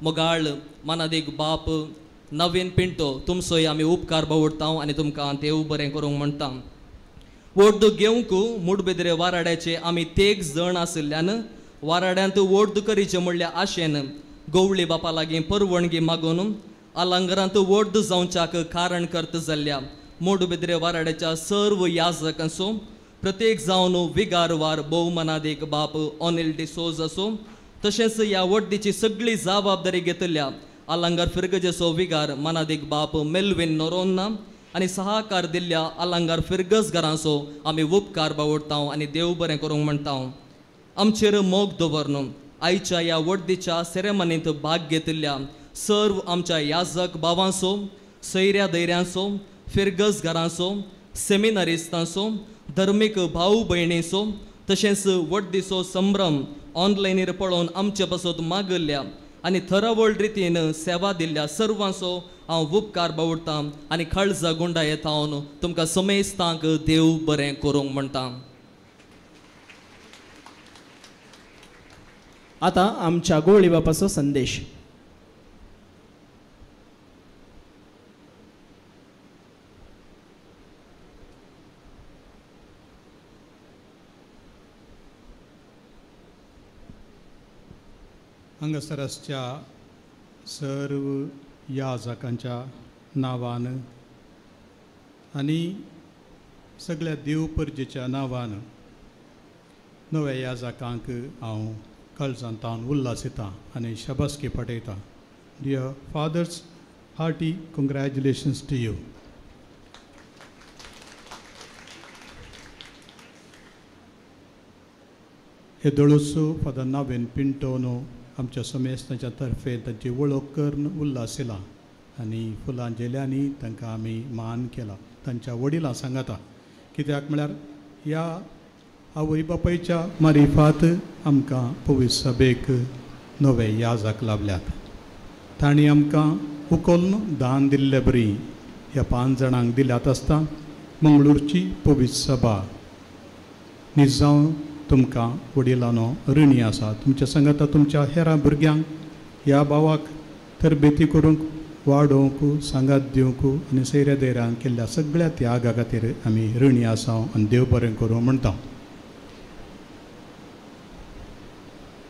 मोगाळ मानादीक बाप नवीन पिंटो, तुमचोय आमी उपकार बावडटा आनी तुमकां देव बरें करूंक म्हणटा. वोर्द घेवंक मुडबेद्रे वाराड्याचे आमी 13 जण आशिल्ल्यान वाराड्यांत वोर्द करीचे म्हणल्या आशेन गोवळी बापा लागीं परवणगी मागून अलंगरांत वोर्द जावच्याक कारण करत जाल्ल्या मोडबेद्रे वाराड्याच्या सर्व याजकांचो प्रत्येक जावन विगारवार भोवमानादीक बाप अनिल डिसोज असो, तशेंच ह्या वड्डीची सगळी जबाबदारी घेतल्या अलंगार फिरगजेचो विगार मानादीक बाप मेल्विन नोरोन्ना आनी सहाकार दिल्ल्या अलंगार फिरगज घरांचो आमी उपकार बावडटा आनी देव बरें करूंक म्हणटा. आमचेर मोग दवरन आयच्या ह्या वड्डीच्या सेरेमनींत भाग घेतिल्ल्या सर्व आमच्या याजक भावांचो, सैऱ्या धैर्यांचो, फिरगज घरांचो, सेमिनारिस्तांचो, धर्मीक भाव भयणीचो, तशेंच वड्डीचो संभ्रम ऑनलायनीर पळोवन आमचे पासत मागिल्ल्या आनी थरावळ रितीन सेवा दिल्ल्या सर्वांचो हांव उपकार बावडटा आनी काळजा गुंडा येता तुमकां समेस्तांक देव बरें करूंक म्हणटा. आतां आमच्या गोळी बापाचो संदेश. हांगासर आसच्या सर्व याजकांच्या नांवान आनी सगळ्या देव परजेच्या नांवान नव्या याजकांक हांव काळजांतावन उल्हास येता आनी शाबासकी पाठयता. Dear fathers, hearty congratulations to you. हे दळोसो फादर नावेन पिंटोनो आमच्या समेस्तांच्या तर्फे तांची वळख करून उल्हास येला आनी फुलां झेल्यांनी तांकां आमी मान केला तांच्या वडिलां सांगाता. कित्याक म्हळ्यार ह्या आवय बापायच्या मारिफात आमकां पवित्र सभेक नवे याजक लाभल्यात. तांणी आमकां उखलून दान दिल्ले बरी ह्या 5 जाणांक दिल्यात आसता मंगळूरची पवित्र सभा निजांव तुमकां वडिलांनो ऋणी आसा. तुमच्या सांगाता तुमच्या हेरां भुरग्यांक ह्या भावाक तरबेती करूंक वाडोवंक सांगात दिवंक आनी सैऱ्या धैर्यान केल्ल्या सगळ्या त्यागा खातीर आमी ऋणी आसा आनी देव बरें करूं म्हणटा.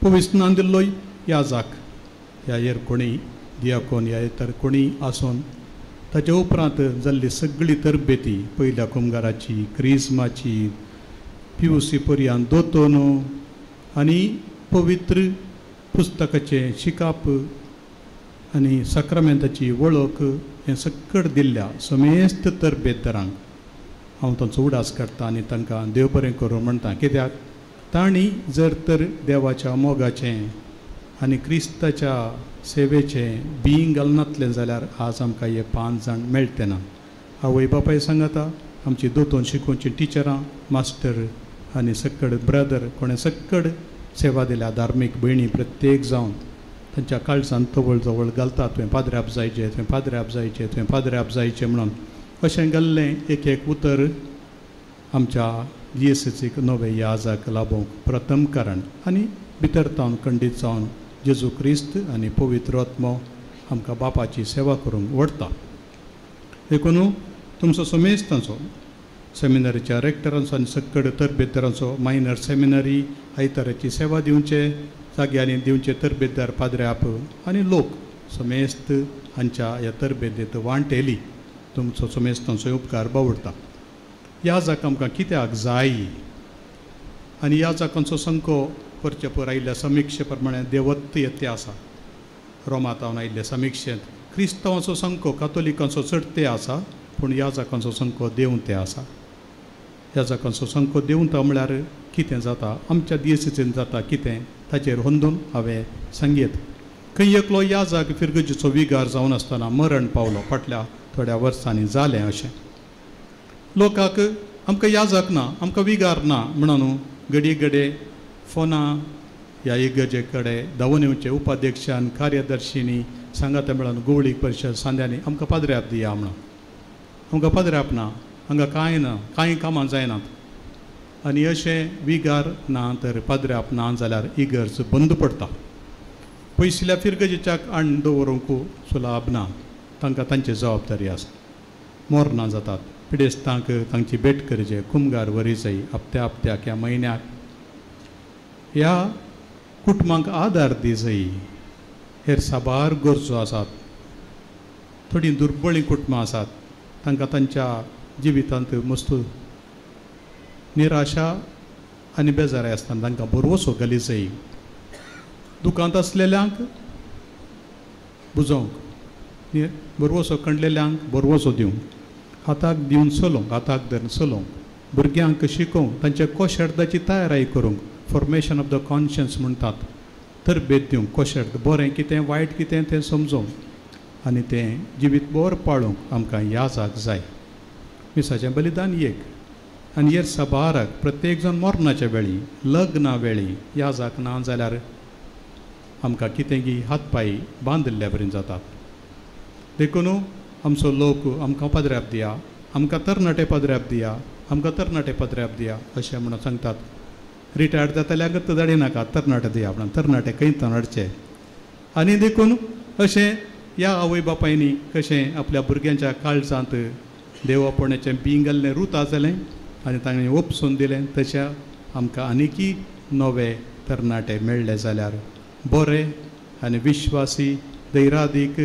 पवित्र दिल्लो याजक ह्या हेर कोणी दियाकोन ह्या तर कोणी आसून ताच्या उपरांत जाल्ली सगळी तरबेती पयल्या कुमगाराची, क्रिज्माची, पिवसी पर्यान दोतोनो आनी पवित्र पुस्तकाचें शिकाप आनी साक्रामेंताची वळख हें सक्कड दिल्ल्या समेस्त तरबेतदारांक हांव तांचो उडास काडटा आनी तांकां देव बरें करूं म्हणटा. कित्याक तांणी जर तर देवाच्या मोगाचें आनी क्रिस्ताच्या सेवेचें बींग घालनातलें जाल्यार आज आमकां हे 5 जाण मेळटे ना. आवय बापाय सांगाता, आमची दोतोन शिकोवची टिचरां, मास्टर आनी सक्कड ब्रदर कोणें सक्कड सेवा दिल्या, धार्मीक भयणी प्रत्येक जावन तांच्या काळजान तवळ जवळ घालता, तुवें पाद्र्याप जायचें, तुवें पाद्र्याप जायचें, तुवें पाद्र्याप जायचें म्हणून अशें घाल्लें एक एक उतर आमच्या दियेसेसीक नवे याजाक लाभोवंक प्रथम कारण आनी भितर तावन खंडीत जावन जेजू क्रिस्त आनी पवित्र आत्मो आमकां बापाची सेवा करूंक व्हडता. देखून तुमचो समेस्तांचो सेमिनरीच्या रेक्टरांचो आनी सक्कड तरबेदारांचो मायनर सेमिनरी आयताराची सेवा दिवचे जाग्यांनी दिवचे तरबेदार पाद्र्याप आनी लोक समेस्त हांच्या ह्या तरबेदेंत वांटेली तुमचो समेस्तांचो उपकार बावडटा. ह्या जाक आमकां कित्याक जाय आनी ह्या जाकांचो संको परचे पर आयिल्ल्या समिक्षे प्रमाणे देवत्त येते आसा. रोमातावन आयिल्ले समिक्षेंत क्रिस्तांवांचो संको कातोलिकांचो चड ते आसा, पूण ह्या जाकांचो संको देवते आसा. ह्या जाकांचो संको देवता म्हळ्यार कितें जाता, आमच्या दियेसेसीन जाता कितें ताचेर होंदून हांवें सांगयत. खंय एकलो ह्या जाग फिरगजीचो विगार जावन आसतना मरण पावलो फाटल्या थोड्या वर्सांनी जालें अशें. लोकांक आमकां याजाक ना, आमकां विगार ना म्हणून घडये घडये फोनां ह्या इगर्जे कडेन धांवून येवचे उपाध्यक्षान कार्यदर्शींनी सांगाता मेळून गोवळीक परिशद सांद्यांनी आमकां पाद्र्याप दिया म्हणून. आमकां पाद्र्याप ना, हांगा कांय ना, कांय कामां जायनात आनी अशें विगार ना तर पाद्र्याप ना जाल्यार इगर्ज बंद पडटा. पयसुल्ल्या फिरगजेच्याक हाडून दवरूंक सुलाभ ना, तांकां तांची जबाबदारी आसा. मोरनां जातात पिडेस्तांक तांची भेट करचे, कुमगार वरी जाय हप्त्या हप्त्याक ह्या म्हयन्याक ह्या कुटुंबांक आदार दी जाय. हेर साबार गरजो आसात, थोडीं दुर्बळीं कुटुंबां आसात, तांकां तांच्या जिवितांत मस्त निराशा आनी बेजाराय आसतना तांकां भरवसो घाली जाय. दुकांत आसलेल्यांक बुजोवंक, भरवसो कंडलेल्यांक भरवसो दिवंक, हाताक दिवन चलोवंक, हाताक धरून चलोवंक, भुरग्यांक शिकोवंक, तांच्या कोशेर्दाची तयाराय करूंक, फॉर्मेशन ऑफ the conscience म्हणटात, तरबेद दिवंक, कोशेर्द बरें कितें वायट कितें तें समजोवंक आनी तें जिवीत बरें पाळोवंक आमकां याजाक जाय. मिसाचें बलिदान एक आनी हेर साबाराक प्रत्येक जाण मरणाच्या वेळी लग्ना वेळी याजाक ना जाल्यार आमकां कितें की हात पांय बांदिल्ल्या बरें जातात. देखून आमचो लोक आमकां पाद्र्याप दिया, आमकां तरणाटे पाद्र्याप दिया, आमकां तरणाटे पाद्र्याप दिया अशें म्हणून सांगतात. रिटायर्ड जातल्यांक धाडिनाका, तरणाटे दिया म्हणून, तरणाटे खंय हाडचे. आनी देखून अशें ह्या आवय बापायनी कशें आपल्या भुरग्यांच्या काळजांत देवापणाचें बीं घाल्लें रुता जालें आनी तांणी ओपसून दिलें, तशें आमकां आनीकी नवे तरणाटे मेळ्ळे जाल्यार बरे आनी विश्वासी धैरादीक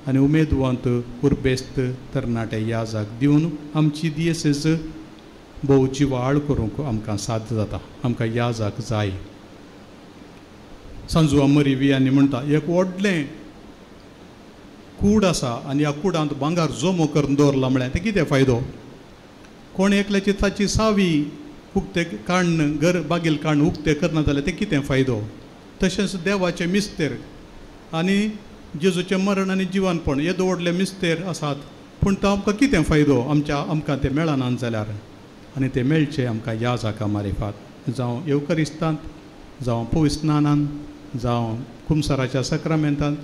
आनी उमेदवंत उर्बेस्त तरणाटे याजाक दिवन आमची दियेसेस भोव जिवाळ करूंक आमकां साध्य जाता. आमकां याजाक जाय. सांजू अमरी वियांनी म्हणटा एक व्हडलें कूड आसा आनी ह्या कुडांत भांगर जमो करून दवरला म्हळ्यार तें कितें फायदो? कोण एकल्याची ताची सावी उक्ते काण्ण घर बागील काण्ण उक्तें करना जाल्यार तें कितें फायदो? तशेंच देवाचें मिस्तेर आनी जेजूचें मरण आनी जिवनपण हे व्हडले मिस्तेर आसात, पूण तो आमकां कितें फायदो आमच्या आमकां तें मेळना जाल्यार? आनी तें मेळचें आमकां ह्या जाका मारिफात, जावं येवकरिस्तांत, जावं पविस्नानान, जावं कुमसाराच्या सक्रामेंतांत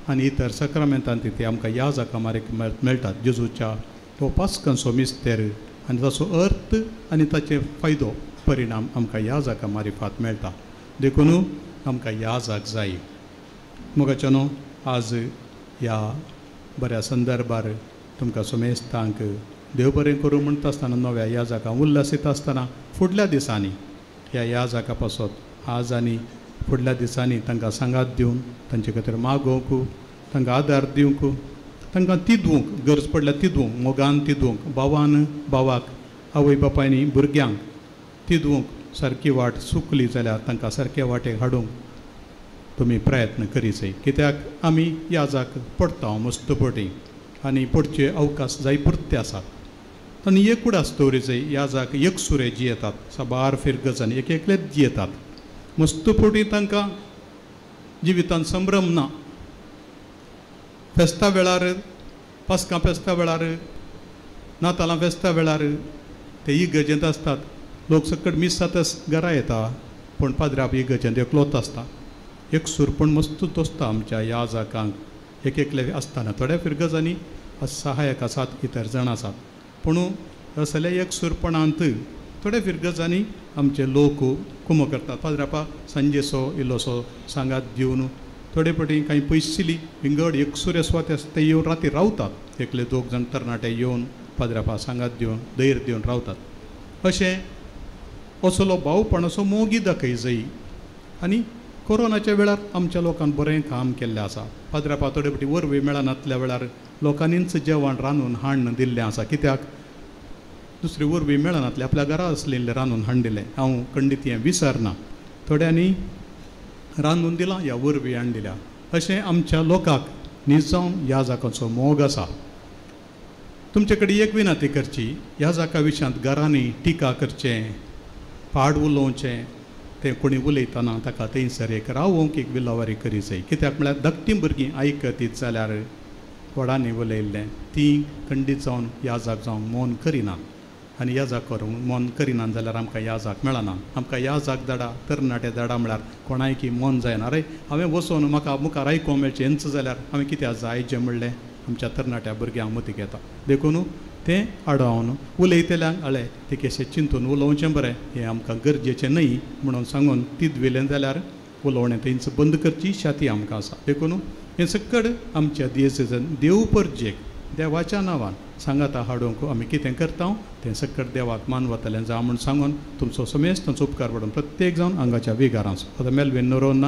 आनी इतर सक्रामेंतांत ते आमकां ह्या जाका मारीक मेळटात. जेजूच्या तो पास्कांचो मिस्तेर आनी ताचो अर्थ आनी ताचे फायदो परिणाम आमकां ह्या जाका मारिफात मेळटा. देखून आमकां ह्या जाक जाय. मोगाच्या न्हू आज ह्या बऱ्या संदर्भार तुमकां समेस्तांक देव बरें करूं म्हणटा आसतना नव्या ह्या जाका उल्हासीत आसतना फुडल्या दिसांनी ह्या ह्या जाका पासत आज आनी फुडल्या दिसांनी तांकां सांगात दिवन तांचे खातीर मागोवंक, तांकां आदार दिवंक, तांकां तिदवंक, गरज पडल्यार तिदवंक, मोगान तिदवंक, भावान भावाक, आवय बापायनी भुरग्यांक तिदवंक, सारकी वाट चुकली जाल्यार तांकां सारके वाटेक हाडूंक तुमी प्रयत्न करीत. कित्याक आमी ह्या जाक पडटा मस्त पटी आनी पडचे अवकाश जाय पुरते आसात. आनी एक उडास दवरिचय ह्या जाक एकसुरे जियेतात, साबार फिरगजांनी एक एकलेच जियेतात, मस्त पटी तांकां जिवितांत संभ्रम ना. फेस्ता वेळार, पास्कां फेस्ता वेळार नातालां फेस्ता वेळार ते इगर्जेंत आसतात, लोक सकट मिसातच घरा येता, पूण पाद्राप इगर्जेंत एकलोच आसता. एक सुरपण मस्त तोसता आमच्या ह्या जाकांक एक एकले आसतना. थोड्या फिरगजांनी सहायक आसात, इतर जाण आसात, पूण असल्या एक सुरपणांत थोड्या फिरगजांनी आमचे लोक कुमो करतात. पाद्रापा सांजेसो इल्लोसो सांगात दिवन थोडे फावटी कांय पयशिल्ली विंगड एकसुरे सुवाते आसता ते येवन राती रावतात. एकले दोग जाण तरणाटे येवन पाद्रापा सांगात दिवन धैर्य दिवन रावतात. अशें असलो भावपण असो मोगी दाखय जाय. आनी कोरोनाच्या वेळार आमच्या लोकान बरें काम केल्लें आसा. पाद्रापा थोडे फावटी वरवीं मेळनातल्या वेळार लोकांनीच जेवण रांदून हाडून दिल्लें आसा. कित्याक दुसरी वरवीं मेळनातलें, आपल्या घरा आसलें रांदून हाडून दिलें. हांव खंडीत हें विसरना, थोड्यांनी रांदून दिलां ह्या वरवीं हाडून दिल्या. अशें आमच्या लोकांक निजावन ह्या जाकाचो मोग आसा. तुमचे कडेन एक विनंती करची, ह्या जाका विशयांत घरांनी टिका करचें, पाड उलोवचें, तें कोणी उलयतना ताका थंयसर एक रावोंक एक विलावारी करी जाय. कित्याक म्हळ्यार धाकटीं भुरगीं आयकतीत जाल्यार व्हडांनी उलयल्लें तीं खंडीत जावन ह्या जाक जावंक मौन करिना. आनी ह्या जाक करूंक मन करिना जाल्यार आमकां ह्या जाक मेळना. आमकां ह्या जाक धाडा, तरणाटे धाडा म्हळ्यार कोणायकी मन जायना. अरे हांवें वचून म्हाका मुखार आयकूंक मेळचें हेंच जाल्यार हांवें कित्याक जाय जें म्हणलें आमच्या तरणाट्या भुरग्यांक मतीक येता. देखून तें आडावन उलयतल्यांक आळे तें कशें चिंतून उलोवचें बरें, हें आमकां गरजेचें न्हय म्हणून सांगून तितवेलें जाल्यार उलोवणें थंयच बंद करची शाती आमकां आसा. देखून हें सकड आमच्या दियेसेजन देव परजेक देवाच्या नांवान सांगाता हाडूंक आमी कितें करता तें सकट देवाक मानवतलें जावं म्हूण सांगून तुमचो समेस्त तांचो उपकार पडून प्रत्येक जावन हांगाच्या विगारांचो. आतां मेलवीन नरोन्ना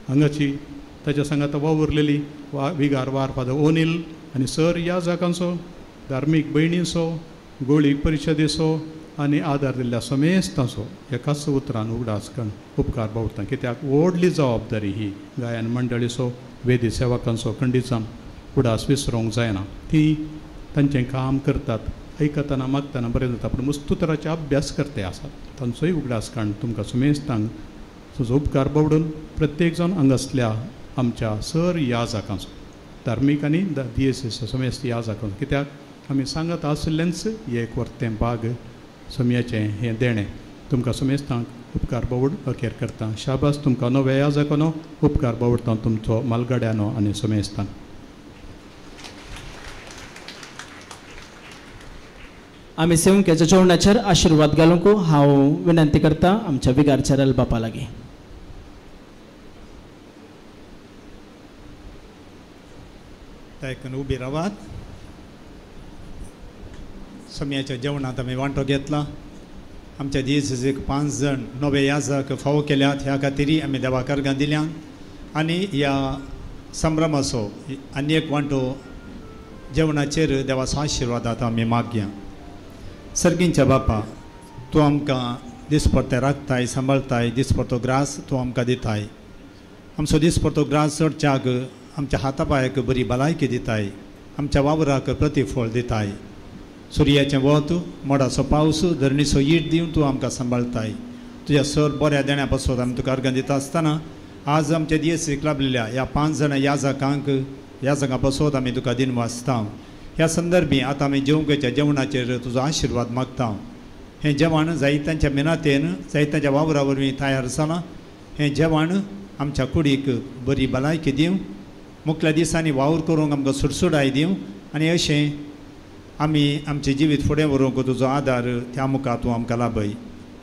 हांगाची ताच्या सांगाता वावुरलेली वा विगार वार फादर ओनील आनी सर ह्या जाकांचो, धार्मीक भयणींचो, गोळी परिशदेचो आनी आदार दिल्ल्या समेस्तांचो एकाच उतरान उगडास करून उपकार बावडटा. कित्याक व्हडली जबाबदारी ही गायन मंडळीचो, वेदी सेवकांचो खंडीचान उडास विसरूंक जायना. ती तांचें काम करतात, आयकतना मागतना बरें जाता, पूण मस्तू तराचे अभ्यास करते आसात तांचोय उगडास काडून तुमकां समेस्तांक तुजो उपकार बावडून प्रत्येक जावन हांगासल्या आमच्या सर ह्या जाकांचो, धार्मीक आनी दियेसेस समेस्त ह्या जाकांचो. कित्याक आमी सांगत आशिल्लेंच एक वर्तें बाग समयाचें हें देणें तुमकां समेस्तांक उपकार बावड अखेर करता. शाबास तुमकां नव्या ह्या जाकांनो, उपकार बावडटा तुमचो मालगाड्यानो आनी समेस्तांक. आमी सेवक्याच्या जेवणाचेर आशिर्वाद घालूंक हांव विनंती करता आमच्या विगार चरल बापा लागीं. तायकून उबी रावात. समयाच्या जेवणांत आमी वांटो घेतला. आमच्या दियेसेक 5 जाण नवे याजक फावो केल्यात ह्या खातीर आमी देवाक अर्गां दिल्यान आनी ह्या संभ्रमाचो आनी एक वांटो जेवणाचेर देवाचो आशिर्वाद आतां आमी मागया. सर्गींच्या बापा, तूं आमकां दिसपडते राखताय, सांबाळताय, दिसपडतो ग्रास तूं आमकां दिताय. आमचो दिसपडतो ग्रास चडच्याक आमच्या हातापायाक बरी भलायकी दिताय, आमच्या वावराक प्रतिफळ दिताय. सुर्याचें वत, मोडाचो पावस, धरणीचो ईट दिवन तूं आमकां सांबाळताय. तुज्या सर बऱ्या देण्या पासत आमी तुका अर्गां दिता आसतना आज आमच्या दियेसीक लाभलेल्या ह्या 5 जाणां याजकांक याजकां पासत आमी तुका दिन वाचता. ह्या संदर्भी आतां आमी जेवंकाच्या जेवणाचेर तुजो आशिर्वाद मागता. हें जेवण जायत्यांच्या मेहनतेन, जायत्यांच्या वावरा वरवीं तयार जालां. हें जेवण आमच्या कुडीक बरी भलायकी दिवं, मुखल्या दिसांनी वावर करूंक आमकां सुडसुडाय दिवं आनी अशें आमी आमचें जिवीत फुडें व्हरूंक तुजो आदार त्या मुखार तूं आमकां लाभय.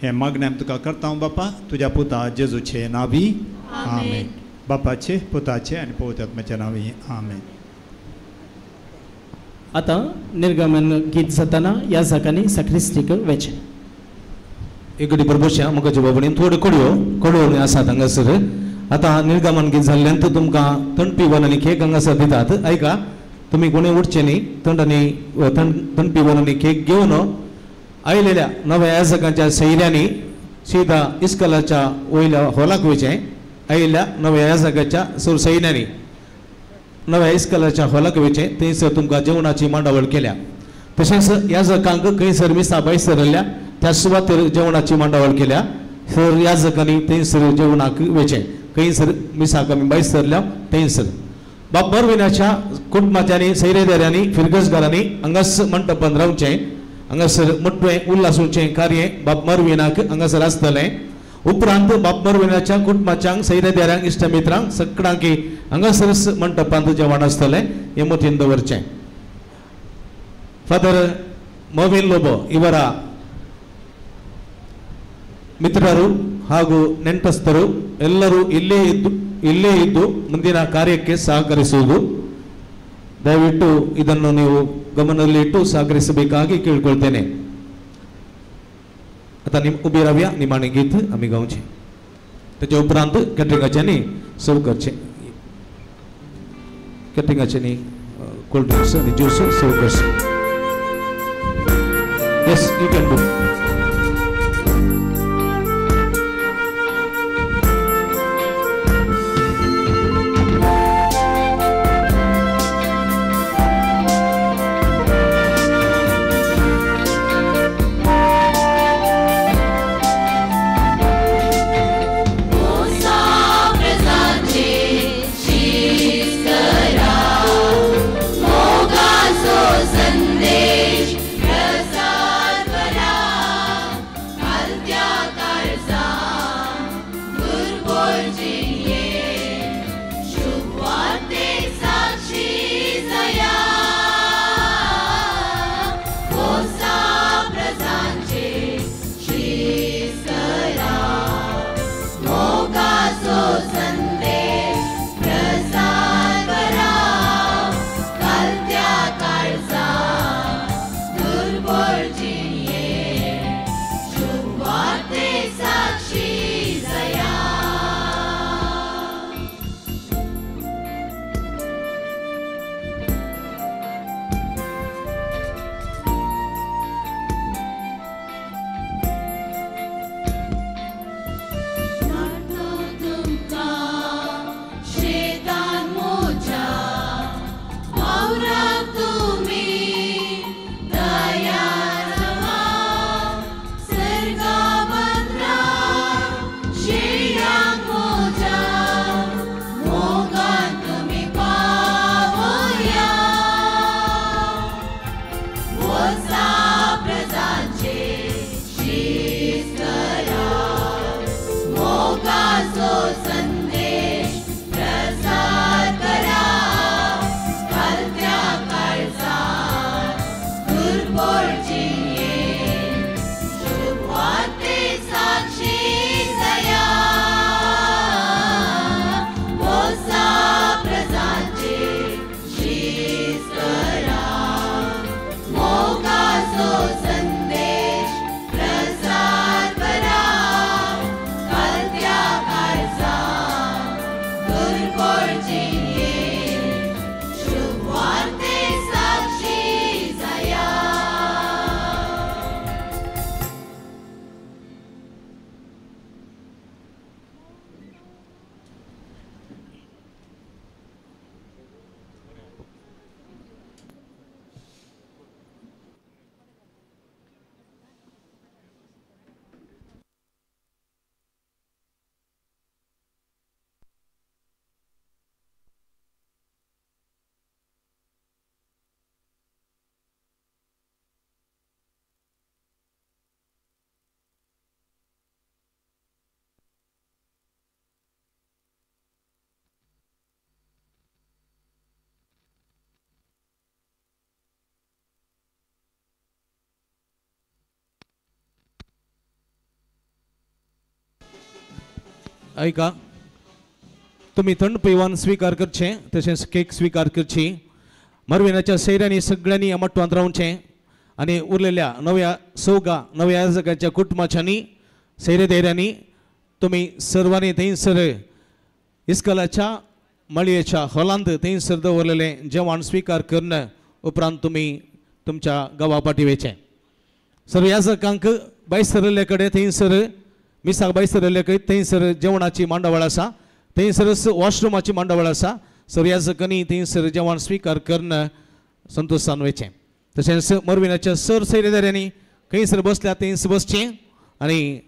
हें मागणें आमी तुका करता बापा, तुज्या पुता जेजूचे नांवी आमेन. बापाचे, पुताचे आनी पवित्र आत्म्याच्या नांवी आमेन. आतां निर्गमन गीत जाताना ह्या जाकांनी साक्रिस्तीक वेचें. एक बरोबर म्हाका बाबडीन थोड्यो कडयो कडयो आसात हांगासर. आतां निर्गमन गीत जाल्ल्यान तुमकां थंड पिवन आनी केक हांगासर दितात. आयका तुमी कोणी उठचे न्ही, थंड आनी थंड पिवन आनी केक घेवन आयलेल्या नव्या याजकांच्या सैऱ्यांनी सीधा इस्कलाच्या वयल्या हॉलाक वयचें. आयिल्ल्या नव्या याजकाच्या सर सैन्यांनी नव्या इस्कलाच्या हॉलाक वयचें, थंयसर तुमकां जेवणाची मांडावळ केल्या. तशेंच याजकांक खंयसर मिसा भायर सरल्या त्या सुवातेर जेवणाची मांडावळ केल्या. सर याजकांनी थंयसर जेवणाक वयचें, खंयसर मिसाक आमी भायर सरल्या थंयसर. बाब मरविनाच्या कुटुंबाच्यांनी सैरेदारांनी फिरगजगारांनी हांगास मंटपान रावचें हांगासर मोटवें उल्हासूचें कार्य बाब मरविनाक हांगासर आसतलें. उपरांत बाब मरविनाच्या कुटुंबाच्यांक सैरेदारांक इश्टमित्रांक सगळ्यांक हांगासरच मंटपांत जेवण आसतलें हें मतीन दवरचें. फादर ಮರ್ವಿನ್ ಲೋಬೋ ಇವರ ಮಿತ್ರರು ಹಾಗೂ ನೆಂಟಸ್ಥರು ಎಲ್ಲರೂ ಇಲ್ಲೇ ಇದ್ದು ಮುಂದಿನ ಕಾರ್ಯಕ್ಕೆ ಸಹಕರಿಸುವುದು. ದಯವಿಟ್ಟು ಇದನ್ನು ನೀವು ಗಮನದಲ್ಲಿಟ್ಟು ಸಹಕರಿಸಬೇಕಾಗಿ ಕೇಳಿಕೊಳ್ತೇನೆ. आता उबी रावया निमाणें गीत आमी गावचें ताचे उपरांत कॅटरिंगाच्यांनी सर्व करचें कॅटरिंगाच्यांनी कोल्ड ड्रिंक्स आनी ज्यूस सर्व करचें. Yes, you can do. ऐका तुम्ही थंड पिवन स्वीकार करचे तशेंच केक स्वीकार करची. मरविनाच्या सैऱ्यांनी सगळ्यांनी मट्टवांत रावचें आनी उरलेल्या नव्या सौगा नव्या याजकाच्या कुटुंबाच्यांनी सैरेधैऱ्यांनी तुमी सर्वांनी थंयसर इस्कलाच्या मळयेच्या हॉलांत थंयसर दवरलेलें जेवण स्वीकार करून उपरांत तुमी तुमच्या गांवा पाटी वयचें. सर्व याजकांक भायर सरले कडेन थंयसर मिसाक भायर सरले कडेन थंयसर जेवणाची मांडावळ आसा थंयसरच वॉशरुमाची मांडावळ आसा. सर्व याजकांनी थंयसर जेवण स्वीकार करून संतोशान वयचें. तशेंच मरविनाच्या सर सैरेदाऱ्यांनी खंयसर बसल्या थंयसर बसचें आनी